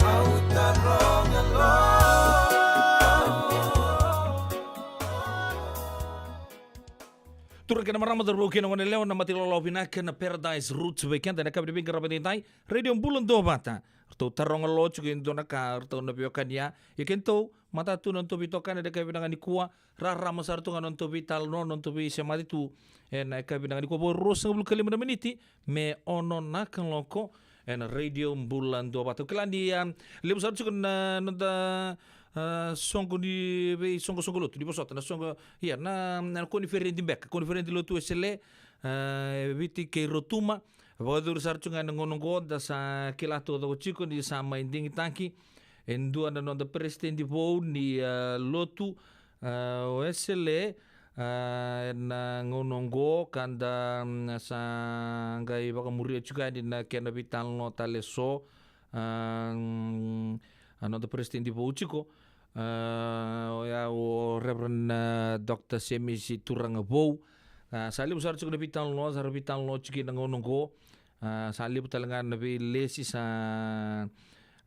Au taroga lo. Turaga kei na marama, cauravou kei na goneyalewa, na matailalai vinaka na Paradise Roots vei keda ena yakavi ni veiqaravi edaidai. Radio Bula Duavata. Ratou taroga lo tiko e dua na ka, ratou na veiwekani ya. Ia keitou, matata tu na nodatou veitokani ena yakavi vinaka nikua. Rarama sara tu ga na nodatou veitalanoa, na nodatou veisemati tu ena yakavi vinaka nikua, vo ruasagavulu ka lima na miniti me ono na kaloko ena Radio Bula Duavata. Au kila ni, a, levu sara tiko na noda, a, soqo ni veisoqosoqo lotu, ni vosota, na soqo, ia, na, na koniferedi beka, koniferedi lotu Wesele, a, e Viti kei Rotuma. Vakacuru sara tiko ga ena gauna oqo, da sa kila taucoko tiko ni sa mai digitaki e dua na noda peresitedi vou ni, a, lotu, a, Wesele, a, ena gauna oqo, ka da, mm, sa qai vakamuria tiko yani na kena veitalanoa tale eso, a, mm, a noda peresitedi vou tiko, a, oya o Reverend, a, Doctor Semisi Turagavou. A, sa levu sara tiko na veitalanoa, sa ra veitalanoa tiko ena gauna oqo. A, sa levu tale ga na veilesi sa,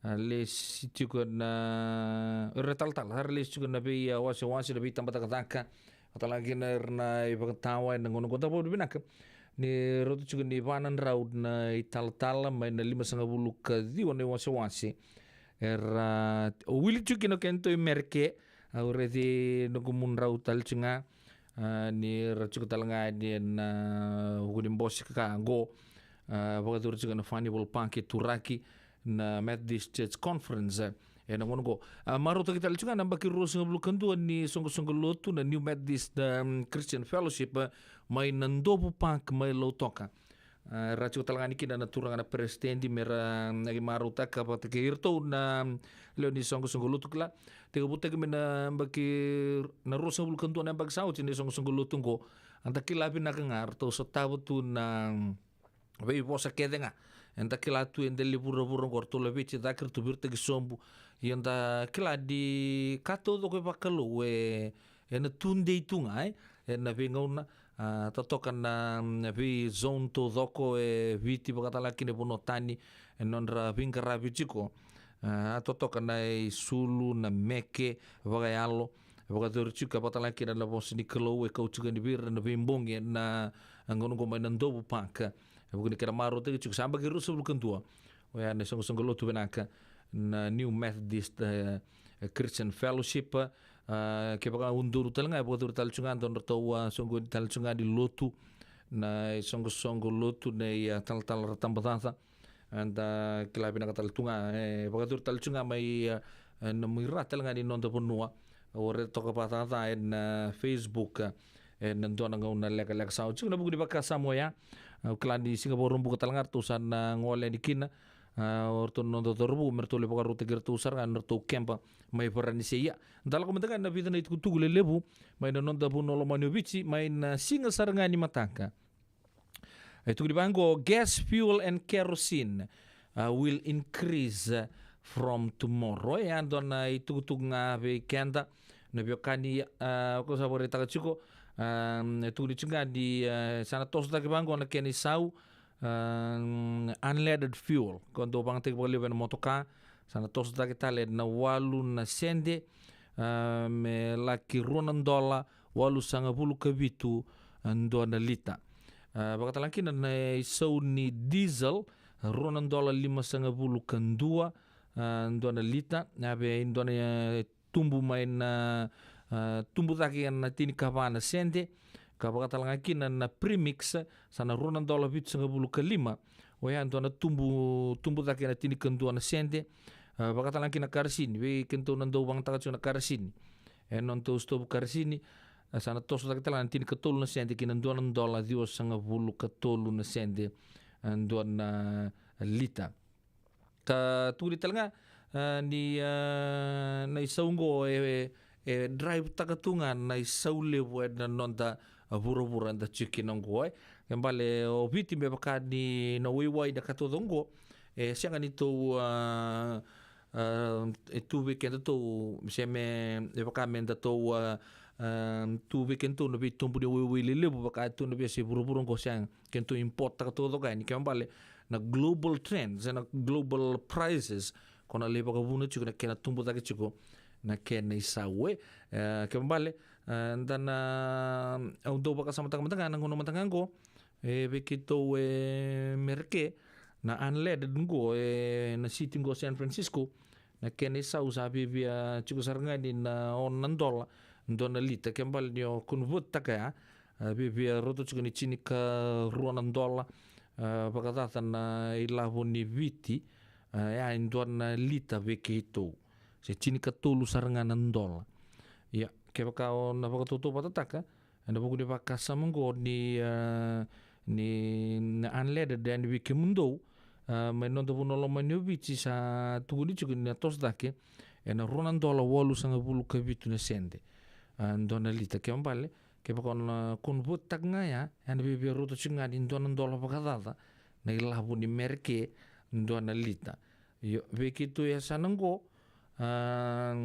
a, lesi tiko na, era talatala, sa ra lesi tiko na vei, a, wasewase, na veitabatakacaka. Tale ga kina era na ivakatawa ena gauna oqo. Da vakavinavinaka ni rauta tiko ni va na drau na italatala mai na limasagavulu ka ciwa na iwasewase. Era, a, wili tiko kina o kedatou i Mereke, au raici noqu mudrau tale tiko ga, a, ni ra tiko tale ga yani ena, a, vuku ni bose ka oqo, a, vakacuru tiko ena Fanival Park e Turaki, na Methodist Church Conference, e, ena gauna oqo. A, marautaki tale tiko ga na yabaki ruasagavulu ka dua ni soqosoqo lotu, na New Methodist, um, Christian Fellowship, a, mai Nadovu Park, mai Lautoka. A, ra tiko tale ga yani kina na turaga na peresitedi me ra, mm, qai marautaka vata kei iratou na, mm, lewe ni soqosoqo lotu kila. Tekivutaki mai na yabaki, na ruasagavulu ka dua na yabaki sa oti na isoqosoqo lotu oqo. A da kila vinaka ga, ratou sotava tu na, mm, veivosa kece ga. Eda kila tu eda lewe vuravura oqo, ratou laveti cake, ratou viritaki sobu. Ia da kila ni ka taucoko e vakalou e, ena tudei tu ga, e, ena veigauna, a, totoka na, mm, vei zone taucoko e Viti, vakatalega kina e vanua tani, e nodra veiqaravi tiko. A, totoka na isulu, na meke vakayalo, vakayacori tiko, vakatalega kina na vosa ni Kalou e kau tiko yani vei ira na veibogi ena gauna oqo mai na Dovu Park. E vuku ni kena marautaki tiko, sa yabaki ruasagavulu ka dua. Oya na isoqosoqo lotu vinaka na New Methodist, e, Christian Fellowship. A, kevaka e dodonu tale ga, e vakayacori tale tiko ga e dua nodratou, a, soqoni tale tiko ga ni lotu, na isoqosoqo lotu nei, a, Talatala Ratabacaca. Eda kila vinaka tale tu ga, e vakayacori tale tu ga mai, e, e, na mai ra tale ga ni noda vanua. Au raica toka vakacaca ena Facebook, e, ena dua na gauna lekaleka sa oti tiko ena vuku ni vakasama oya. Au kila ni siga Vakaraubuka tale ga ratou sa na gole yani kina, a, o ratou na noda cauravou me ratou lai vakarautaki iratou sara ga na nodratou keba mai Varanise. Ia, da lako mada ga ena vica na itukutuku lelevu mai na noda vanua lomani o Viti, mai na siga sara ga ni mataka. E tukuni vaqo, gas, fuel and kerosene, uh, will increase, uh, from tomorrow. E a dua na itukutuku ga vei keda na veiwekani, uh, ko sa vakaraitaka tiko, um, e tukuni tiko ga ni, uh, sa na toso cake vaqo na kena isau, um, unleaded fuel. Ko dau vagataki vakalevu ena motoka, sa na toso cake tale na walu na sede, uh, me laki rua na dola walusagavulu ka vitu, a, dua na lita. A, vakatalega kina na isau ni diesel, a, rua na dola limasagavulu ka dua, a, dua na lita. A, vei dua na, e, tubu mai na, a, tubu cake ena tinikava na sede. Ka vakatalega kina na premix, sa na rua na dola vitusagavulu ka lima. Oya dua na tubu, tubu cake ena tinikadua na sede. A, vakatalega kina na karasini, vei kedatou na dau vagataka tiko na karasini. E nodatou sitovu karasini, a, sa na toso cake tale ga na tinikatolu na sede ki na dua na dola ciwasagavulu ka tolu na sede, a, dua na lita. Ka tukuni tale ga, a, ni, a, na isau oqo e, e, e drive taka tu ga na isau levu ena noda, a, vuravura eda tiko kina oqo, e. Ke bale o Viti me vaka ni na waiwai na ka taucoko oqo, e sega ni tou, a, a, e tu vei kedatou, se me, e vaka me datou, a, a, tu vei kedatou na veitobu ni waiwai lelevu vaka e tu na veiyasai vuravura oqo, sega, kedatou import taka taucoko yani, ke bale na global trends, na global prices, ko na lai vakavuna tiko na kena tubu cake tiko na kena isau, e. E, ke bale, e, da na, au dau vakasamataka mada ga na gauna mada ga oqo, e, vei keitou e Mereke, na unleaded qo, e, na city qo San Francisco, na kena isau sa viavia tiko sara ga ni na ono na dola dua na lita, ke bale ni o convert taka ya, a, viavia rauta tiko ni tinikarua na dola, a, vakacaca na ilavo ni Viti, a, ya e dua na lita vei keitou. Se tinikatolu sara ga na dola. Ia, kevaka o na vakatautauvatataka, ena vuku ni vakasama oqo ni, a, ni na unleaded yani vei kemudou, a, mai noda vanua lomani o Viti sa tukuni tiko ni na toso cake ena rua na dola walusagavulu ka vitu na sede, a, dua na lita, ke bale, kevaka o na convert taka ga ya, ena viavia rauta tiko ga ni dua na dola vakacaca na ilavo ni Mereke dua na lita. Io, vei keitou e yasana oqo, a,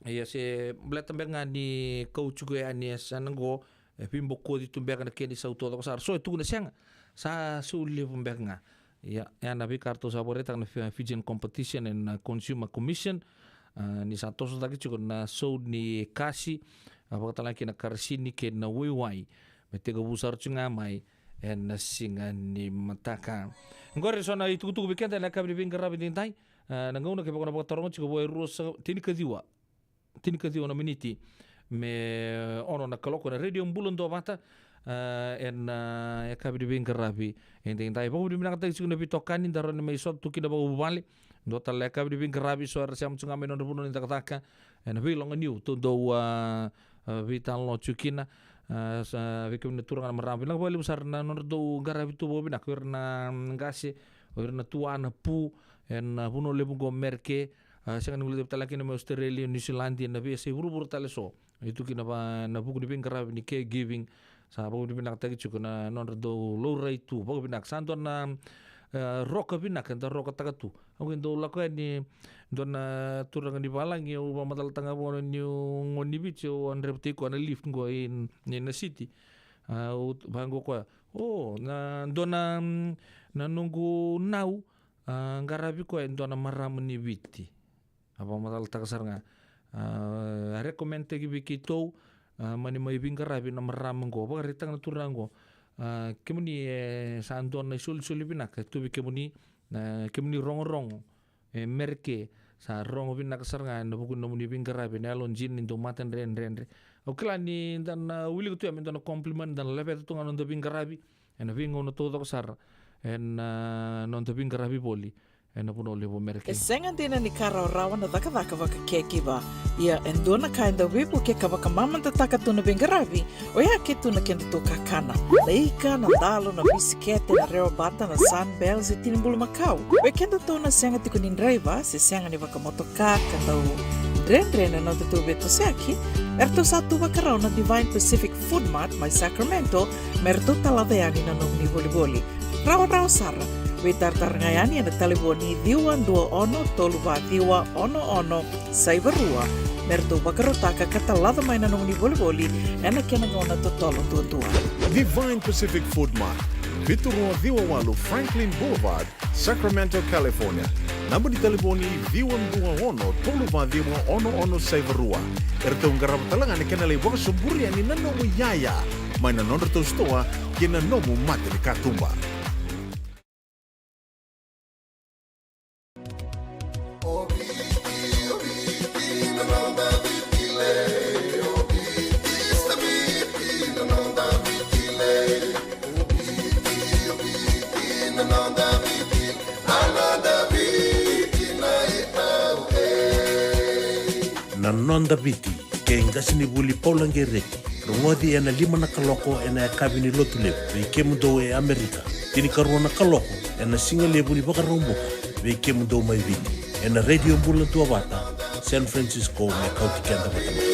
ia se baleta beka ga ni kau tiko yani e yasana oqo, e veibokoci tu beka na kena isau taucoko sara. So e tukuna sega, sa sau levu beka ga. Ia, ya na veika ratou sa vakaraitaka na Fi-, Fijian Competition and, a, Consumer Commission, a, ni sa toso cake tiko na sau ni kasi, a, vakatalega kina karasini kei na waiwai, me tekivu sara tiko ga mai ena siga ni mataka. Oqori so na itukutuku vei keda ena yakavi ni veiqaravi edaidai. A, na gauna kevaka o na vakataroga tiko, vo e rua sa, tinikaciwa, tinikaciwa na miniti me ono na kaloko ena Radio Bula Duavata, a, ena, a, yakavi ni veiqaravi edaidai. Vakavinavinakataki tiko na veitokani da rawa ni mai sota tu kina vakavuvale. Dua tale na yakavi ni veiqaravi, so era sema tiko ga mai nodra vanua ni cakacaka ena veiloga niu, tou dau, a, a, veitalanoa tiko kina. A, sa, vei kemuni na turaga na marama, vinaka vakalevu sara na nodra dau qaravi tu vakavinaka, o ira na, mm, qase, o ira na tua, na pu ena, a, vanua levu oqo Mereke, a, sega ni guilecavi tale ga kina mai Australia, New Zealand, ena veiyasai vuravura tale so. E tu kina va, na vuku ni veiqaravi ni caregiving, Sa vakavinavinakataki tiko na nodra dau laurai tu vakavinaka. Sa dua na, e, roka vinaka eda rokataka tu. Au qai dau lako yani, dua na turaga ni valagi, au vakamacalataka ga vua na niu gone ni Viti, au a draivataki koya na Lyft qo i, i na city. A, au vaqo koya. O, na dua na, na noqu nau, a, qaravi koya e dua na marama ni Viti. A vakamacalataka sara ga. A, a recommend-taki vei keitou, a, mani mai veiqaravi na marama qo. Vakaraitaka na turaga qo. A, kemuni e sa dua na isolisoli vinaka e tu vei kemuni, a, kemuni rogorogo. E Mereke, sa rogo vinaka sara ga ena vuku ni nomuni veiqaravi, na yalo dina ni dau matadredredre. Au kila ni da na wilika tu ya me dua na compliment, da na laveta tu ga na noda veiqaravi ena veigauna taucoko sara, ena noda veiqaravi voli ena vanua levu o Mereke. E sega dina ni ka rawarawa na cakacaka vaka caregiver. Ia e dua na ka e dau veivuke ka vakamamadataka tu na veiqaravi, oya ke tu na kedatou kakana. Na ika, na dalo, na bisikete, na rewa bata, na Sunbell se tini bulumakau. Vei kedatou na sega tiko ni draiva se sega ni vakamotoka ka dau dredre na nodatou veitosoyaki, eratou sa tu vakarau na Divine Pacific Food Mart mai Sacramento me ratou talaca yani na nomuni volivoli. Rawarawa sara. Veitaratara ga yani ena talevoni ciwa dua ono tolu va ciwa ono ono saiva rua me ratou vakarautaka ka talaca mai na nomuni volivoli ena kena gauna totolo duadua. Divine Pacific Food Mart, vitu rua ciwa walu Franklin Boulevard, Sacramento, California. Naba ni talevoni ciwa dua ono tolu va ciwa ono ono saiva rua. Eratou qarava tale ga na kena lai vakasoburi yani na nomu iyaya mai na nodratou sitoa ki na nomu mata ni katuba. Na Noda Viti, kei qasenivuli Paula Qereti, rogoci ena lima na kaloko ena yakavi ni Lotulevu vei kemudou e Amerika, tinikarua na kaloko ena sigalevu ni Vakaraubuka vei kemudou mai Viti, ena Radio Bula Duavata, San Francisco, me kauti keda vata mai.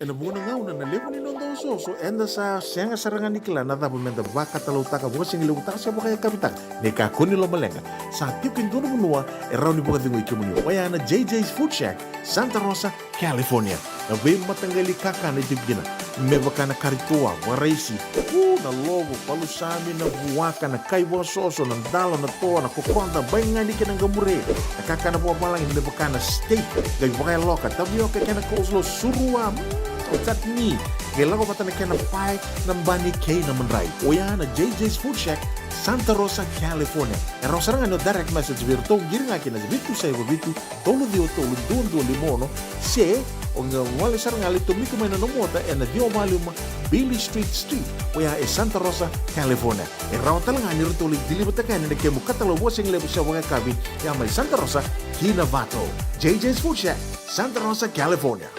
Ena vuqa na gauna na levu ni noda osooso, eda sa sega sara ga ni kila na cava meda vakatalautaka, vakasigalevu taka se vakayakavi taka. Ni kakua ni lomaleqa, sa tiko e dua na vanua e rawa ni vakacegui kemuni, oya na J J's Food Shack, Santa Rosa, California. Na veimataqali kakana e tiko kina, me vaka na kari toa, vakaraisi, u, na lovo, palusami, na vuaka, na kai vakasoso, na dalo, na toa, na kokoda, baigani kei na qamure. Na kakana vakavalagi me vaka na steak, qai vakayaloka, tavioka kei na coleslaw, surua, mm, o chutney, qai lako vata na kena pae, na bani kei na madrai. Oya na J J's Food Shack, Santa Rosa, California. E rawa sara ga ni o direct message vei iratou, qiri ga ki na vitu saiva vitu, tolu ciwa tolu, dua dua lima ono, se o qai gole sara ga, lai tomika mai na nomu ota ena ciwa va lima Beale Street Suite, oya e Santa Rosa, California. E rawa tale ga ni ratou lai deliver-taka yani na kemu katalau vakasigalevu se vakayakavi, ya mai Santa Rosa ki Novato. J J's Food Shack, Santa Rosa, California.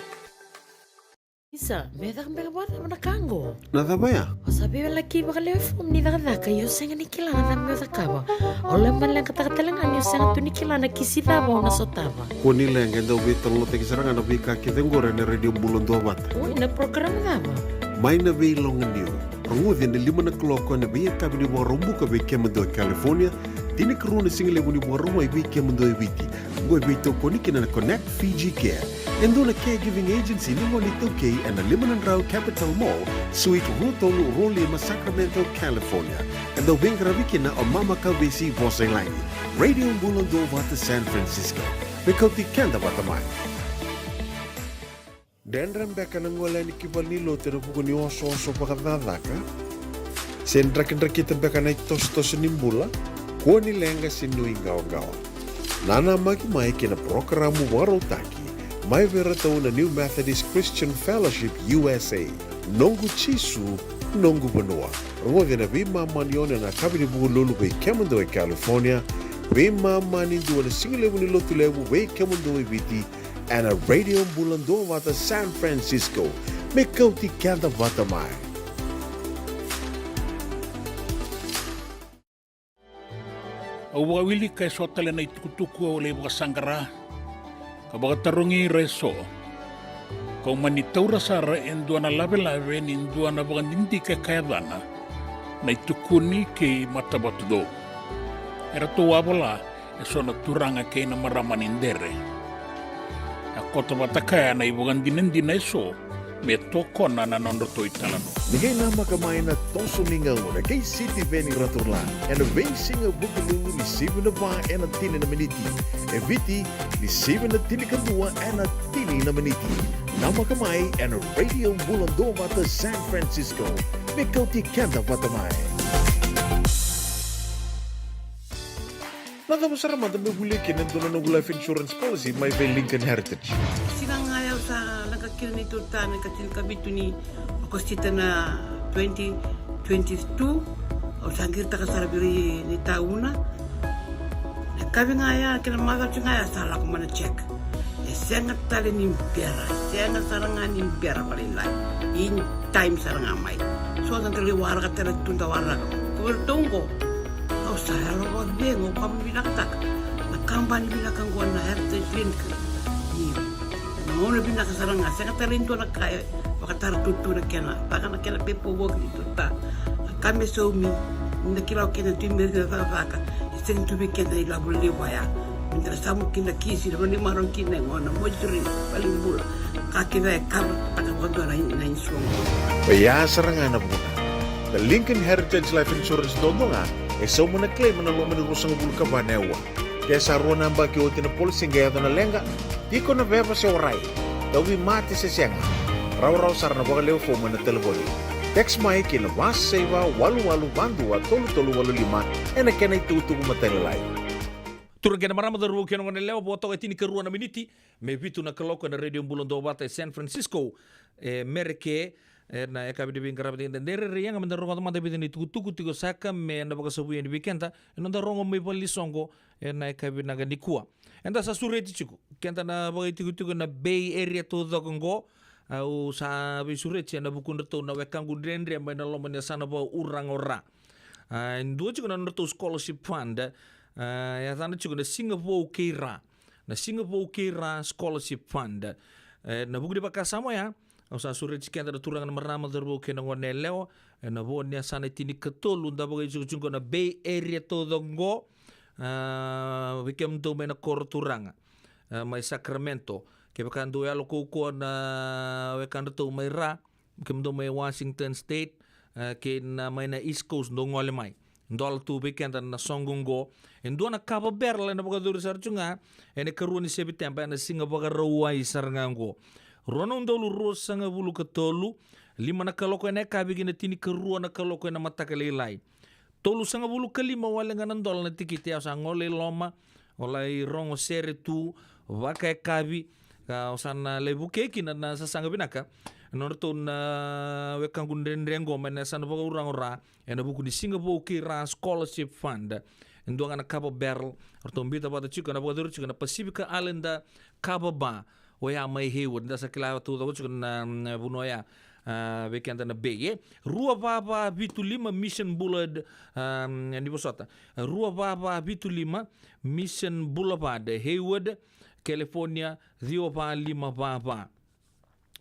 Isa, me caka beka vakacava na ka qo? Na cava ya? O sa veiwalaki vakalewe fomu ni cakacaka, ia o sega ni kila na cava me o cakava. O lai baleqataka tale ga ni o sega tu ni kila na kisi cava o na sotava. Kua ni leqa, e dau veitalanoataki sara ga na veika kece qori ena Radio Bula Duavata. Oi, na program cava? Mai na Veiloganiu. Rogoci ena lima na kaloko ena veiyakavi ni Vakaraubuka vei kemudou e California, tinikarua na sigalevu ni Vakarauwai vei kemudou e Viti. Qo e veitokoni kina na Connect Fiji Care, e dua na caregiving agency ni gone iTaukei ena lima na drau Capitol Mall, Suite rua tolu rua lima, Sacramento, California. E dau veiqaravi kina o Mama Kavesi Vosailagi. Radio Bula Duavata San Francisco. Me kauti keda vata mai. Dredre beka na gole yani ki valenilotu ena vuku ni osooso vakacakacaka? Se drakidrakita beka na itosotoso ni bula? Kua ni leqa se nuiqawaqawa. Nanamaki mai ki na parokaramu vakarautaki mai vei iratou na New Methodist Christian Fellowship U S A, Noqu Jisu, Noqu Vanua. Rogoci ena veimama ni ono ena yakavi ni Vukelulu vei kemudou e California, veimama ni dua ena sigalevu ni Lotulevu vei kemudou e Viti, ena Radio Bula Duavata San Francisco, me kauti keda vata mai. Au vakawilika eso tale na itukutuku au lai vakasaqara ka vakatarogi ira eso. Kau mani taura sara e dua na lavelave ni dua na vakadidike ka yacana Na iTukuni kei Matavatucou. Eratou a vola eso na turaga kei na marama ni Dere. A koto vata kaya na ivakadinadina eso me tokona na nodratou italanoa. Ni qai namaka mai na toso ni gauna kei Sitiveni Raturla ena veisiga Vukelulu ni sivi na va ena tini na miniti. E Viti ni sivi na tinikadua ena tini na miniti. Namaka mai ena Radio Bula Duavata San Francisco. Me kauti keda vata mai. Na cava sara mada me volia kina e dua na noqu life insurance policy mai vei Lincoln Heritage? Siga ga ya au sa leqa kina neitou ta na ikatinikavitu ni Okosita na twenty twenty-two. Au sa qiritaka sara vei ira ni tauna. Na kavi ga ya kei na macawa ga ya sa lako mai na check. E sega tale ni bera, sega sara ga ni bera vakalailai. In time sara ga mai. So da qai waraka tale tu da waraka. Ko vei ratou oqo, au sa yalo vakacegu, au vakavinavinakataka na kabani vinaka oqo na Heritage Clinic. Io. Na gauna vinaka sara ga, sega tale ni dua na ka e vakatara tu tu na kena, vaka na kena paperwork ni tu ta. Na ka me saumi, ni na kila o keda tu i meri na cakacaka, e sega tu vei keda na ilavo levu vaya. Me da na samu kina kisi, na vani marau kina e gona, moituri, valenibula. Ka kece e cover taka vakadua na, na insurance. Oya sara ga na vuna. Na Lincoln Heritage Life Insurance duadua ga e sauma na claim ena loma ni ruasagavulu ka va na aua. Ke sa rua na yabaki oti na policy qai yaco na leqa, tiko na veva se warai, tauvimate se sega, rawarawa sara na vakalewe fomu ena telefoni. Text mai ki na va saiva walu walu va dua tolu tolu walu lima ena kena itukutuku matailalai. Turaga kei na marama, cauravou kei na goneyalewa, vo toka e tinikarua na miniti me vitu na kaloko ena Radio Bula Duavata e San Francisco, e Mereke. Ena yakavi ni veiqaravi, da rairai yaga me da rogoca mada e vica na itukutuku tiko saka me na vakasavuya yani vei keda ena noda rogo mai valenisoqo ena yakavi vinaka nikua. Eda sa sureti tiko keda na vakaitikotiko ena Bay Area taucoko oqo. Au sa veisureti ena vukudratou na wekaqu dredre mai na loma ni yasana vakauraga o Ra. A, e dua tiko na nodratou scholarship fund. A, e yacana tiko na Siga Vou kei Ra. Na Siga Vou kei Ra Scholarship Fund. E, na vuku ni vakasama oya, au sa sureti keda na turaga na marama, cauravou kei na goneyalewa ena vo ni yasana e tinikatolu da vakaitikotiko na Bay Area taucoko oqo. A, vei kemudou mai na koro turaga, a, mai Sacramento, kevaka dou yalo kaukauwa na wekadratou mai Ra, kemudou mai Washington State, e, kei na mai na East Coast, dou gole mai. Dola tu vei keda na soqo oqo. E dua na kava barrel ena vakayacori sara tu ga ena ikarua ni Sepiteba, ena siga Vakarauwai sara ga oqo. Rua na udolu ruasagavulu ka tolu, lima na kaloko ena yakavi ki na tinikarua na kaloko ena mataka lailai. Tolusagavulu ka lima wale ga na dola na tikite. Au sa gole i loma, au lai rogo sere tu vakayakavi, ka au sa na lai vukei kina na sasaga vinaka na nodratou na wekaqu dredre oqo mai na yasana vakauraga o Ra ena vuku ni Siga Vou kei Ra Scholarship Fund. E dua ga na kava barrel, ratou biuta vata tiko, na vakayacori tiko na Pacific Islander Kava Bar, oya mai Hayward, da sa kila taucoko tiko na, na vanua oya, a, vei keda na Bay, e. Rua va va vitu lima Mission Boulevard, a, ni vosota. Rua va va vitu lima Mission Boulevard, Hayward, California, ciwa va lima va va.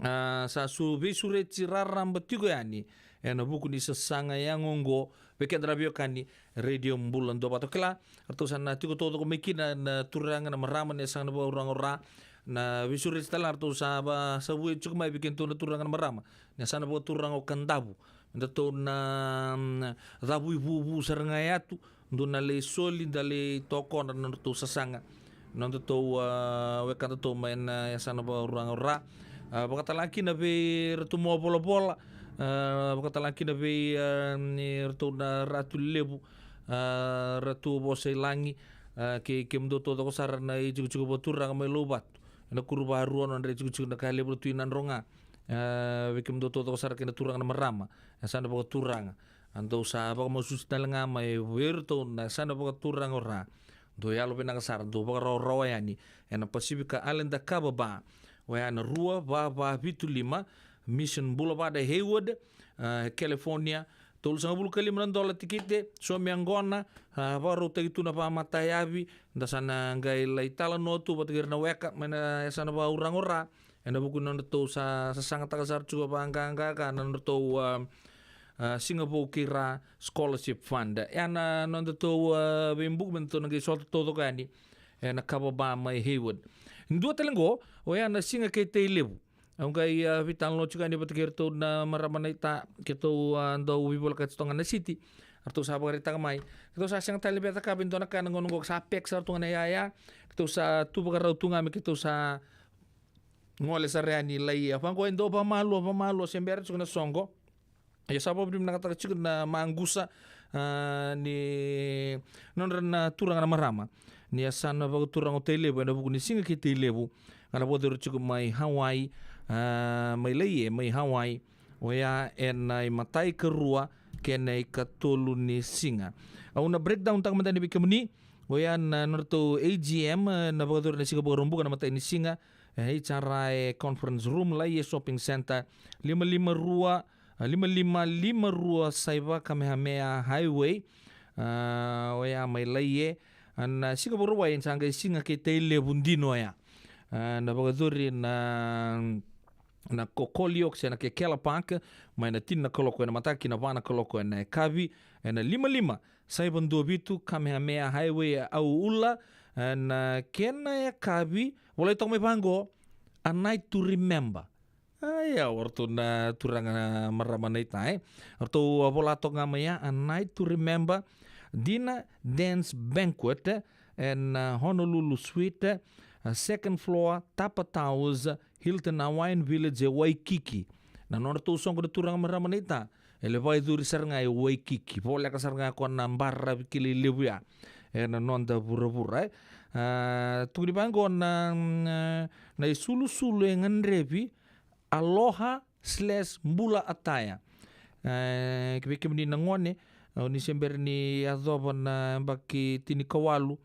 A, sa su veisureti raraba tiko yani ena vuku ni sasaga yago oqo vei keda na veiwekani Radio Bula Duavata. Kila, ratou sa na tiko taucoko mai kina na turaga na marama ni yasana vakauraga o Ra. Na veisureti tale ga ratou sa vakasavuya tiko mai vei kedatou na turaga na marama ni yasana vakaturaga o Kadavu. Datou na, mm, cavu i vuvu sara ga e yatu, dou na lai soli, da lai tokona na nodatou sasaga, nodatou, a, wekadatou mai na yasana vakauraga o Ra. A, vakatala kina vei ratou Moa Volavola, a, vakatala kina vei, a, ni ratou na Ratu Levu, a, Ratu Vosailagi, a, kei kemudou taucoko sara na itikotiko vakaturaga mai Louvatu. Ena kuru vakarua nodra itikotiko na ka levu, Ratu Nadroga. A, vei kemudou taucoko sara kei na turaga na marama, yasana vakaturaga. A, dou sa vakamasuti tale ga mai vei iratou na yasana vakaturaga o Ra. Dou yalo vinaka sara, dou vakarawarawa yani ena Pacific Islander Kava Bar. Oya na rua va va vitu lima Mission Boulevard, Hayward, a, California. Tolusagavulu ka lima na dola tikite, saumi yaqona, a, vakarautaki tu na vakamatayavi, da sa na qai lai talanoa tu vata kei ira na weka mai na yasana vakauraga o Ra. Ena vuku ni nodratou sa sasagataka sara tiko vaqaqaqa na nodratou, a, a, Siga Vou kei Ra Scholarship Fund. E a na nodatou, a, veibuki me datou na qai sota taucoko yani ena kava ba mai Hayward. Dua tale qo, oya na Siga kei Tailevu. Au qai, a, veitalanoa tiko yani vata kei ratou na marama naita, keitou, a, dau veivolekati toka ga na siti. Ratou sa vakaraitaka mai. Keitou sa sega tale ni via cakava e dua na ka ena gauna qo, sa pek sara tu ga na yaya. Keitou sa tu vakarau tu ga me keitou sa gole sara yani lai. A vaqo e dau vakamalua, vakamalua, se bera tiko na soqo. Ia sa vakavinavinakataka tiko na maqusa, a, ni nodra na turaga na marama. Ni a sa na vakaturaga o Tailevu ena vuku ni Siga kei Tailevu. Ga na vakacuru tiko mai Hawaii, a, mai Laie, mai Hawaii. Oya ena imatai karua kei na ikatolu ni siga. Au na breakdown taka mada ni vei kemuni. Oya na nodratou A G M, e, na vakacuru na siga Vakaraubuka na imatai ni siga. E, H R I Conference Room, Laie Shopping Center, lima lima rua, a, lima lima lima rua saiva Kamehameha Highway. A, oya mai Laie. A, na siga Vakarauwai sa qai Siga kei Tailevu dina oya. A, na vakacuru na na Kokolio se na Kekela Park, mai na tini na kaloko ena mataka ki na va na kaloko ena yakavi, ena lima lima saiva dua vitu Kamehameha Highway, Auula, ena kena yakavi, volai toka mai vaqo, A Night to Remember. Ia, o ratou na turaga na marama naita, e. Ratou a vola toka ga mai ya, A Night to Remember, Dinner Dance Banquet, ena, a, Honolulu Suite, a, second floor, Tapa Towers, Hilton Hawaiian Village e Waikiki. Na nodratou soqo na turaga marama naita, e le vakayacori sara ga e Waikiki. Voleka sara ga ko na baravi kilai levu ya ena noda vuravura, e. A, tukuni vaqo na, na, na isulusulu e gadrevi, Aloha slash Bula Attire. E, ke vei kemuni na gone, o ni se bera ni yacova na yabaki tinikawalu,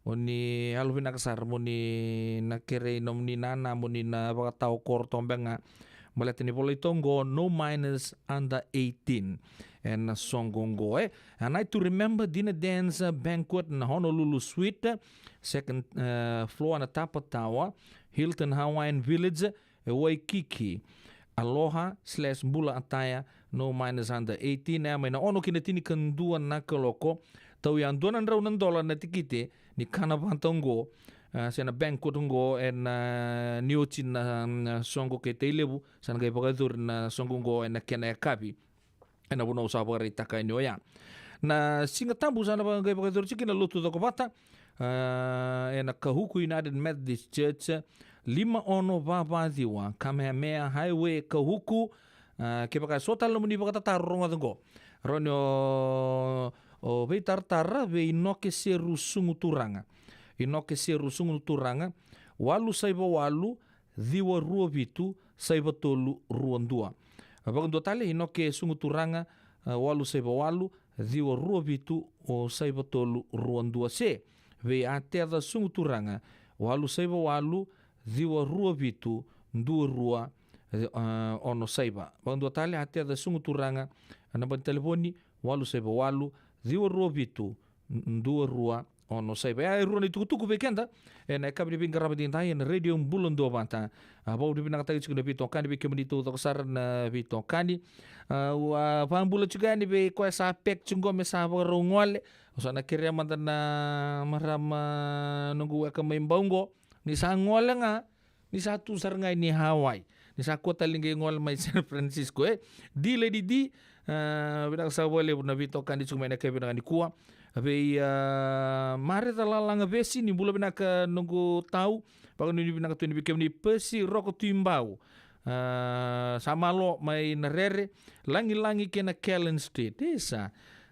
o ni yalovinaka sara mo ni na kerei nomuni nana mo ni na vakatawa koro tobe ga. Baleta ni volai toqo, no minors under eighteen. Ena soqo qo, e. A Night to Remember, Dinner Dance Banquet na Honolulu Suite, second, e, floor na Tapa Tower, Hilton Hawaiian Village, e Waikiki. Aloha slash Bula Attire, no minors under eighteen, e, mai na ono ki na tinikadua na kaloko. Tau ya dua na drau na dola na tikite ni kana vata oqo, a, se na banquet oqo, ena, a, ni oti na, na soqo kei Tailevu, sa na qai vakayacori na soqo oqo ena kena yakavi. Ena vanua au sa vakaraitaka yani oya. Na Siga Tabu sa na va-, qai vakayacori tiko na lotu cokovata, a, ena Kahuku United Methodist Church, lima ono va va ciwa, Kamehameha Highway, Kahuku. A, kevaka e so tale nomuni vakatataro, rogoca qo. Rawa ni o, o veitaratara vei Inoke Seru Sugu Turaga. Inoke Seru Sugu Turaga, walu saiva walu, ciwa rua vitu, saiva tolu rua dua. Vakadua tale, Inoke Sugu Turaga, a, walu saiva walu, ciwa rua vitu, o saiva tolu rua dua, se vei Ateca Sugu Turaga, walu saiva walu, ciwa rua vitu, dua rua, e, a, ono saiva. Vakadua tale, Ateca Sugu Turaga, a, naba ni talevoni, walu saiva walu, ciwa rua vitu, n-, dua rua, ono saiva. E, e rua na itukutuku vei keda ena yakavi ni veiqaravi edaidai ena Radio Bula Duavata. A, vakavinavinakataki tiko na veitokani, vei kemuni taucoko sara na veitokani. A, au a vakabula tiko yani vei koya sa pek tiko qo me sa vakarau gole. Au sa na kerea mada na marama noqu weka mai Bau qo, ni sa gole ga, ni sa tu sara ga i Hawaii, ni sa kua tale ni qai gole mai San Francisco, e. Di Lady Di, a, vinaka saka vakalevu na veitokani tiko mai na yakavi vinaka nikua. Vei, a, Mareca Lalaga Vesi, ni bula vinaka noqu tau. Vakanuinui vinaka tu yani vei kemuni Pesi Roko Tui Bau. A, sa malo mai na Rere, Lagilagi kei na Callan Street. Isa.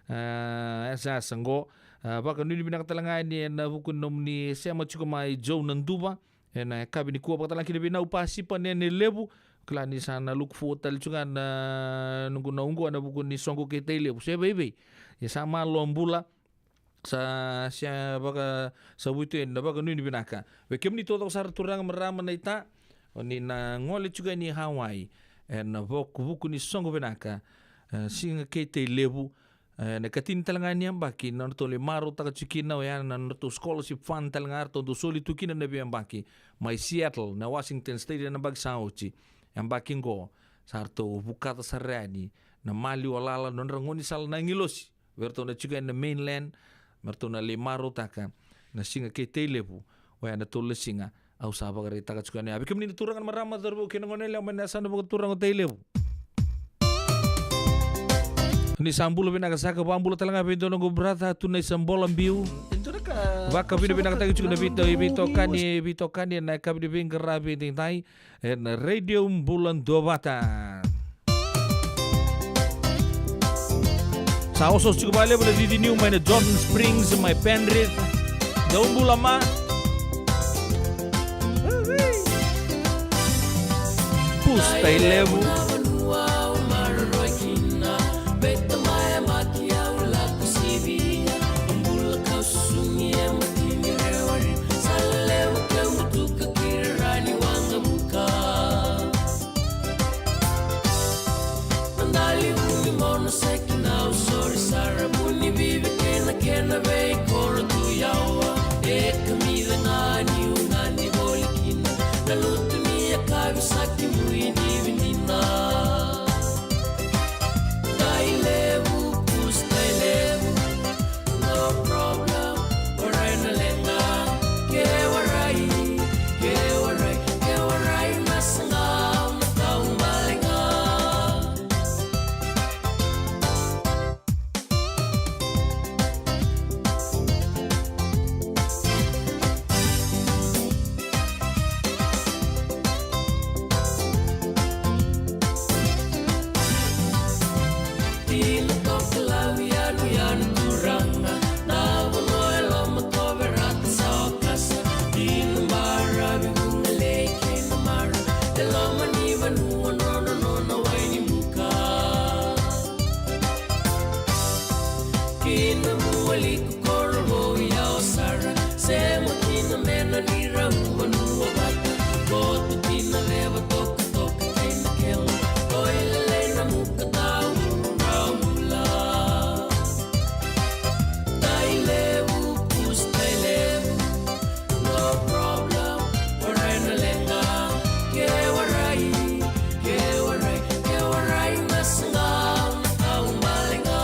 A, e sa sa qo. A, vakanuinui vinaka tale ga yani ena vuku ni nomuni sema tiko mai Joe Naduva. Ena yakavi nikua, vakatalega kina vei Nau Pasipa Nene Levu. Kila ni sa na look forward tale tu ga na noqu na uqua ena vuku ni soqo kei Tailevu. Se veivei. Ia sa malo bula. Sa, sa vaka, sa vuitu ena vakanuinui vinaka. Vei kemuni taucoko sara turaga marama naita. O ni na gole tu ga i Hawaii. Ena vuku, vuku ni soqo vinaka. E, Siga kei Tailevu. E, na ikatini tale ga ni yabaki na nodratou lai marautaka tiko kina, oya na nodratou scholarship fund tale ga ratou dau soli tu kina na veiyabaki mai Seattle, na Washington State, ena yabaki sa oti. Yabaki qo sa ratou vukaca sara yani na maliwa lala na nodra gaunisala na agilosi vei ratou na tiko yani na mainland, me ratou na lai marautaka na siga kei Tailevu, oya na tolu na siga au sa vakaraitaka tiko yani. A vei kemuni na turaga, na marama, cauravou kei na goneyalewa mai na yasana vakaturaga o Tailevu, ni sa bula vinaka saka, vakabula tale ga vei dua noqu brother tu na isa bola biu. Vakavinavinakataki tiko na veito-, veitokani, veitokani ena yakavi ni veiqaravi edaidai ena Radio Bula Duavata. Sa osooso tiko vakalevu na cici niu mai na Jordan Springs, mai Penrith. Dou bula ma. Pusta i levu. Dali vuni mono seki na usori sara, vuni vivi kena kena vei koro tu yawa. E kamida ga ni unani voli kina na lutu ni yakavi saki mui ni vinina. Dai levu, pusta i levu. No problem, warai na leqa. Ke warai, ke warai, ke warai na saqa, na kau baleqa. Dina tokalau yanuyanu turaga, na vanua e loma ko Verata sa okasa. Dina baravi Vugalei kei na mara, e loma ni vanua nona nona wai ni buka. Kina Vualiku Korovou yawa sara, sema kina me na ni rau vanua vata. Koto kina leva toka toka kei na kela, koilele na muka tau rau mula. Dai levu, pusta i levu. No problem, warai na leqa. Ke warai, ke warai, ke warai na saqa, na kau baleqa.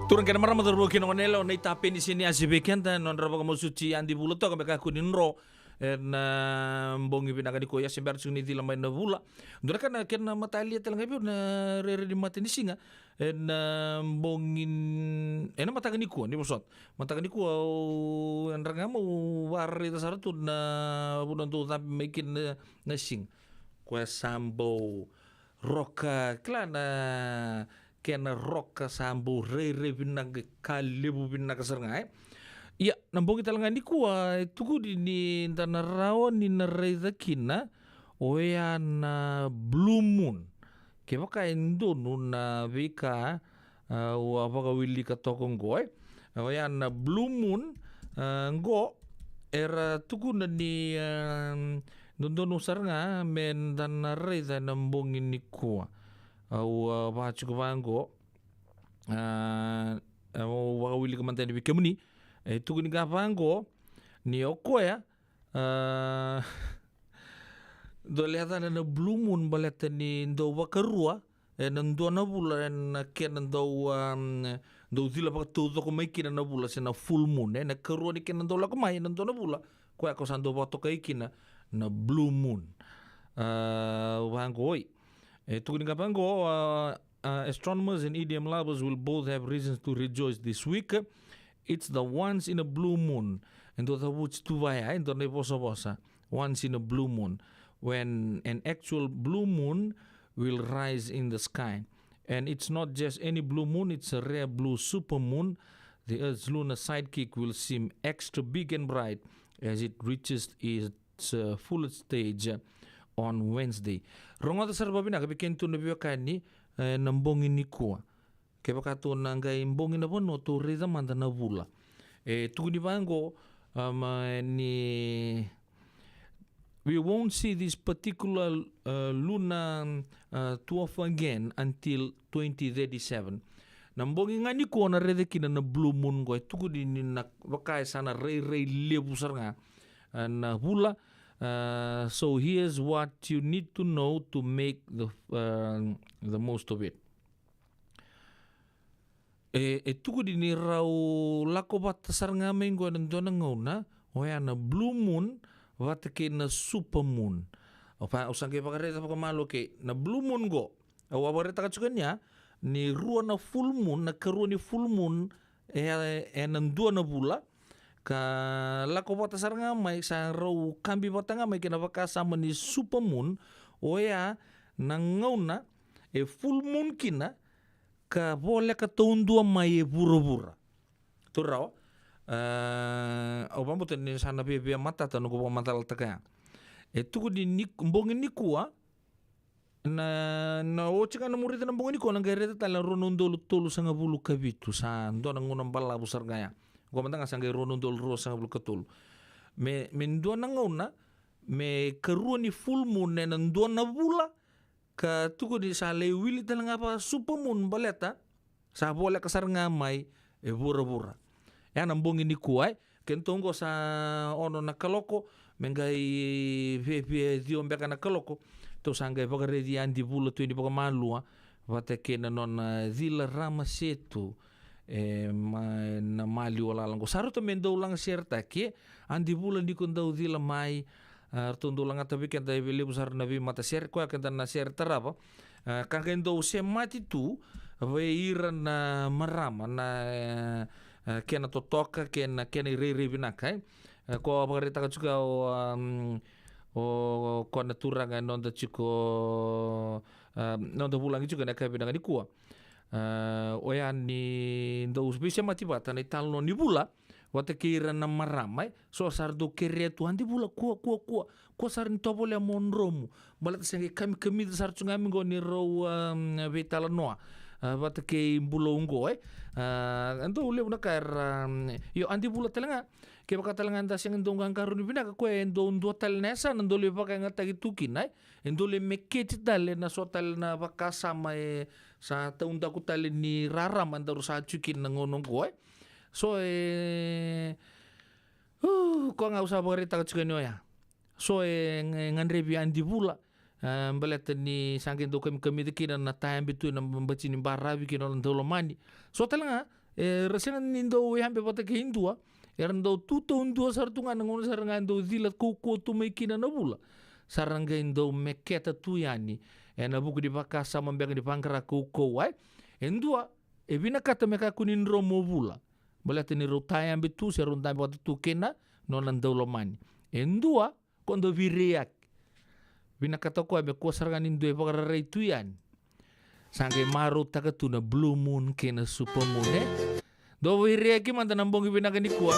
Turaga kei na marama, cauravou kei na goneyalewa, na itapeni se ni ase vei keda, nodra vakamasuti Adi Vula toka me kakua ni dro ena bogi vinaka nikua. Ia se bera tiko ni cila mai na vula, dua na ka na kena matalia tale ga vei au na rairai ni matanisiga ena bogi, ena mataka nikua, ni vosota. Mataka nikua au, e dra ga meu vakaraica sara tu na vanua dau cabe mai kina na, na siga. Koya sa bau roka, kila na kena roka sa bau rairai vinaka, ka levu vinaka sara ga, e. Ia, na bogi tale ga nikua, e tukuni ni da na rawa ni na raica kina, oya na blue moon. Kevaka e donu na veika, a, au a vakawilika toka oqo, e. Oya na blue moon, a, oqo, era tukuna ni, a, dodonu sara ga me da na raica ena bogi nikua. Au, a, vakatiko vaqo, a, au vakawilika mada yani vei kemuni. E tukuni ga vaqo ni o koya, a, dou lai yacana na blue moon baleta ni dau vakarua ena dua na vula ena kena dau, a, dau cila vakataucoko mai kina na vula, se na full moon, ena karua ni kena dau lako mai ena dua na vula, koya ko sa dau vakatokai kina na blue moon. A, vaqo, oi. E tukuni ga vaqo, a, uh, astronomers and E D M lovers will both have reasons to rejoice this week. It's the once in a blue moon. E dua cavuti tu vaya, e dua na ivosavosa. Once in a blue moon. When an actual blue moon will rise in the sky. And it's not just any blue moon, it's a rare blue supermoon. The Earth's lunar sidekick will seem extra big and bright as it reaches its, uh, fullest stage on Wednesday. Rogoca sara vavinaka vei kemudou na veiwekani, e, na bogi nikua. Kevaka tou na qai bogi na vanua, tou raica mada na vula. E tukuni vaqo, um, ni we won't see this particular, uh, lunar, uh, dwarf again until twenty thirty-seven. Na bogi ga nikua na raica kina na blue moon qo, e tukuni ni na vaka e sa na rairai levu sara ga, uh, na vula. Uh, so here's what you need to know to make the, uh, the most of it. E, e tukuni ni rau lako vata sara ga mai qo ena dua na gauna, oya na blue moon vata kei na super moon. Au sa qai vakaraica vakamalua, okay, na blue moon qo, au a vakaraitaka tiko yani ya ni rua na full moon, na karua ni full moon, e, ena dua na vula, ka lako vata sara ga mai, sa rau kabi vata ga mai kei na vakasama ni super moon, oya na gauna e full moon kina, ka voleka taudua mai e vuravura. Tou rawa, e, au vakabauta ni sa na viavia matata noqu vakamacalataka ya. E tukuni ni, bogi nikua, na, na oti ga na muri na bogi nikua, na qai raica tale na rua na udolu tolusagavulu ka vitu, sa dua na gauna balavu sara ga ya. Qo mada ga sa qai rua na udolu ruasagavulu ka tolu. Me, me dua na gauna me karua ni full moon ena dua na vula, ka tukuni sa lai wili tale ga vaka super moon baleta sa voleka sara ga mai e vuravura. Ya na bogi nikua, e. Kedatou qo sa ono na kaloko, me qai viavia ciwa beka na kaloko, tou sa qai vakaraici Adi Vula tu yani vakamalua vata kei na nona cila ramasetu, e, mai na maliwa lala qo. Sa rauta me dau laga sharetaki, e, Adi Vula ni ko dau cila mai, a, ratou dau lagata vei keda e levu sara na veimatasere, koya keda na sere tarava. A, ka qai dau semati tu vei ira na marama na, e, e, kena totoka, kena, kena irairai vinaka, e. E, ko a vakaraitaka tiko o, um, o koya na turaga e noda tiko, um, noda vulagi tiko ena yakavi vinaka nikua. A, oya ni dau veisemati vata na italanoa ni vula vata kei ira na marama, e. So sa ra dau kerea tu, Adi Vula, kua, kua, kua, kua sara ni tovolea mo dromu. Baleta se qai kamikamica sara tu ga mai qo ni rau, um, veitalanoa, a, vata kei Bulou qo, e. A, e dau levu na ka era, um, io, Adi Vula tale ga, kevaka tale ga da sega ni dau qaqarauni vinaka, koya e dau dua tale na yasana dau lai vakayagataki tu kina, e. E dau lai meketi tale na so tale na vakasama e sa taudaku tale ni rarama daru sa tiko kina na gauna oqo, e. So e, uh, koya ga au sa vakaraitaka tiko yani oya. So e, e gadrevi Adi Vula, e, baleta ni sa qai dau kamikamica kina na tayabe tu ena bati ni baravi kei na nona daulomani. So tale ga, E, ra sega ni dau yabe vata kei dua, era dau tu taudua sara tu ga na gauna sara ga e dau cila kaukauwa tu mai kina na vula. Sa ra qai dau meketa tu yani ena vuku ni vakasama beka ni vaqara kaukauwa, e. E dua, e vinakata me kakua ni dromu o vula. Baleta ni rau tayabe tu, se rau dabe vata tu kei na nona daulomani. E dua, ko dau veireaki. Vinakata o koya me kua sara ga ni dua e vakararai tu yani. Sa qai marautaka tu na blue moon kei na super moon, e? Dau veireaki mada na bogi vinaka nikua.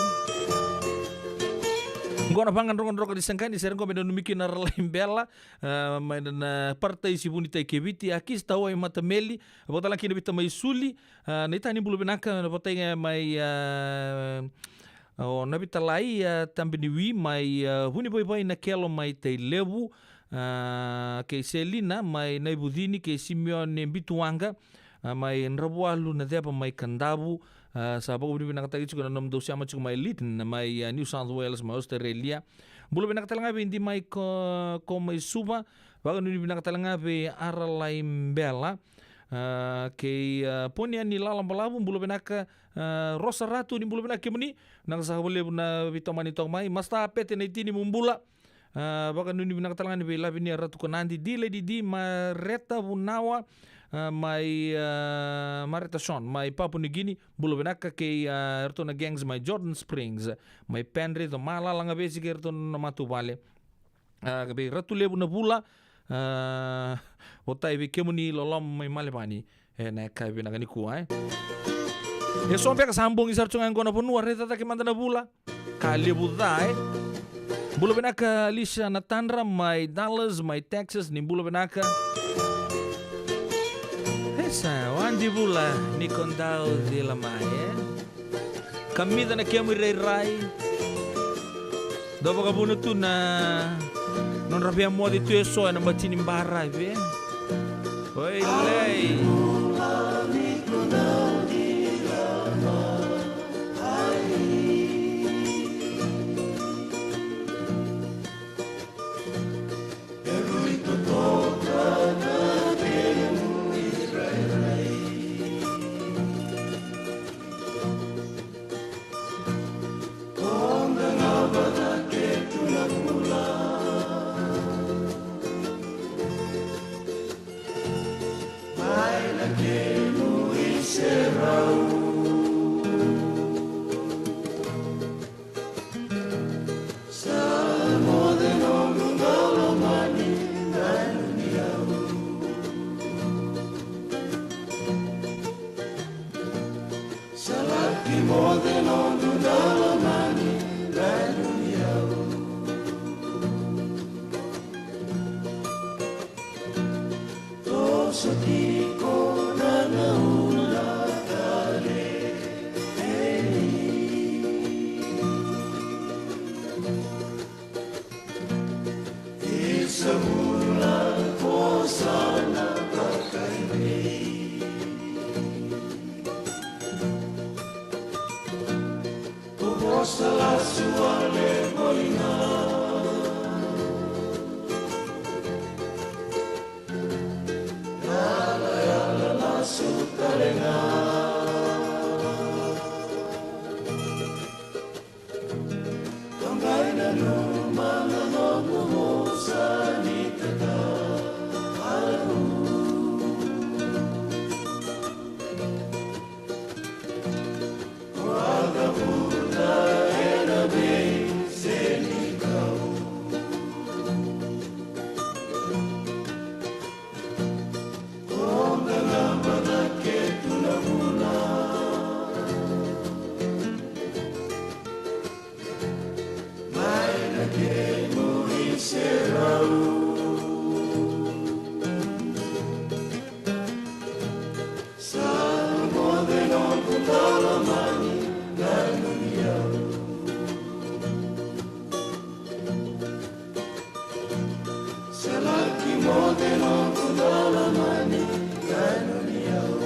Qo na vaqa drokadroka ni saqani, sere qo me nanumi kina na Ralai Bela, ah, mai na, na Parataisi Vunitai kei Viti, a Kisi Tawai Matameli, vakatalega kina Vita mai Suli, ah, na itani bula vinaka, na vatai ga mai, ah, o Navitalai, ah, Tabiniwi mai, ah, Vunivaivai na Kelo mai Tailevu, ah, kei Selina mai Naivucini, kei Simione Bituwaqa, ah, mai Dravualu na Ceva mai Kadavu, ah, sa vakavinavinakataki tiko na nomudou sema tiko mai Lytton, mai, ah, New South Wales, mai Australia. Bula vinaka tale ga vei Di mai ko, ko mai Suva, vakanuinui vinaka tale ga vei Aralai Bela, ah, kei, ah, Poniani Lalabalavu, bula vinaka, ah, Rosa Ratu, ni bula vinaka kemuni, na ka sa vakalevu na veitomani toka mai, Masta Pete na itini mu bula, ah, vakanuinui vinaka tale ga ni vei Lavinia Ratu Konadi, Di Lady Di, Mareta Vunawa, ah, mai, ah, Mareta Son, mai Papua New Guinea, bula vinaka kei, ah, eratou na gangs mai Jordan Springs, mai Penrith, Malala Gavesi kei eratou na matavuvale. Ah, vei Ratu Levu na Vula, ah, votai vei kemuni loloma mai Malevani. E, na ka vinaka nikua, e. E so beka sa bogi sara tu ga e qo na vanua, raica cake mada na vula. Ka levu ca, e. Bula vinaka Lisa Natandra mai Dallas, mai Texas, ni bula vinaka. E sa, wadi vula ni ko dau cila mai, e. Kamica na kemu irairai. Dau vakavuna tu na nodra via moce tu e so ena bati ni baravi, e. Oi lei. Sa moce noqu daulomani, dai nuni au. Sa laki moce noqu daulomani, dai nuni au. Toso tiko na gauna tale. Isa vula ko sa na vakaivei. Ko vosa lasu wale voli ga. Yala, yala lasu tale ga. Ka qai nanuma na noqu vosa ni tata. Ko a cavuta ena veisenikau. Ko qaqaba cake tu na vula. Mai na kemu iserau. Sa moce noqu daulomani, dai nuni au. Sa laki moce noqu daulomani, dai nuni au.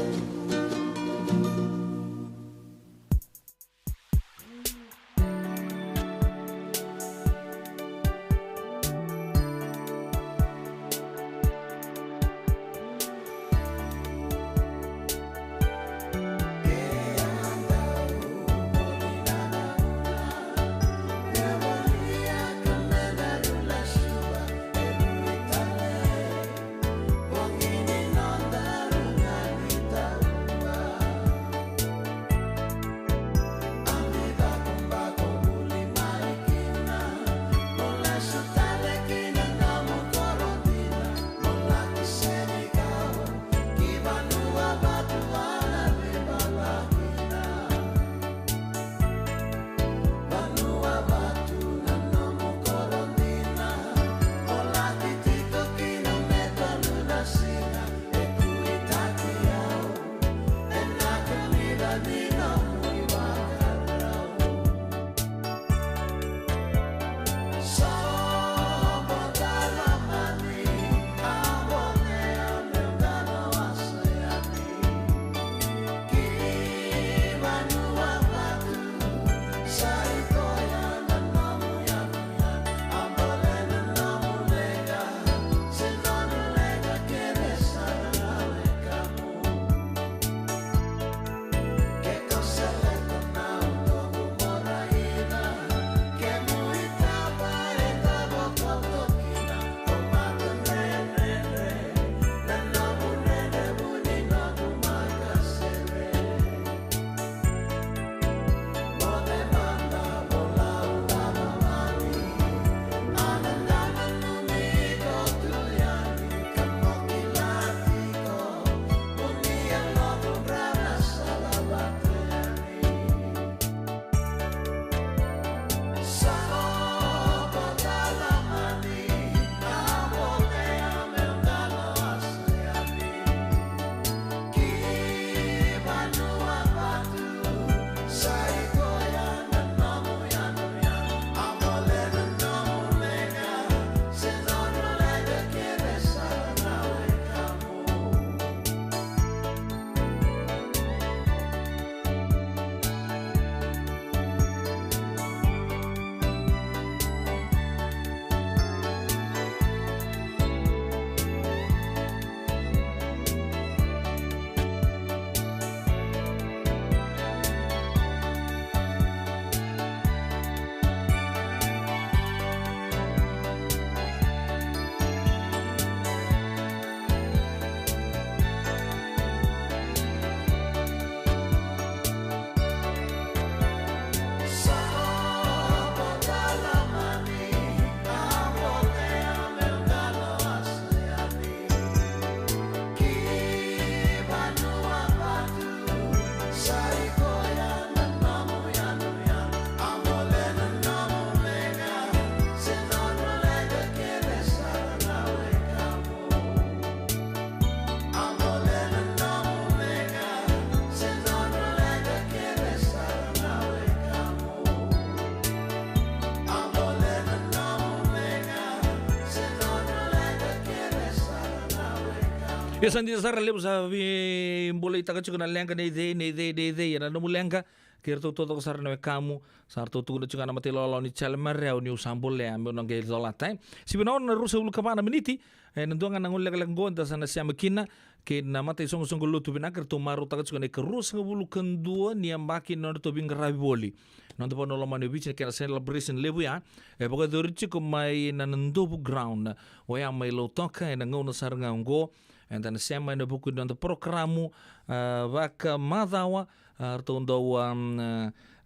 Ia sa dina sara, levu sa veibolaitaka tiko na leqa nei cei, nei cei, nei cei, ena nomu leqa. Kei ratou taucoko sara na wekamu, sa ratou tukuna tiko ga na mata ilawalawa ni Jale Marau niu sa bolea meu na qai colata, e. Sivi na ono na ruasagavulu ka va na miniti, e, na dua ga na gauna lekaleka oqo da sa na sema kina kei na mataisoqosoqo lotu vinaka, ratou marautaka tiko na ikaruasagavulu ka dua ni yabaki ni nodratou veiqaravi voli. Noda vanua lomani o Viti, na kena celebration levu ya e vakayacori tiko mai na Nadovu Ground, oya mai Lautoka, ena gauna sara ga oqo. Eda na sema ena vuku ni noda porokaramu, a, vakamacawa, a, ratou dau, a,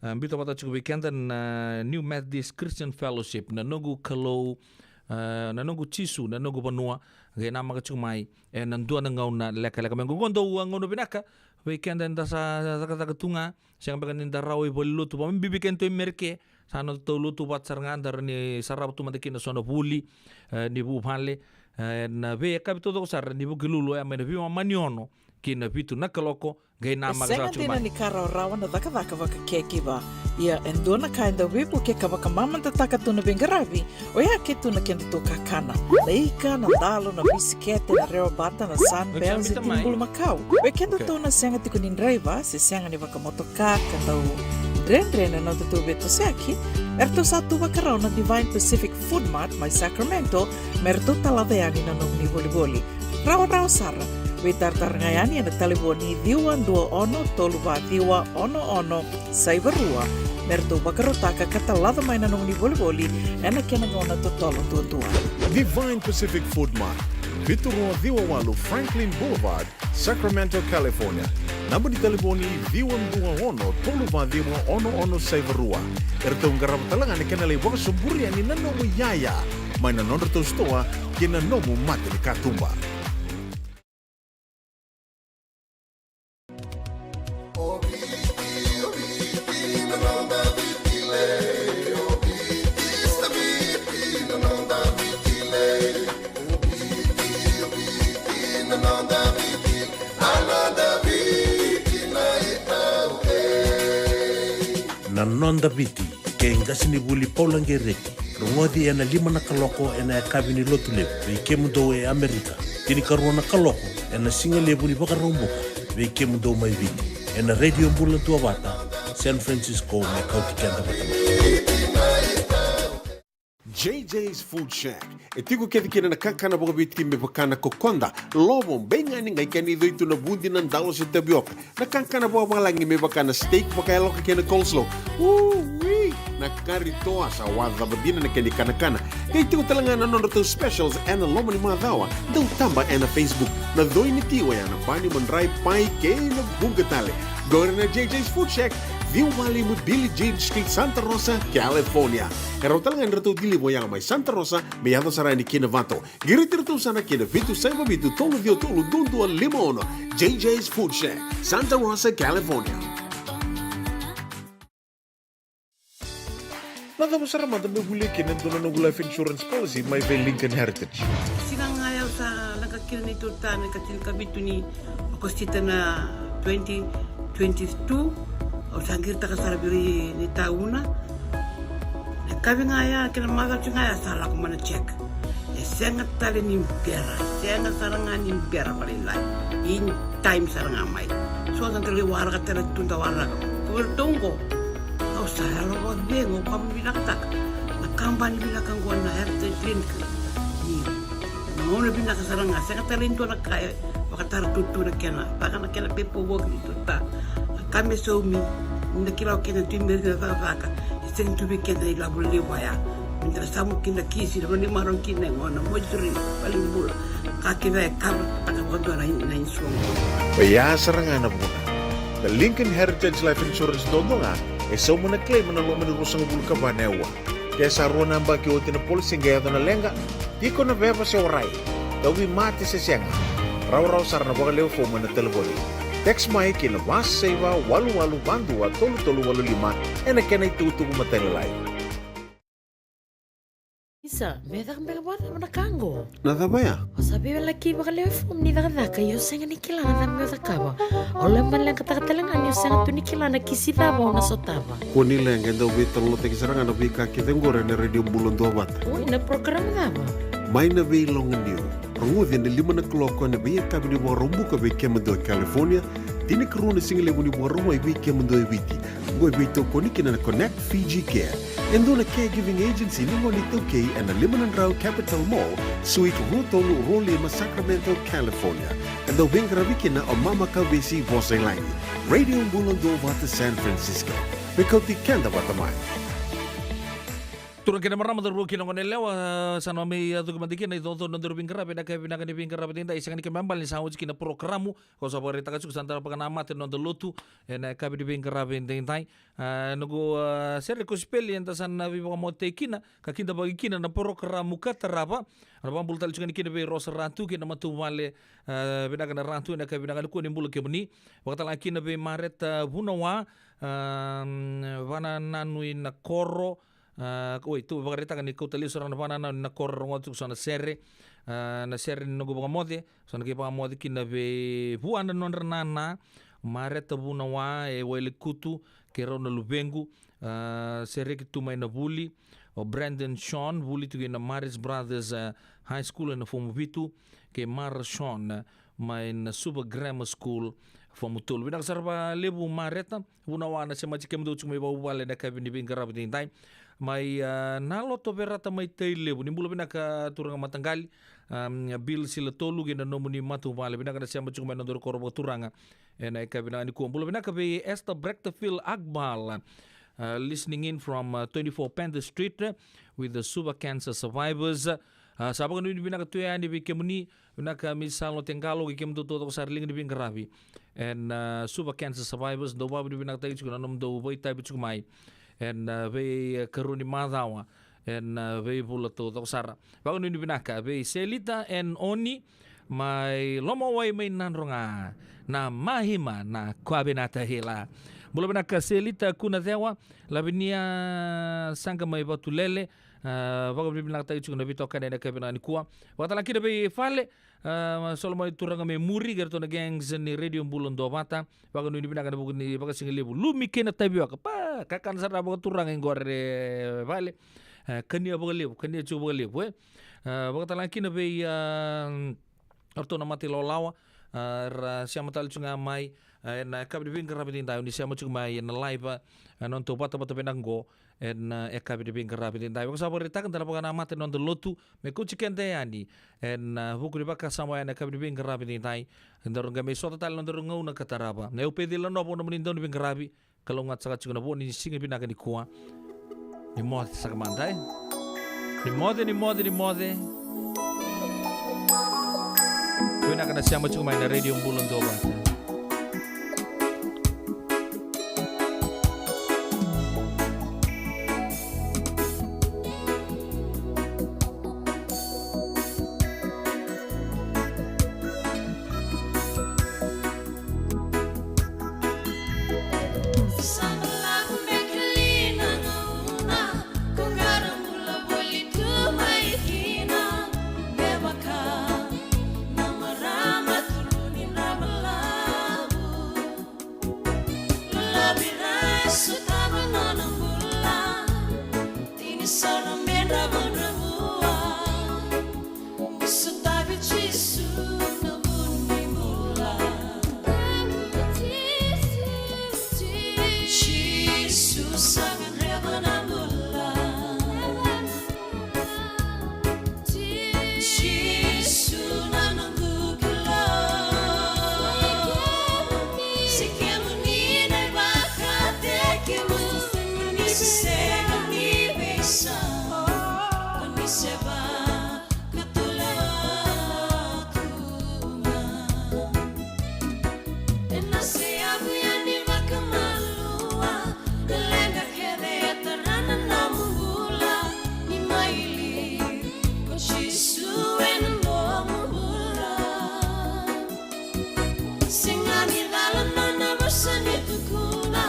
a, biuta vata tiko vei keda na New Methodist Christian Fellowship, Na Noqu Kalou, a, Na Noqu Jisu, Na Noqu Vanua, qai namaka tiko mai ena dua na gauna lekaleka mai oqo. Dau, a, gauna vinaka vei keda eda sa cakacaka tu ga. Sega beka ni da rawa i valenilotu, vakabibi keda tu i Merika, sa nodatou lotu vata sara ga, da rawa ni sarava tu mada kina so na vuli, e, ni vuvale, e, na veiyakavi taucoko sara ni Vukelulu, oya mai na veimama ni ono ki na vitu na kaloko, qai namaka sara tiko mai. E sega dina ni ka rawarawa na cakacaka vaka caregiver. Ia e dua na ka e dau veivuke ka vakamamadataka tu na veiqaravi, oya ke tu na kedatou kakana. Na ika, na dalo, na bisikete, na rewa bata, na sunbell, se tini bulumakau. Vei kedatou na sega tiko ni draiva, se sega ni vakamotoka, ka dau dredre na nodatou veitosoyaki, eratou sa tu vakarau na Divine Pacific Food Mart mai Sacramento, me ratou talaca yani na nomuni volivoli. Rawarawa sara, veitaratara ga yani ena talevoni ciwa dua ono tolu va ciwa ono ono saiva rua, me ratou vakarautaka ka talaca mai na nomuni volivoli ena kena gauna totolo duadua. Divine Pacific Food Mart, vitu rua ciwa walu Franklin Boulevard, Sacramento, California. Naba ni talevoni ciwa dua ono tolu va ciwa ono ono saiva rua. Eratou qarava tale ga na kena lai vakasoburi yani na nomu iyaya mai na nodratou sitoa ki na nomu mata ni katuba. Na Noda Viti, kei qasenivuli Paula Qereti. Rogoci ena lima na kaloko ena yakavi ni Lotulevu vei kemudou e Amerika. Tinikarua na kaloko ena sigalevu ni Vakaraubuka vei kemudou mai Viti, ena Radio Bula Duavata, San Francisco, me kauti keda vata mai. J J's Food Shack. E tiko kece kina na kakana vakaviti me vaka na kokoda, lovo, beigani, qai kena icoi tu na vudi, na dalo se tavioka. Na kakana vakavalagi me vaka na steak vakayaloka kei na coleslaw. Ui! Na kari toa, sa wacava dina na kena ikanakana. Qai tiko tale ga na nodratou specials ena loma ni macawa. Dau taba ena Facebook. Na coi ni ti oya na pani, madrai, pai kei na vuqa tale. Qori na J J's Food Shack, ciwa va lima Billie Jean Street, Santa Rosa, California. E rawa tale ga ni ratou deliver oya mai Santa Rosa me yaco sara yani ki Novato. Qiriti iratou sara ki na vitu saiva vitu tolu ciwa tolu dua dua lima ono. J J's Food Shack, Santa Rosa, California. Na cava sara mada meu volia kina e dua na noqu life insurance policy mai vei Lincoln Heritage? Siga ga ya au sa leqa kina neitou ta na ikatini ka vitu ni Okosita na twenty twenty-two. Au sa qiritaka sara vei ira ni tauna. Na yakavi ga ya kei na macawa tiko ga ya sa lako mai na check. E sega tale ni bera, sega sara ga ni bera vakalailai. In time sara ga mai. So sa da lai waraka tale tu, da waraka. Ko vei ratou oqo, au sa yalo vakacegu, au vakavinavinakataka na kabani vinaka oqo na Heritage Link. Ni na gauna vinaka sara ga, sega tale ni dua na ka e vakatara tu na kena, vaka na kena paperwork ni tu ta. Na ka me saumi, ni da kila o keda tu i Merika na cakacaka, e sega tu vei keda na ilavo levu vaya. Me da samu kina kisi, na vanua ni marau kina e gona, mortuary, valenibula. Ka kece e cover taka vakadua na, na insurance. Oya sara ga na vuna. Na Lincoln Heritage Life Insurance duadua ga e sauma na claim ena loma ni ruasagavulu ka va na aua. Ke sa rua na yabaki oti na policy qai yaco na leqa, tiko na veva se warai, tauvimate se sega, rawarawa sara na vakalewe fomu ena talevoni. Text mai ki na va saiva walu walu va dua tolu tolu walu lima ena kena itukutuku matailalai. Isa, me caka beka vakacava na ka qo? Na cava ya? O sa veiwalaki vakalewe fomu ni cakacaka, ia o sega ni kila na cava meu cakava. O lako mai leqataka tale ga ni o sega tu ni kila na kisi cava o na sotava. Kua ni leqa, e dau veitalanoataki sara ga na veika kece qori ena Radio Bula Duavata. Oi, na program cava? Mai na Veiloganiu. Rogoci ena lima na kaloko ena veiyakavi ni Vakaraubuka vei kemudou e California, tinikarua na sigalevu ni Vakarauwai vei kemudou e Viti. Oqo e veitokoni kina na Connect Fiji Care. E dua na caregiving agency ni gone iTaukei ena lima na drau Capitol Mall, Suite rua tolu rua lima, Sacramento, California. E dau veiqaravi kina o Mama Kavesi Vosailagi. Radio Bula Duavata San Francisco. Me kauti keda vata mai. Turaga kei na marama, cauravou kei na goneyalewa, sa na mai cuki mada kina na icoco ni nodaru veiqaravi ena yakavi vinaka ni veiqaravi edaidai. Sega ni kena ibalebale ni sa oti kina na porokaramu, ko sa vakaraitaka tiko sa da vakanamata na noda lotu ena yakavi ni veiqaravi edaidai. A, noqu, a, sere kosipeli eda sa na veivakamotetaki kina ka kidavaki kina na porokaramu ka tarava. Au na vakabula tale tiko yani kina vei Rosa Ratu kei na matavuvale, a, vinaka na Ratu ena yakavi vinaka nikua, ni bula kemuni. Vakatalega kina vei Mareta Vunawa, a, Vanananu i Nakoro, a, oi, tou vakaraitaka ni kauta lesu sara na Vanananu i Nakoro, rogoca tiko so na sere, a, na sere ni noqu vakamoce, so na qai vakamoce kina vei vua na nodra nana, Mareta Vunawa e Wailekutu, kei rau na luvequ, a, sereki tu mai na vuli, o Brandon Sean, vuli tu kei na Marist Brothers, a, High School ena fomu vitu, kei Mara Sean, a, mai na Suva Grammar School, fomu tolu. Vinaka sara vakalevu Mareta Vunawa na semati kemudou tiko mai vakavuvale ena yakavi ni veiqaravi edaidai. Mai, a, Naloto Verata mai Tailevu, ni bula vinaka turaga mataqali, a, Bill Silatolu kei na nomuni matavuvale, vinaka na sema tiko mai na nodaru koro vakaturaga ena yakavi vinaka nikua. Bula vinaka vei Esther Brechterfield Akbal, a, listening in from, a, twenty-four Panther Street, a, with the Suva cancer survivors. A, sa vakanuinui vinaka tu yani vei kemuni, vinaka Miss Salote Qalo kei kemudou taucoko sara, liga ni veiqaravi ena, a, Suva cancer survivors. Dau vakavinavinakataki tiko na nomudou vakaitavi tiko mai ena, a, veikarua ni macawa ena, a, veivula taucoko sara. Vakanuinui vinaka vei Selita and Oni mai Lomawai mai Nadroga, na Mahima na Kwavinata Hila. Bula vinaka Selita Kunacewa, Lavinia Saqa mai Vatulele, a, vakavinavinakataki tiko na veitokani ena yakavi vinaka nikua. Vakatalega kina vei Fale, a, solo mai turaga mai muri, kei ratou na gangs ni Radio Bula Duavata. Vakanuinui vinaka ena vuku ni vakasigalevu, lumi kei na tavioka. Pa, kakana sara vakaturaga iqori Fale. A, kania vakalevu, kania tiko vakalevu, e. A, vakatalega kina vei, a, o ratou na mata ilawalawa, a, era sema tale tiko ga mai, a, ena yakavi ni veiqaravi edaidai, ni sema tiko mai ena live, a, ena nodatou vatavata vinaka oqo ena, a, yakavi ni veiqaravi edaidai. Vaka sa vakaraitaka, da na vakanamata na noda lotu me kauti keda yani ena, a, vuku ni vakasama ena yakavi ni veiqaravi edaidai. Daru qai mai sota tale na nodaru gauna ka tarava. Na Upeci Lanova na nomuni dauniveiqaravi. Kalougata saka tiko na vo ni siga vinaka nikua. Ni moce saka mada, e. Ni moce, ni moce, ni moce. Vinaka na sema tiko mai na Radio Bula Duavata. Sotavi Jisu na vu ni bula. Jisu sa gadreva na bula. Jisu na noqu Kalou. Se kemuni na ivakatekivu, ni se sega ni veisau, ni se va Ka tule tu ga. Ena seyavu yani vakamalua, na leqa kece e tara na nomu bula. Ni mai liu ko Jisu ena nomu bula. Sega ni cala nona vosa ni tukuna,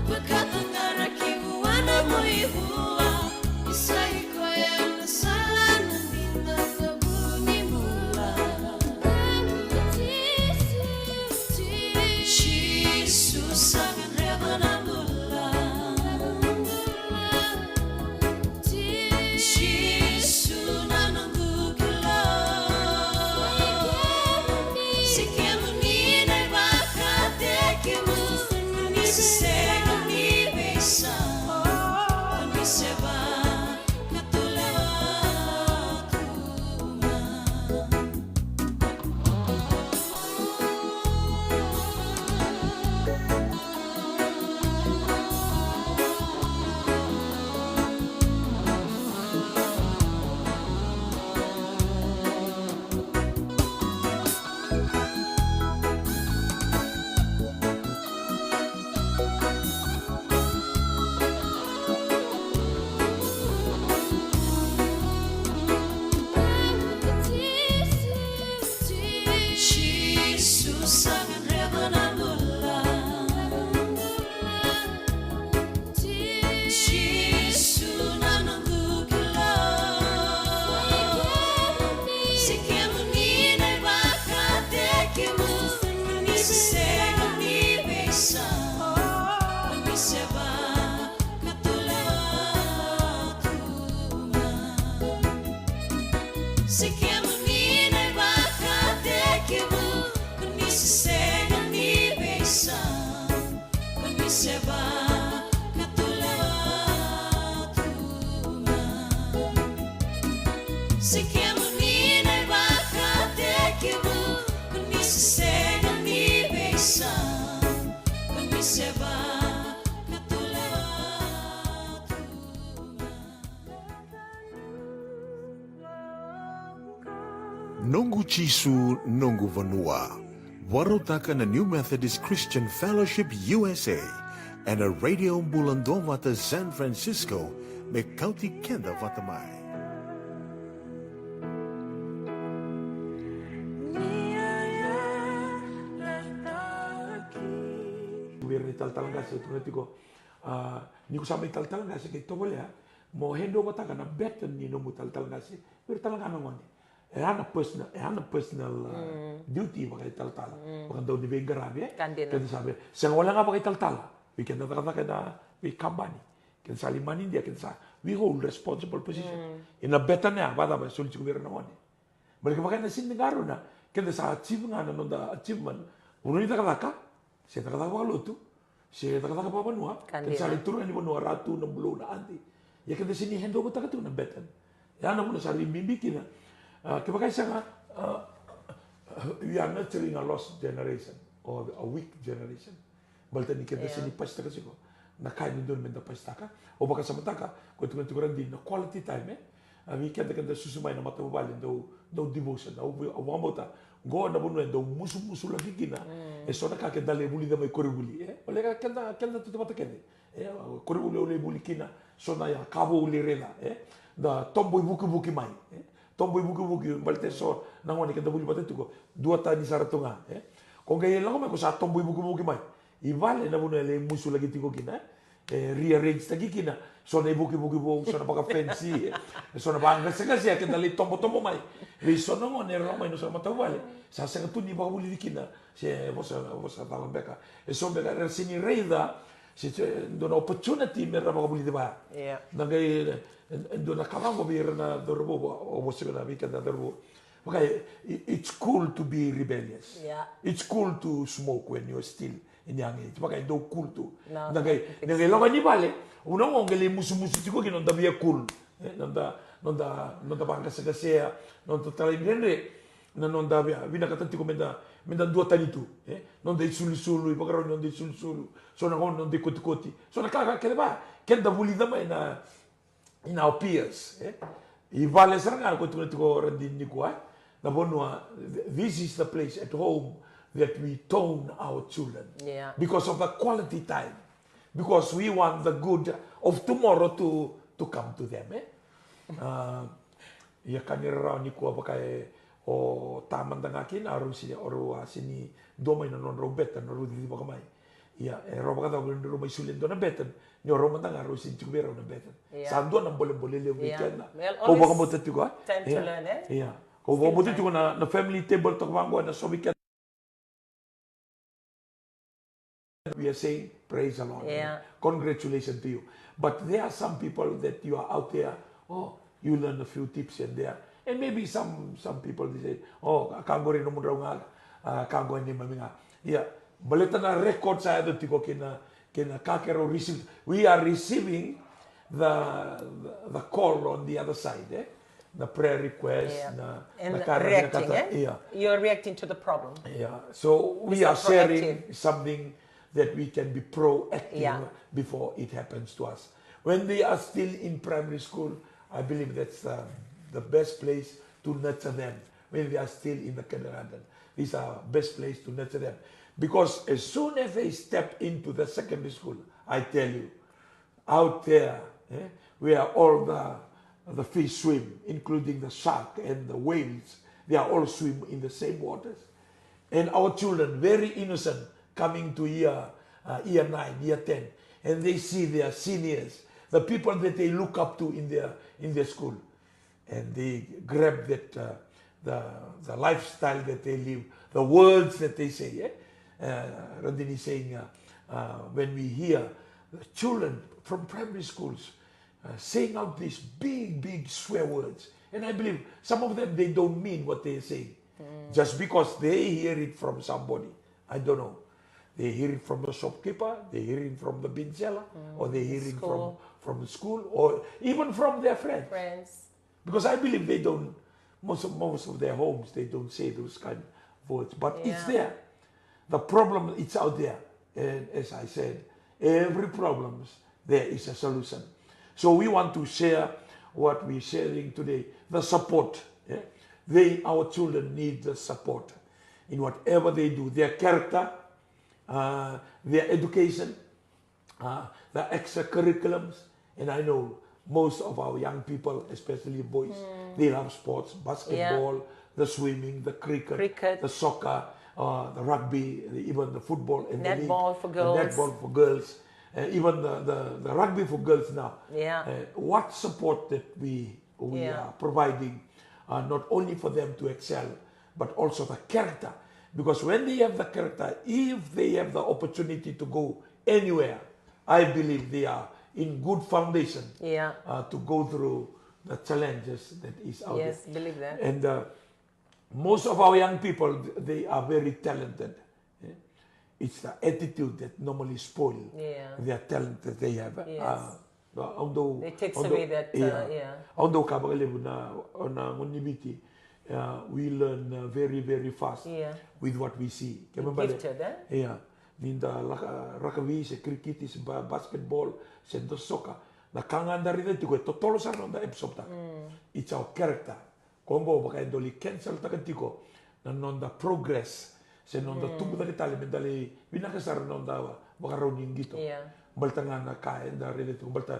vakataqara ki vua na muaivua. Ni sa i koya na sala, na dina, na vu ni bula. Jisu sa gadreva na bula. Jisu na noqu Kalou. Sega ni veisau, ni se vakatulewa tu ga. Jisu sa gadreva na bula. Jisu na noqu kila. Se kemuni na ivakatekivu, ni se sega ni veisau, ni se vakatulewa tu ga. Se kemuni na ivakatekivu, ni se sega ni veisau, ni se vakatulewa tu ga. Se kemuni na ivakatekivu, ni se sega ni veisau, ni se vakatulewa tu ga. Noqu Jisu, noqu vanua. Vakarautaka na New Methodist Christian Fellowship U S A ena Radio Bula Duavata San Francisco, me kauti keda vata mai. Vei ira na italatala qase, tukuna tiko, a, ni ko sa mai talatala qase, qai tovolea mo hand over taka na baton ni nomu talatala qase vei ira tale ga na gone. E a na personal, e a na personal, a, duty vakaitalatala, vakadau ni veiqaravi, e? Ka dina. Keda sa vei, sega wale ga vakaitalatala, vei keda cakacaka ena veikabani, keda sa lai manidia, keda sa, we hold responsible position. Ena baton ya, vakacava e soli tiko vei ira na gone. Baleta vaka ena sini qarauna, keda sa achieve ga na noda achievement. Vanua ni cakacaka, se cakacaka vakalotu, se cakacaka vakavanua, ka dina, keda sa lai turu ga ni vanua, ratu, na bulou, na adi. Ia keda sini hand over taka tu na baton. Ya na vuna sa rui bibi kina. A, kevaka e sega, a, we are nurturing a lost generation or a weak generation. Baleta ni keda sini pasitaka tiko na ka e dodonu meda pasitaka. Au vakasamataka, ko tukuna tiko Radini na quality time, e? A, vei keda, keda susu mai na matavuvale, dau, dau devotion, au, au vakabauta, qo na vanua e dau musumusulaki kina. E so na ka keda lai vulica mai koronivuli, e? Vale ga keda, keda tautauvata kece. E, koronivuli au lai vuli kina, so na ya ka vou au lai raica, e? Da tobo ivukivuki mai, e? Tobo ivukivuki, baleta e so na gone keda vuli vata tiko, duatani sara tu ga, e? Ko qai lako mai ko sa tobo ivukivuki mai. I vale na vanua e lai musulaki tiko kina, e? E rearrange taki kina, so na ivukivuki vou, so na vakafenisi, e? So na vakaqaseqase, keda lai tobotobo mai. Vei so na gone era lako mai na so na matavuvale, sa sega tu ni vakavulici kina, se vosa, vosa cala beka. E so beka era sini raica, se, se dua na opportunity me ra vakavulici vaya. Ia. Na qai, e, e dua na ka vaqo vei ira na cauravou, au vosa vei keda na cauravou. Vaka, i, it's cool to be rebellious. Ia. It's cool to smoke when you're still in young age. Vaka e dau cool tu. Na qai, na qai lako ni vale, vuna qo qai lai musumusu tiko kina noda via cool. E, noda, noda, noda vakaqaseqasea, noda talaidredre. Na noda via, vinakata tiko meda, meda duatani tu, e? Noda isulusulu, ivakarau ni noda isulusulu. So na gauna noda ikotikoti. So na ka, ka kece va, keda vulica mai na, in our peers, e? I vale sara ga ko tukuna tiko Radini nikua, e? Na vanua, th-, this is the place at home that we tone our children. Yeah. Because of the quality time. Because we want the good of tomorrow to, to come to them, e? A, ia ka ni rarawa nikua vaka e o ta mada ga kina, a rau sini, o rau a sini dua mai na nodrau beta, na rau cicivaka mai. Ia, e rau vakacava ni rau mai solia e dua na beta, ni o rau mada ga rau sini tiko vei rau na beta. Ia. Sa dua na bolebole levu vei keda. Well, kau vakabauta tiko, a? Time to learn, e? Ia. Kau vakabauta tiko na, na family table toka vaqo, na so vei keda. We are saying, "Praise the Lord, man. Yeah. Congratulations to you." But there are some people that you are out there, oh, you learn a few tips and there. And maybe some, some people, they say, "Oh, ka qori nomudrau ga, a, ka qori neimami ga." Ia, baleta na record sa yaco tiko kei na, Na ka keirau receive, we are receiving the, the, the call on the other side, eh? Na prayer request, Yeah. na, And na ka reacting, vinakata, eh? Yeah. You're reacting to the problem. Yeah, so we Mister are sharing Proactive. Something that we can be proactive Yeah. Before it happens to us. When they are still in primary school, I believe that's the, the best place to nurture them. When they are still in the kindergarten, these are best place to nurture them. Because as soon as they step into the secondary school, I tell you, out there, eh, where all the, the fish swim, including the shark and the whales, they are all swim in the same waters. And our children, very innocent, coming to year, uh, year nine, year ten, and they see their seniors, the people that they look up to in their, in their school. And they grab that, uh, the, the lifestyle that they live, the words that they say. Eh? Uh, Radini is saying, uh, uh, when we hear the children from primary schools uh, saying out these big, big swear words, and I believe some of them, they don't mean what they are saying. Just because they hear it from somebody. I don't know. They hear it from the shopkeeper, they hear it from the bin seller, or they hear it from, School. From the school, or even from their friends. Friends. Because I believe they don't, most of, most of their homes, they don't say those kind of words. But it's Yeah. There. The problem, it's out there. And as I said, every problem, there is a solution. So we want to share what we're sharing today, the support. Eh? They, our children need the support in whatever they do, their character, uh, their education, uh, the extracurriculums. And I know most of our young people, especially boys, they love sports, basketball, the swimming, the cricket, Cricket. The soccer, uh, the rugby, the, even the football, and the league, Netball for the girls. Netball for girls, uh, even the, the, the rugby for girls now. Yeah. Uh, what support that we we Yeah. are providing, uh, not only for them to excel, but also the character. Because when they have the character, if they have the opportunity to go anywhere, I believe they are in good foundation Yeah. uh, to go through the challenges that is out Yes, there. Believe that. And uh, most of our young people, they are very talented. Eh? It's the attitude that normally spoil Yeah. Their talent that they have. Yes. Uh, although, It takes although, away that, uh, yeah. Although ka vakalevu na, na Viti, uh, we learn uh, very, very fast Yeah. With what we see. Gifted, eh? Yeah. Ni da laka, rakavi, se kirikiti, se ba, basketball, se da soka. Na ka ga da raica tiko e totolo sara na da absorb taka. It's our character. Ko oqo vaka e doli cancel taka tiko na noda progress se noda tubu cake tale me dali vinaka sara na noda vakarau ni qito. Yeah. Baleta ga na ka eda raica tiko, baleta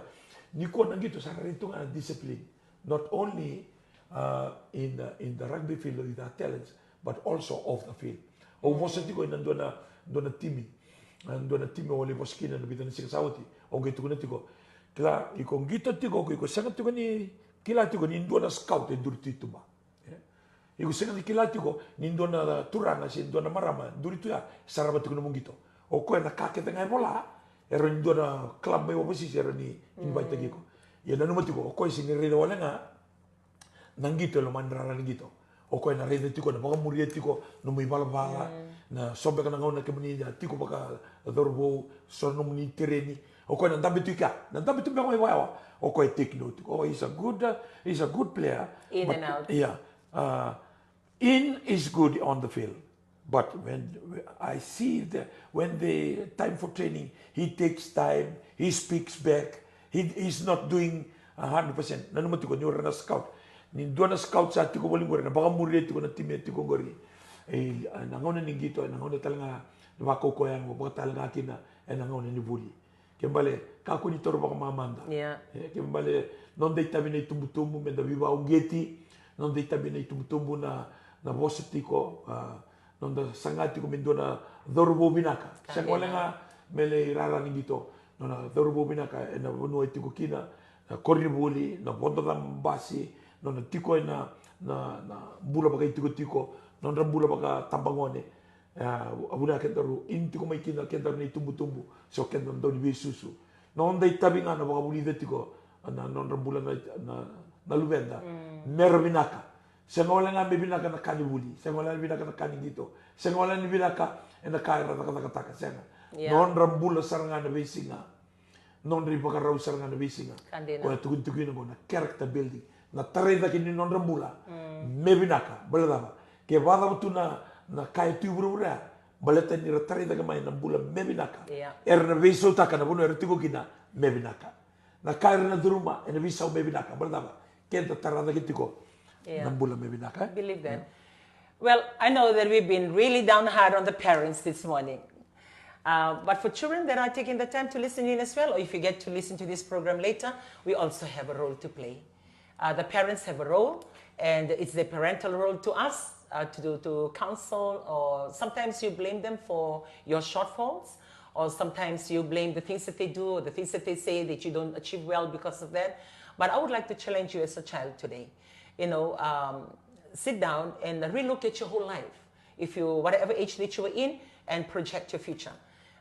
ni kua na qito sa raica tu ga na discipline. Not only uh, in, the, in the rugby field with our talents, but also off the field. Au vosa tiko ina dua na, dua na timi. Na dua na timi au lai vosa kina na vica na siga sa oti. Au qai tukuna tiko, kila, iko qito tiko, iko sega tiko ni kila tiko ni dua na scout e duri tu i tuba. Iko sega ni kila tiko ni dua na turaga se dua na marama duri tu ya, sarava tiko na nomu qito. O koya na ka kece ga e vola, e rawa ni dua na club mai overseas e rawa ni invite-taki iko. Ia nanuma tiko, o koya sega ni raica wale ga na qito e loma ni rara ni qito. O koya na raica tiko, na vakamuria tiko nomu ivalavala, na so beka na gauna kemuni a tiko vakacauravou, so na nomuni tereni. O koya na dabe tu i kea, na dabe tu beka mai vakayawa. O koya take note tiko. Oh, he's a good, uh, he's a good player. In But, and out. Yeah. Uh, in is good on the field. But when I see the, when the time for training, he takes time, he speaks back, he is not doing a hundred percent. Nanuma tiko ni o ira na scout. Ni dua na scout sa tiko voli qori, na vakamuria tiko na timi e tiko qori. E, na gauna ni qito, na gauna tale ga ni vakaukaua yago, vaka tale ga kina, e na gauna ni vuli. Ke bale, kakua ni taura vakamamada. Yeah. E, ke bale, noda itavi na itubutubu, me da veivakauqeti, noda itavi na itubutubu na, na vosa tiko, a, noda saga tiko me dua na cauravou vinaka. Sega wale ga me lai rara ni qito, nona cauravou vinaka, e na vanua e tiko kina, na koronivuli, na vodo ca basi, nona tiko e na, na, na bula vakaitikotiko, nodra bula vakatabagone, A, a vuna kedaru ini tiko mai kina kedaru na itubutubu, so kedaru dau ni veisusu. Noda itavi ga na vakavulica tiko na nodra bula na, na, na luveda. Mera vinaka. Sega wale ga me vinaka na ka ni vuli, sega wale ga ni vinaka na ka ni qito, sega wale ga ni vinaka e na ka era cakacakataka, sega. Yeah. Nodra bula sara ga na veisiga, nodra ivakarau sara ga na veisiga. Ka dina. Koya tukuni, tukuni qo na character building, na tarai cake ni nodra bula me vinaka. Baleta cava? Ke vakacava tu na, na ka e tu i vuravura ya, baleta ni ra tarai cake mai na bula me vinaka, yeah, era na veisautaka na vanua era tiko kina me vinaka. Na ka era na curuma ena veisau me vinaka, baleta cava? Keda tara cake tiko, yeah, na bula me vinaka. Believe that. Yeah. Well, I know that we've been really down hard on the parents this morning. Uh, but for children that are taking the time to listen in as well, or if you get to listen to this program later, we also have a role to play. Uh, the parents have a role, and it's the parental role to us, uh, to do, to counsel, or sometimes you blame them for your shortfalls, or sometimes you blame the things that they do or the things that they say that you don't achieve well because of that. But I would like to challenge you as a child today. You know, um, sit down and relook at your whole life. If you, whatever age that you were in, and project your future.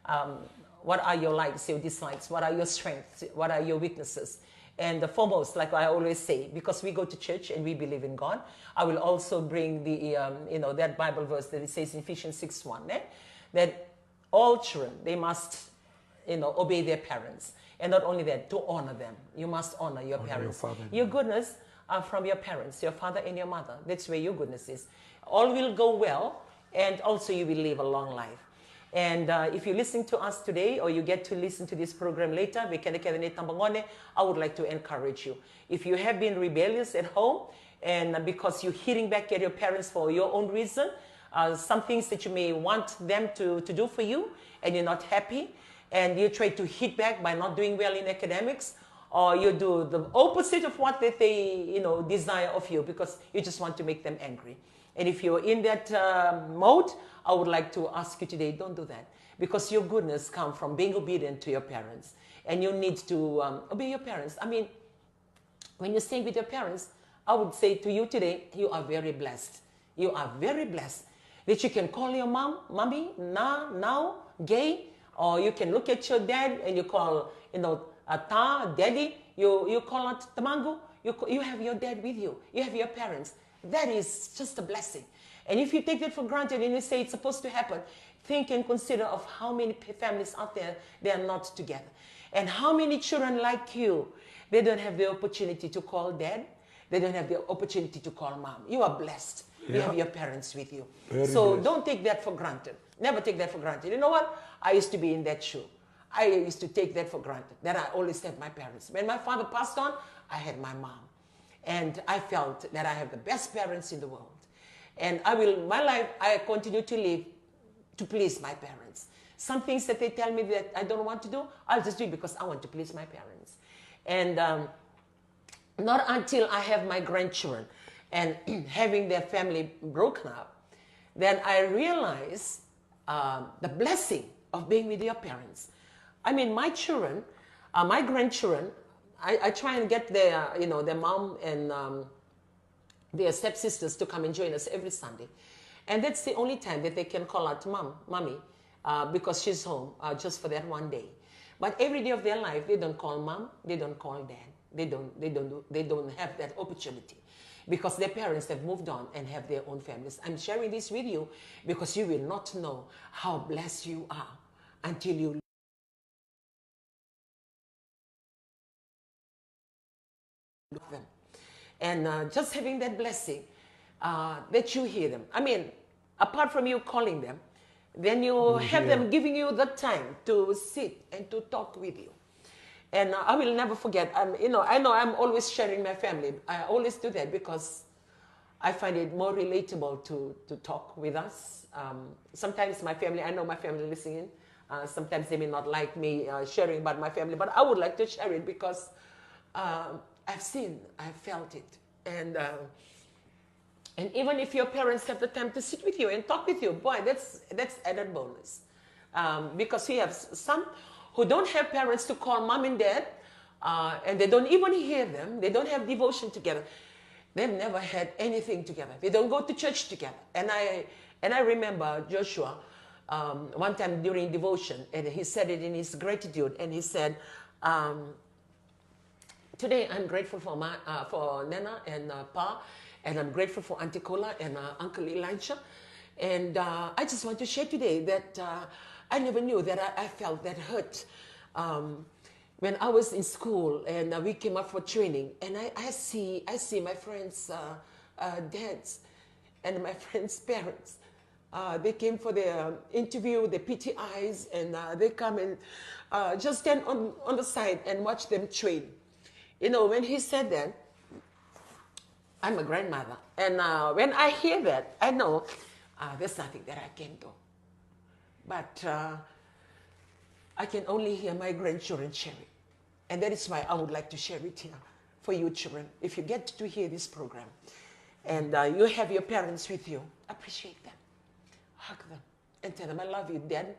Um, what are your likes, your dislikes? What are your strengths? What are your weaknesses? And the foremost, like I always say, because we go to church and we believe in God, I will also bring the, um, you know, that Bible verse that it says in Ephesians six one, eh? That all children, they must, you know, obey their parents. And not only that, to honor them. You must honor your parents. Honor your father and mother. Your goodness are from your parents, your father and your mother. That's where your goodness is. All will go well, and also you will live a long life. And, uh, if you're listening to us today or you get to listen to this program later, vei keda kece na itabagone, I would like to encourage you. If you have been rebellious at home, and, uh, because you're hitting back at your parents for your own reason, uh, some things that you may want them to, to do for you, and you're not happy, and you try to hit back by not doing well in academics, or you do the opposite of what that they, you know, desire of you because you just want to make them angry. And if you're in that, uh, mode, I would like to ask you today, don't do that. Because your goodness comes from being obedient to your parents. And you need to, um, obey your parents. I mean, when you stay with your parents, I would say to you today, you are very blessed. You are very blessed that you can call your mom, mommy, na, nau, gay, or you can look at your dad and you call, you know, a ta, daddy. You, you call out tamaqu. You, ca- you have your dad with you. You have your parents. That is just a blessing. And if you take that for granted and you say it's supposed to happen, think and consider of how many p- families out there, they are not together. And how many children like you, they don't have the opportunity to call dad, they don't have the opportunity to call mom. You are blessed. You have your parents with you. Very blessed. So don't take that for granted. Never take that for granted. You know what? I used to be in that shoe. I used to take that for granted, that I always had my parents. When my father passed on, I had my mom. And I felt that I have the best parents in the world. And I will, my life, I continue to live to please my parents. Some things that they tell me that I don't want to do, I'll just do it because I want to please my parents. And, um, not until I have my grandchildren and having their family broken up, then I realize, um, the blessing of being with your parents. I mean, my children, uh, my grandchildren, I, I try and get their, you know, their mom and, um, their stepsisters to come and join us every Sunday. And that's the only time that they can call out mom, mommy, uh, because she's home, uh, just for that one day. But every day of their life, they don't call mom, they don't call dad. They don't, they don't, do- they don't have that opportunity because their parents have moved on and have their own families. I'm sharing this with you because you will not know how blessed you are until you look them. And, uh, just having that blessing, uh, that you hear them. I mean, apart from you calling them, then you have them giving you the time to sit and to talk with you. And, uh, I will never forget. Um, you know, I know I'm always sharing my family. I always do that because I find it more relatable to, to talk with us. Um, sometimes my family, I know my family listening. Uh, sometimes they may not like me, uh, sharing about my family, but I would like to share it because, um, I've seen, I've felt it. And, uh, and even if your parents have the time to sit with you and talk with you, boy, that's, that's added bonus. Um, because we have s- some who don't have parents to call mom and dad, uh, and they don't even hear them. They don't have devotion together. They've never had anything together. They don't go to church together. And I, and I remember Joshua, um, one time during devotion, and he said it in his gratitude, and he said, um, "Today I'm grateful for my, uh, for Nena and, uh, Pa, and I'm grateful for Auntie Kola and, uh, Uncle Elijah. And, uh, I just want to share today that, uh, I never knew that I, I felt that hurt. Um, when I was in school and uh, we came up for training, and I, I see I see my friends, uh, uh, dads, and my friends' parents. Uh, they came for the um, interview, the P T Is, and uh, they come and uh, just stand on, on the side and watch them train. You know, when he said that, I'm a grandmother. And uh, when I hear that, I know uh, there's nothing that I can do. But uh, I can only hear my grandchildren sharing. And that is why I would like to share it here for you children. If you get to hear this program and uh, you have your parents with you, appreciate them, hug them, and tell them, "I love you, Dad."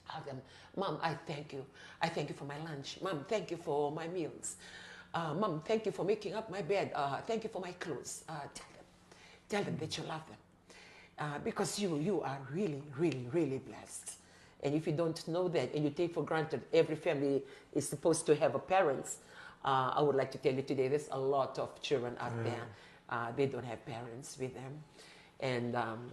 Hug them. "Mom, I thank you. I thank you for my lunch. Mom, thank you for my meals. Uh, Mom, thank you for making up my bed. Uh, thank you for my clothes." Uh, tell them. Tell them that you love them. Uh, because you you are really, really, really blessed. And if you don't know that and you take for granted every family is supposed to have a parents, uh, I would like to tell you today there's a lot of children out there. Uh, they don't have parents with them. And um,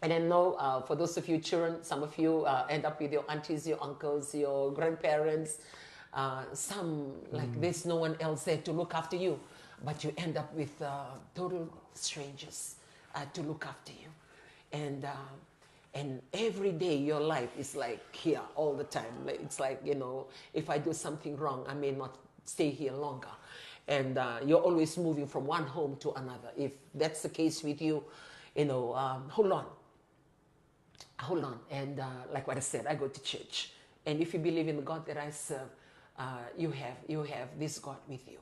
and I know uh, for those of you children, some of you uh, end up with your aunties, your uncles, your grandparents. Uh, some, like, there's no one else there to look after you, but you end up with uh, total strangers uh, to look after you. And uh, and every day your life is like here all the time. Like, it's like, you know, if I do something wrong, I may not stay here longer. And uh, you're always moving from one home to another. If that's the case with you, you know, um, hold on. Hold on. And uh, like what I said, I go to church. And if you believe in the God that I serve, uh, you have you have this God with you.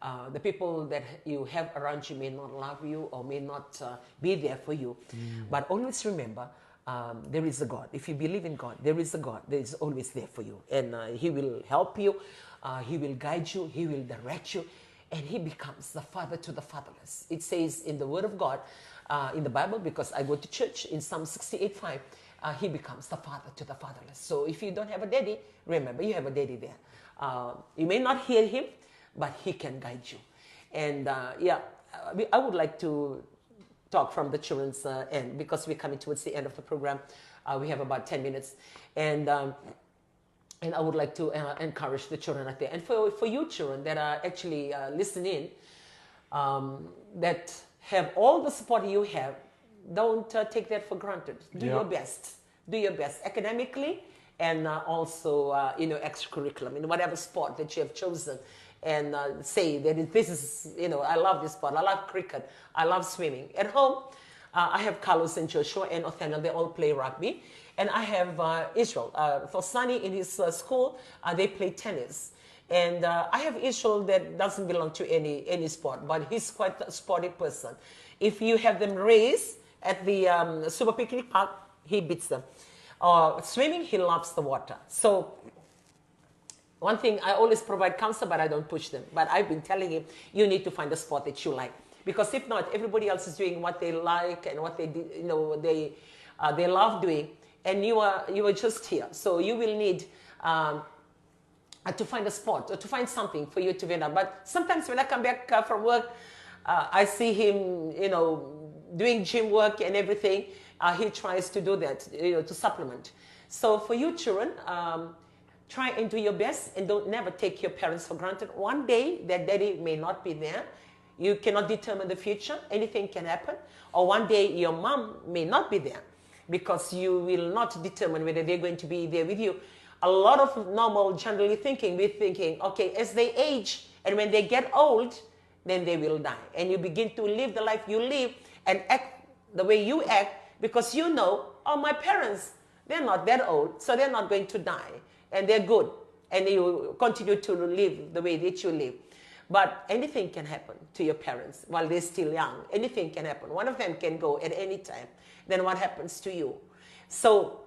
Uh, the people that you have around you may not love you or may not uh, be there for you, but always remember, um, there is a God. If you believe in God, there is a God that is always there for you, and uh, He will help you. Uh, he will guide you. He will direct you. And he becomes the father to the fatherless. It says in the Word of God, uh, in the Bible, because I go to church, in Psalm sixty-eight five, uh, he becomes the father to the fatherless. So if you don't have a daddy, remember, you have a daddy there. Uh, you may not hear him, but he can guide you. And uh, yeah, I would like to talk from the children's uh, end because we're coming towards the end of the program. Uh, we have about ten minutes. And um, and I would like to uh, encourage the children out there. And for, for you children that are actually uh, listening, um, that have all the support you have, don't uh, take that for granted. Do your best. Do your best academically and uh, also uh, you know, extracurriculum, in whatever sport that you have chosen. And uh, say that this is, you know, I love this sport, I love cricket, I love swimming. At home, uh, I have Carlos and Joshua and Othaniel. They all play rugby. And I have uh, Israel. Uh, for Sunny in his uh, school, uh, they play tennis. And uh, I have Israel that doesn't belong to any any sport, but he's quite a sporty person. If you have them race at the um, Super Picnic Park, he beats them. Uh, swimming, he loves the water. So one thing, I always provide counsel, but I don't push them. But I've been telling him, you need to find a sport that you like. Because if not, everybody else is doing what they like and what they, you know, they, uh, they love doing. And you are, you are just here. So you will need um, uh, to find a sport or to find something for you to vent out. But sometimes when I come back uh, from work, uh, I see him, you know, doing gym work and everything. Uh, he tries to do that, you know, to supplement. So for you children, um, try and do your best and don't never take your parents for granted. One day their daddy may not be there. You cannot determine the future. Anything can happen. Or one day your mom may not be there because you will not determine whether they're going to be there with you. A lot of normal, generally thinking, we're thinking, okay, as they age and when they get old, then they will die. And you begin to live the life you live and act the way you act because you know, oh, my parents, they're not that old, so they're not going to die. And they're good. And you continue to live the way that you live. But anything can happen to your parents while they're still young. Anything can happen. One of them can go at any time. Then what happens to you? So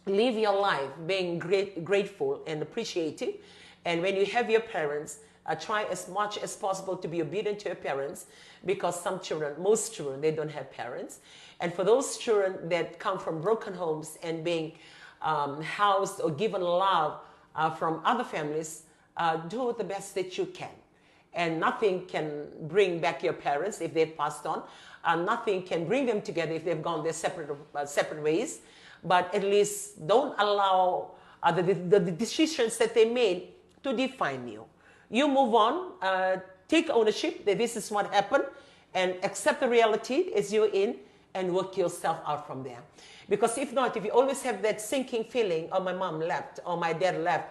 live your life being great, grateful and appreciative. And when you have your parents, uh, try as much as possible to be obedient to your parents, because some children, most children, they don't have parents. And for those children that come from broken homes and being um, housed or given love uh, from other families, uh, do the best that you can. And nothing can bring back your parents if they've passed on. Uh, nothing can bring them together if they've gone their separate, uh, separate ways. but at least don't allow uh, the, the, the decisions that they made to define you. You move on, uh, take ownership that this is what happened, and accept the reality as you're in, and work yourself out from there. Because if not, if you always have that sinking feeling, "Oh, my mom left, or my dad left,"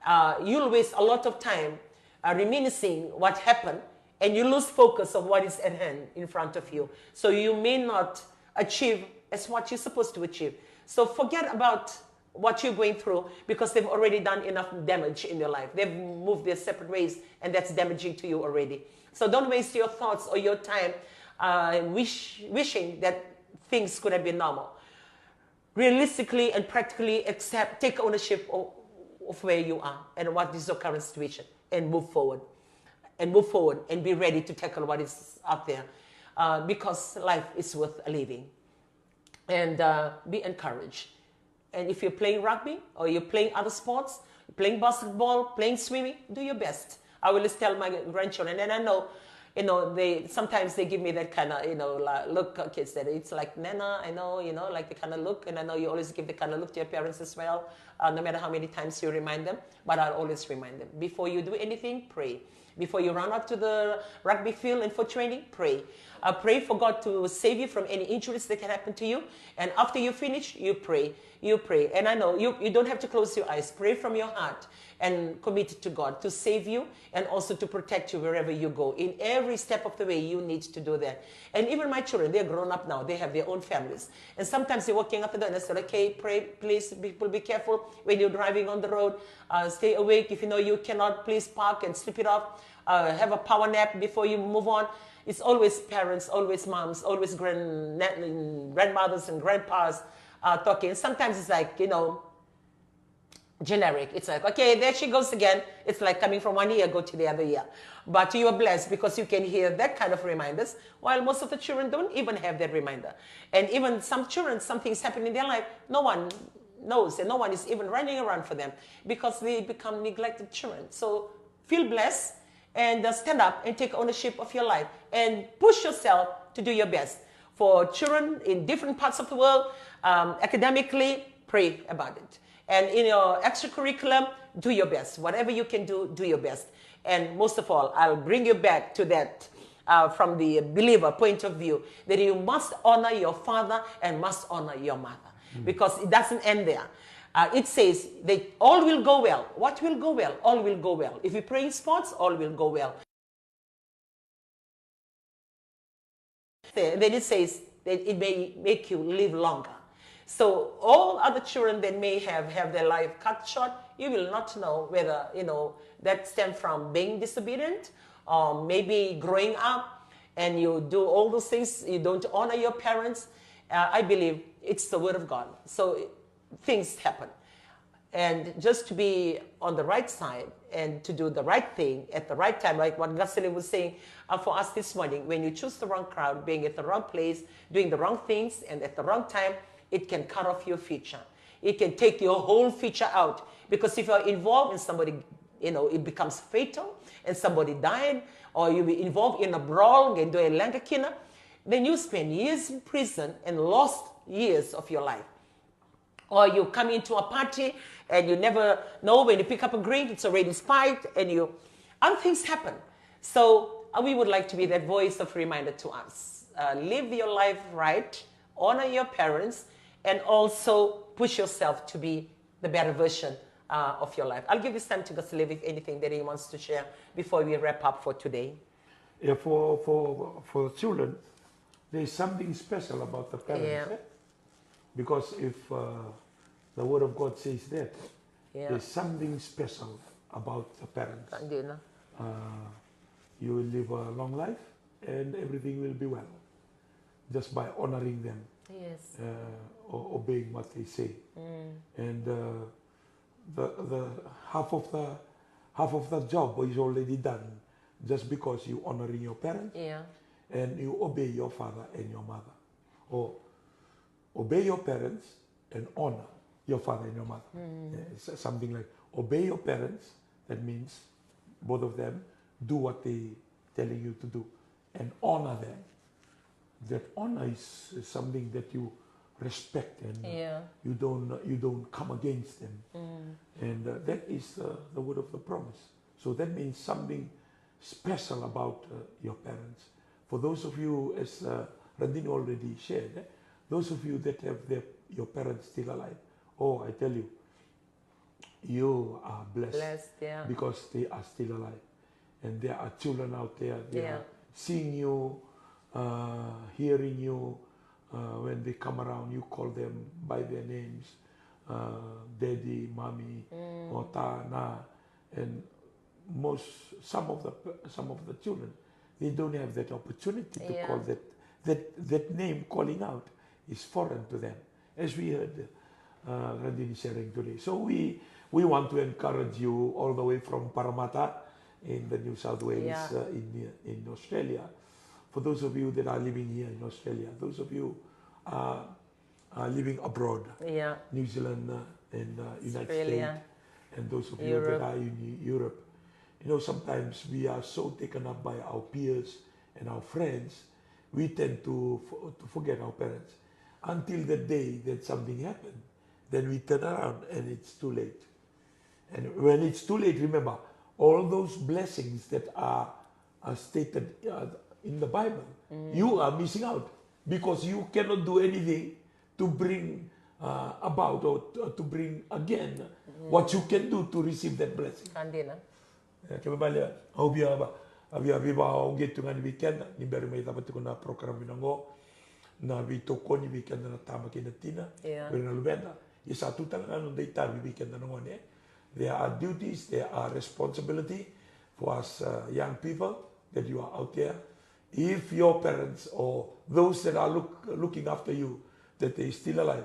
uh, you'll waste a lot of time uh, reminiscing what happened, and you lose focus of what is at hand in front of you. So you may not achieve as what you're supposed to achieve. So forget about what you're going through, because they've already done enough damage in your life. They've moved their separate ways, and that's damaging to you already. So don't waste your thoughts or your time uh, wish, wishing that things could have been normal. Realistically and practically accept, take ownership of, of where you are and what is your current situation, and move forward. And move forward and be ready to tackle what is out there, uh, because life is worth living. And uh, be encouraged. And if you're playing rugby or you're playing other sports, playing basketball, playing swimming, do your best. I always tell my grandchildren, and I know, you know, they sometimes they give me that kind of, you know, la- look, uh, kids, that it's like, "Nana, I know," you know, like the kind of look, and I know you always give the kind of look to your parents as well, uh, no matter how many times you remind them. But I'll always remind them, before you do anything, pray. Before you run up to the rugby field and for training, pray. Uh, pray for God to save you from any injuries that can happen to you. And after you finish, you pray. You pray. And I know you, you don't have to close your eyes. Pray from your heart and commit it to God to save you and also to protect you wherever you go. In every step of the way, you need to do that. And even my children, they're grown up now. They have their own families. And sometimes they're walking up and down. I said, "Okay, pray, please, people, be careful when you're driving on the road. Uh, stay awake. If you know you cannot, please park and sleep it off. Uh, have a power nap before you move on." It's always parents, always moms, always grand, grandmothers and grandpas uh, talking. And sometimes it's like, you know, generic. It's like, "Okay, there she goes again." It's like coming from one ear, go to the other ear. But you are blessed because you can hear that kind of reminders, while most of the children don't even have that reminder. And even some children, something's happening in their life, no one knows, and no one is even running around for them because they become neglected children. So feel blessed and uh, stand up and take ownership of your life and push yourself to do your best. For children in different parts of the world, um, academically, pray about it. And in your extracurriculum, do your best. Whatever you can do, do your best. And most of all, I'll bring you back to that uh, from the believer point of view, that you must honor your father and must honor your mother, because it doesn't end there. Uh, it says that all will go well. What will go well? All will go well. If you play in sports, all will go well. Then it says that it may make you live longer. So all other children that may have have their life cut short, you will not know whether, you know, that stem from being disobedient or maybe growing up and you do all those things, you don't honor your parents. Uh, I believe it's the word of God. So things happen. And just to be on the right side and to do the right thing at the right time, like what Gasele was saying uh, for us this morning, when you choose the wrong crowd, being at the wrong place, doing the wrong things, and at the wrong time, it can cut off your future. It can take your whole future out. Because if you're involved in somebody, you know, it becomes fatal, and somebody died, or you be involved in a brawl, qai dua e leqa kina, then you spend years in prison and lost years of your life. Or you come into a party and you never know, when you pick up a drink, it's already spiked, and you, other things happen. So uh, we would like to be that voice of reminder to us. Uh, live your life right, honor your parents, and also push yourself to be the better version uh, of your life. I'll give this time to Gaselevi if anything that he wants to share before we wrap up for today. Yeah, for for for children, there's something special about the parents. Yeah. Eh? Because if uh, the word of God says that, Yeah. there's something special about the parents. Dina. Uh, you will live a long life, and everything will be well, just by honoring them, Yes. uh, or obeying what they say. And uh, the the half of the half of the job is already done, just because you honoring your parents Yeah. and you obey your father and your mother, or obey your parents and honor your father and your mother. Eh, s- something like, obey your parents. That means both of them do what they telling you to do, and honor them. That honor is, is something that you respect and uh, Yeah. you don't you don't come against them. And uh, that is uh, the word of the promise. So that means something special about uh, your parents. For those of you, as uh, Randini already shared, eh, those of you that have their, your parents still alive, oh, I tell you, you are blessed Blessed, yeah. because they are still alive. And there are children out there, they Yeah. are seeing you, uh, hearing you. Uh, when they come around, you call them by their names, uh, daddy, mommy, or ta, na. And most, some of the p- some of the children, they don't have that opportunity to Yeah. call that that that name. Calling out is foreign to them, as we heard uh, Randini sharing today. So we we want to encourage you all the way from Parramatta in the New South Wales Yeah. uh, in in Australia. For those of you that are living here in Australia, those of you uh, uh, living abroad, Yeah. New Zealand uh, and uh, United Australia. States, and those of you Europe. that are in Europe, you know, sometimes we are so taken up by our peers and our friends, we tend to f- to forget our parents until the day that something happened. Then we turn around and it's too late. And when it's too late, remember, all those blessings that are, are stated uh, in the Bible, you are missing out because you cannot do anything to bring uh, about or to, to bring again what you can do to receive that blessing. Ka dina. E, kena ibalebale, au via, au via vakaoqo tu ga ni vei keda, ni bera mai cava tiko na program vina oqo, na veitokoni vei keda na tama kei na tina, Yeah. vei na luveda, ia sa tu tale ga na noda itavi vei keda na gone. There are duties, there are responsibility for us uh, young people that you are out there. If your parents or those that are look, looking after you, that they still alive,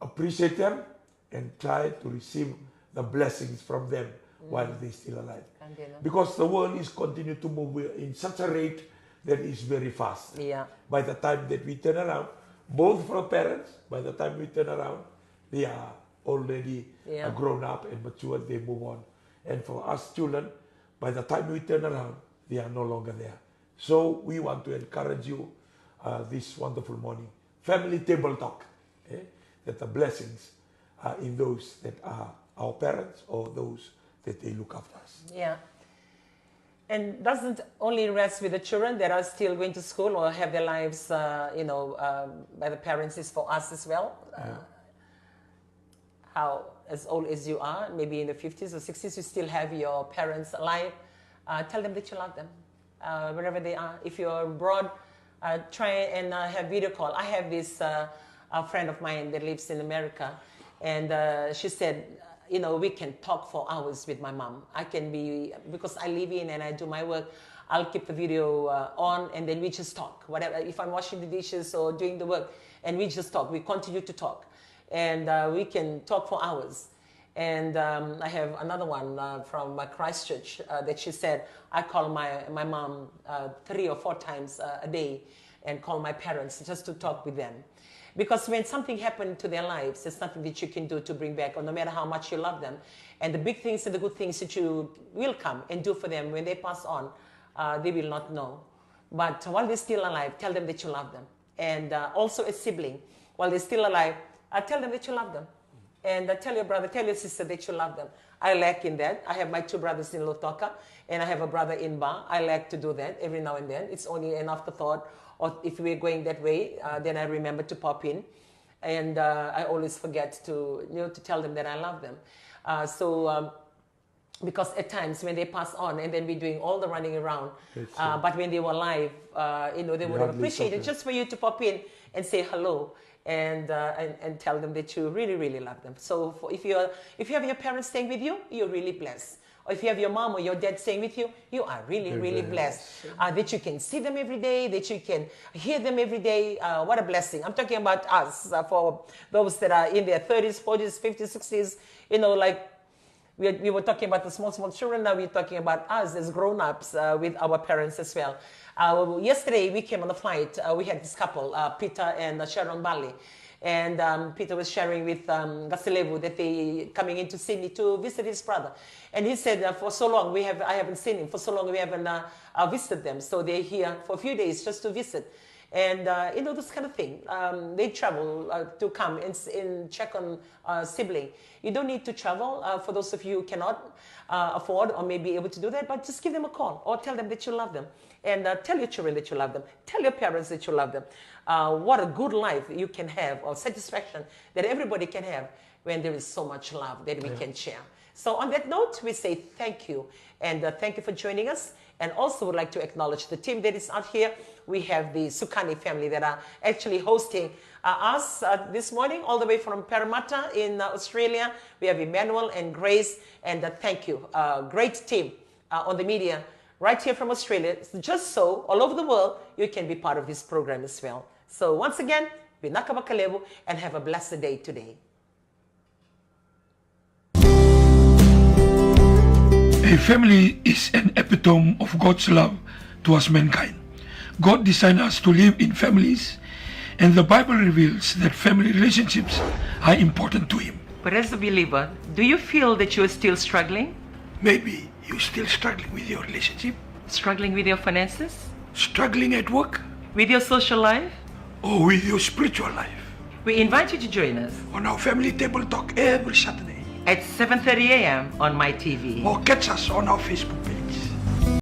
appreciate them and try to receive the blessings from them while they still alive. Ka dina. Because the world is continue to move in such a rate that is very fast. Yeah. By the time that we turn around, both for parents, by the time we turn around, they are already Yeah. uh, grown up and matured, they move on. And for us children, by the time we turn around, they are no longer there. So we want to encourage you uh, this wonderful morning. Family table talk. Eh? That the blessings are in those that are our parents or those that they look after us. Yeah. And doesn't only rest with the children that are still going to school or have their lives, uh, you know, um, by the parents is for us as well. Uh, how, as old as you are, maybe in the fifties or sixties, you still have your parents alive. Uh, tell them that you love them, uh, wherever they are. If you're abroad, uh, try and uh, have video call. I have this uh, a friend of mine that lives in America, and uh, she said, you know, we can talk for hours with my mom. I can be, because I live in and I do my work, I'll keep the video uh, on, and then we just talk. Whatever, if I'm washing the dishes or doing the work, and we just talk. We continue to talk, and uh, we can talk for hours. And um, I have another one uh, from uh, Christchurch uh, that she said, I call my, my mom uh, three or four times uh, a day and call my parents just to talk with them. Because when something happened to their lives, there's nothing that you can do to bring back, or no matter how much you love them. And the big things and the good things that you will come and do for them when they pass on, uh, they will not know. But while they're still alive, tell them that you love them. And uh, also a sibling, while they're still alive, uh, tell them that you love them. And uh, tell your brother, tell your sister that you love them. I lack in that. I have my two brothers in Lautoka, and I have a brother in Ba. I like to do that every now and then. It's only an afterthought, or if we're going that way, uh, then I remember to pop in. And uh, I always forget to, you know, to tell them that I love them. Uh, so, um, because at times when they pass on, and then we're doing all the running around, That's uh, true. But when they were alive, uh, you know, they You would have hardly appreciated talk, yeah. Just for you to pop in and say hello and uh, and, and tell them that you really, really love them. So for, if you're, if you have your parents staying with you, you're really blessed. Or if you have your mom or your dad staying with you, you are really, Very really blessed. Blessed. Uh, that you can see them every day, that you can hear them every day. Uh, what a blessing. I'm talking about us, uh, for those that are in their thirties, forties, fifties, sixties, you know, like we, we were talking about the small, small children. Now we're talking about us as grown-ups uh, with our parents as well. Uh, yesterday we came on the flight. Uh, we had this couple, uh, Peter and uh, Sharon Bali. And um, Peter was sharing with um, Gaselevu that they coming into Sydney to visit his brother. And he said, uh, for so long we have, I haven't seen him. For so long we haven't uh, uh, visited them. So they're here for a few days just to visit. And uh, you know, this kind of thing. Um, they travel uh, to come and, s- and check on uh, sibling. You don't need to travel. Uh, for those of you who cannot uh, afford or may be able to do that, but just give them a call or tell them that you love them. And uh, tell your children that you love them. Tell your parents that you love them. Uh, what a good life you can have, or satisfaction that everybody can have when there is so much love that we can share. So on that note, we say thank you. And uh, thank you for joining us. And also would like to acknowledge the team that is out here. We have the Sukani family that are actually hosting uh, us uh, this morning, all the way from Parramatta in uh, Australia. We have Emmanuel and Grace, and uh, thank you. Uh, great team uh, on the media right here from Australia. Just so all over the world, you can be part of this program as well. So once again, vinaka vakalevu and have a blessed day today. A family is an epitome of God's love towards mankind. God designed us to live in families, and the Bible reveals that family relationships are important to Him. But as a believer, do you feel that you are still struggling? Maybe you're still struggling with your relationship, Struggling with your finances? Struggling at work, With your social life? Or with your spiritual life. We invite you to join us on our family table talk every Saturday. At seven thirty a m on My T V. Or catch us on our Facebook page.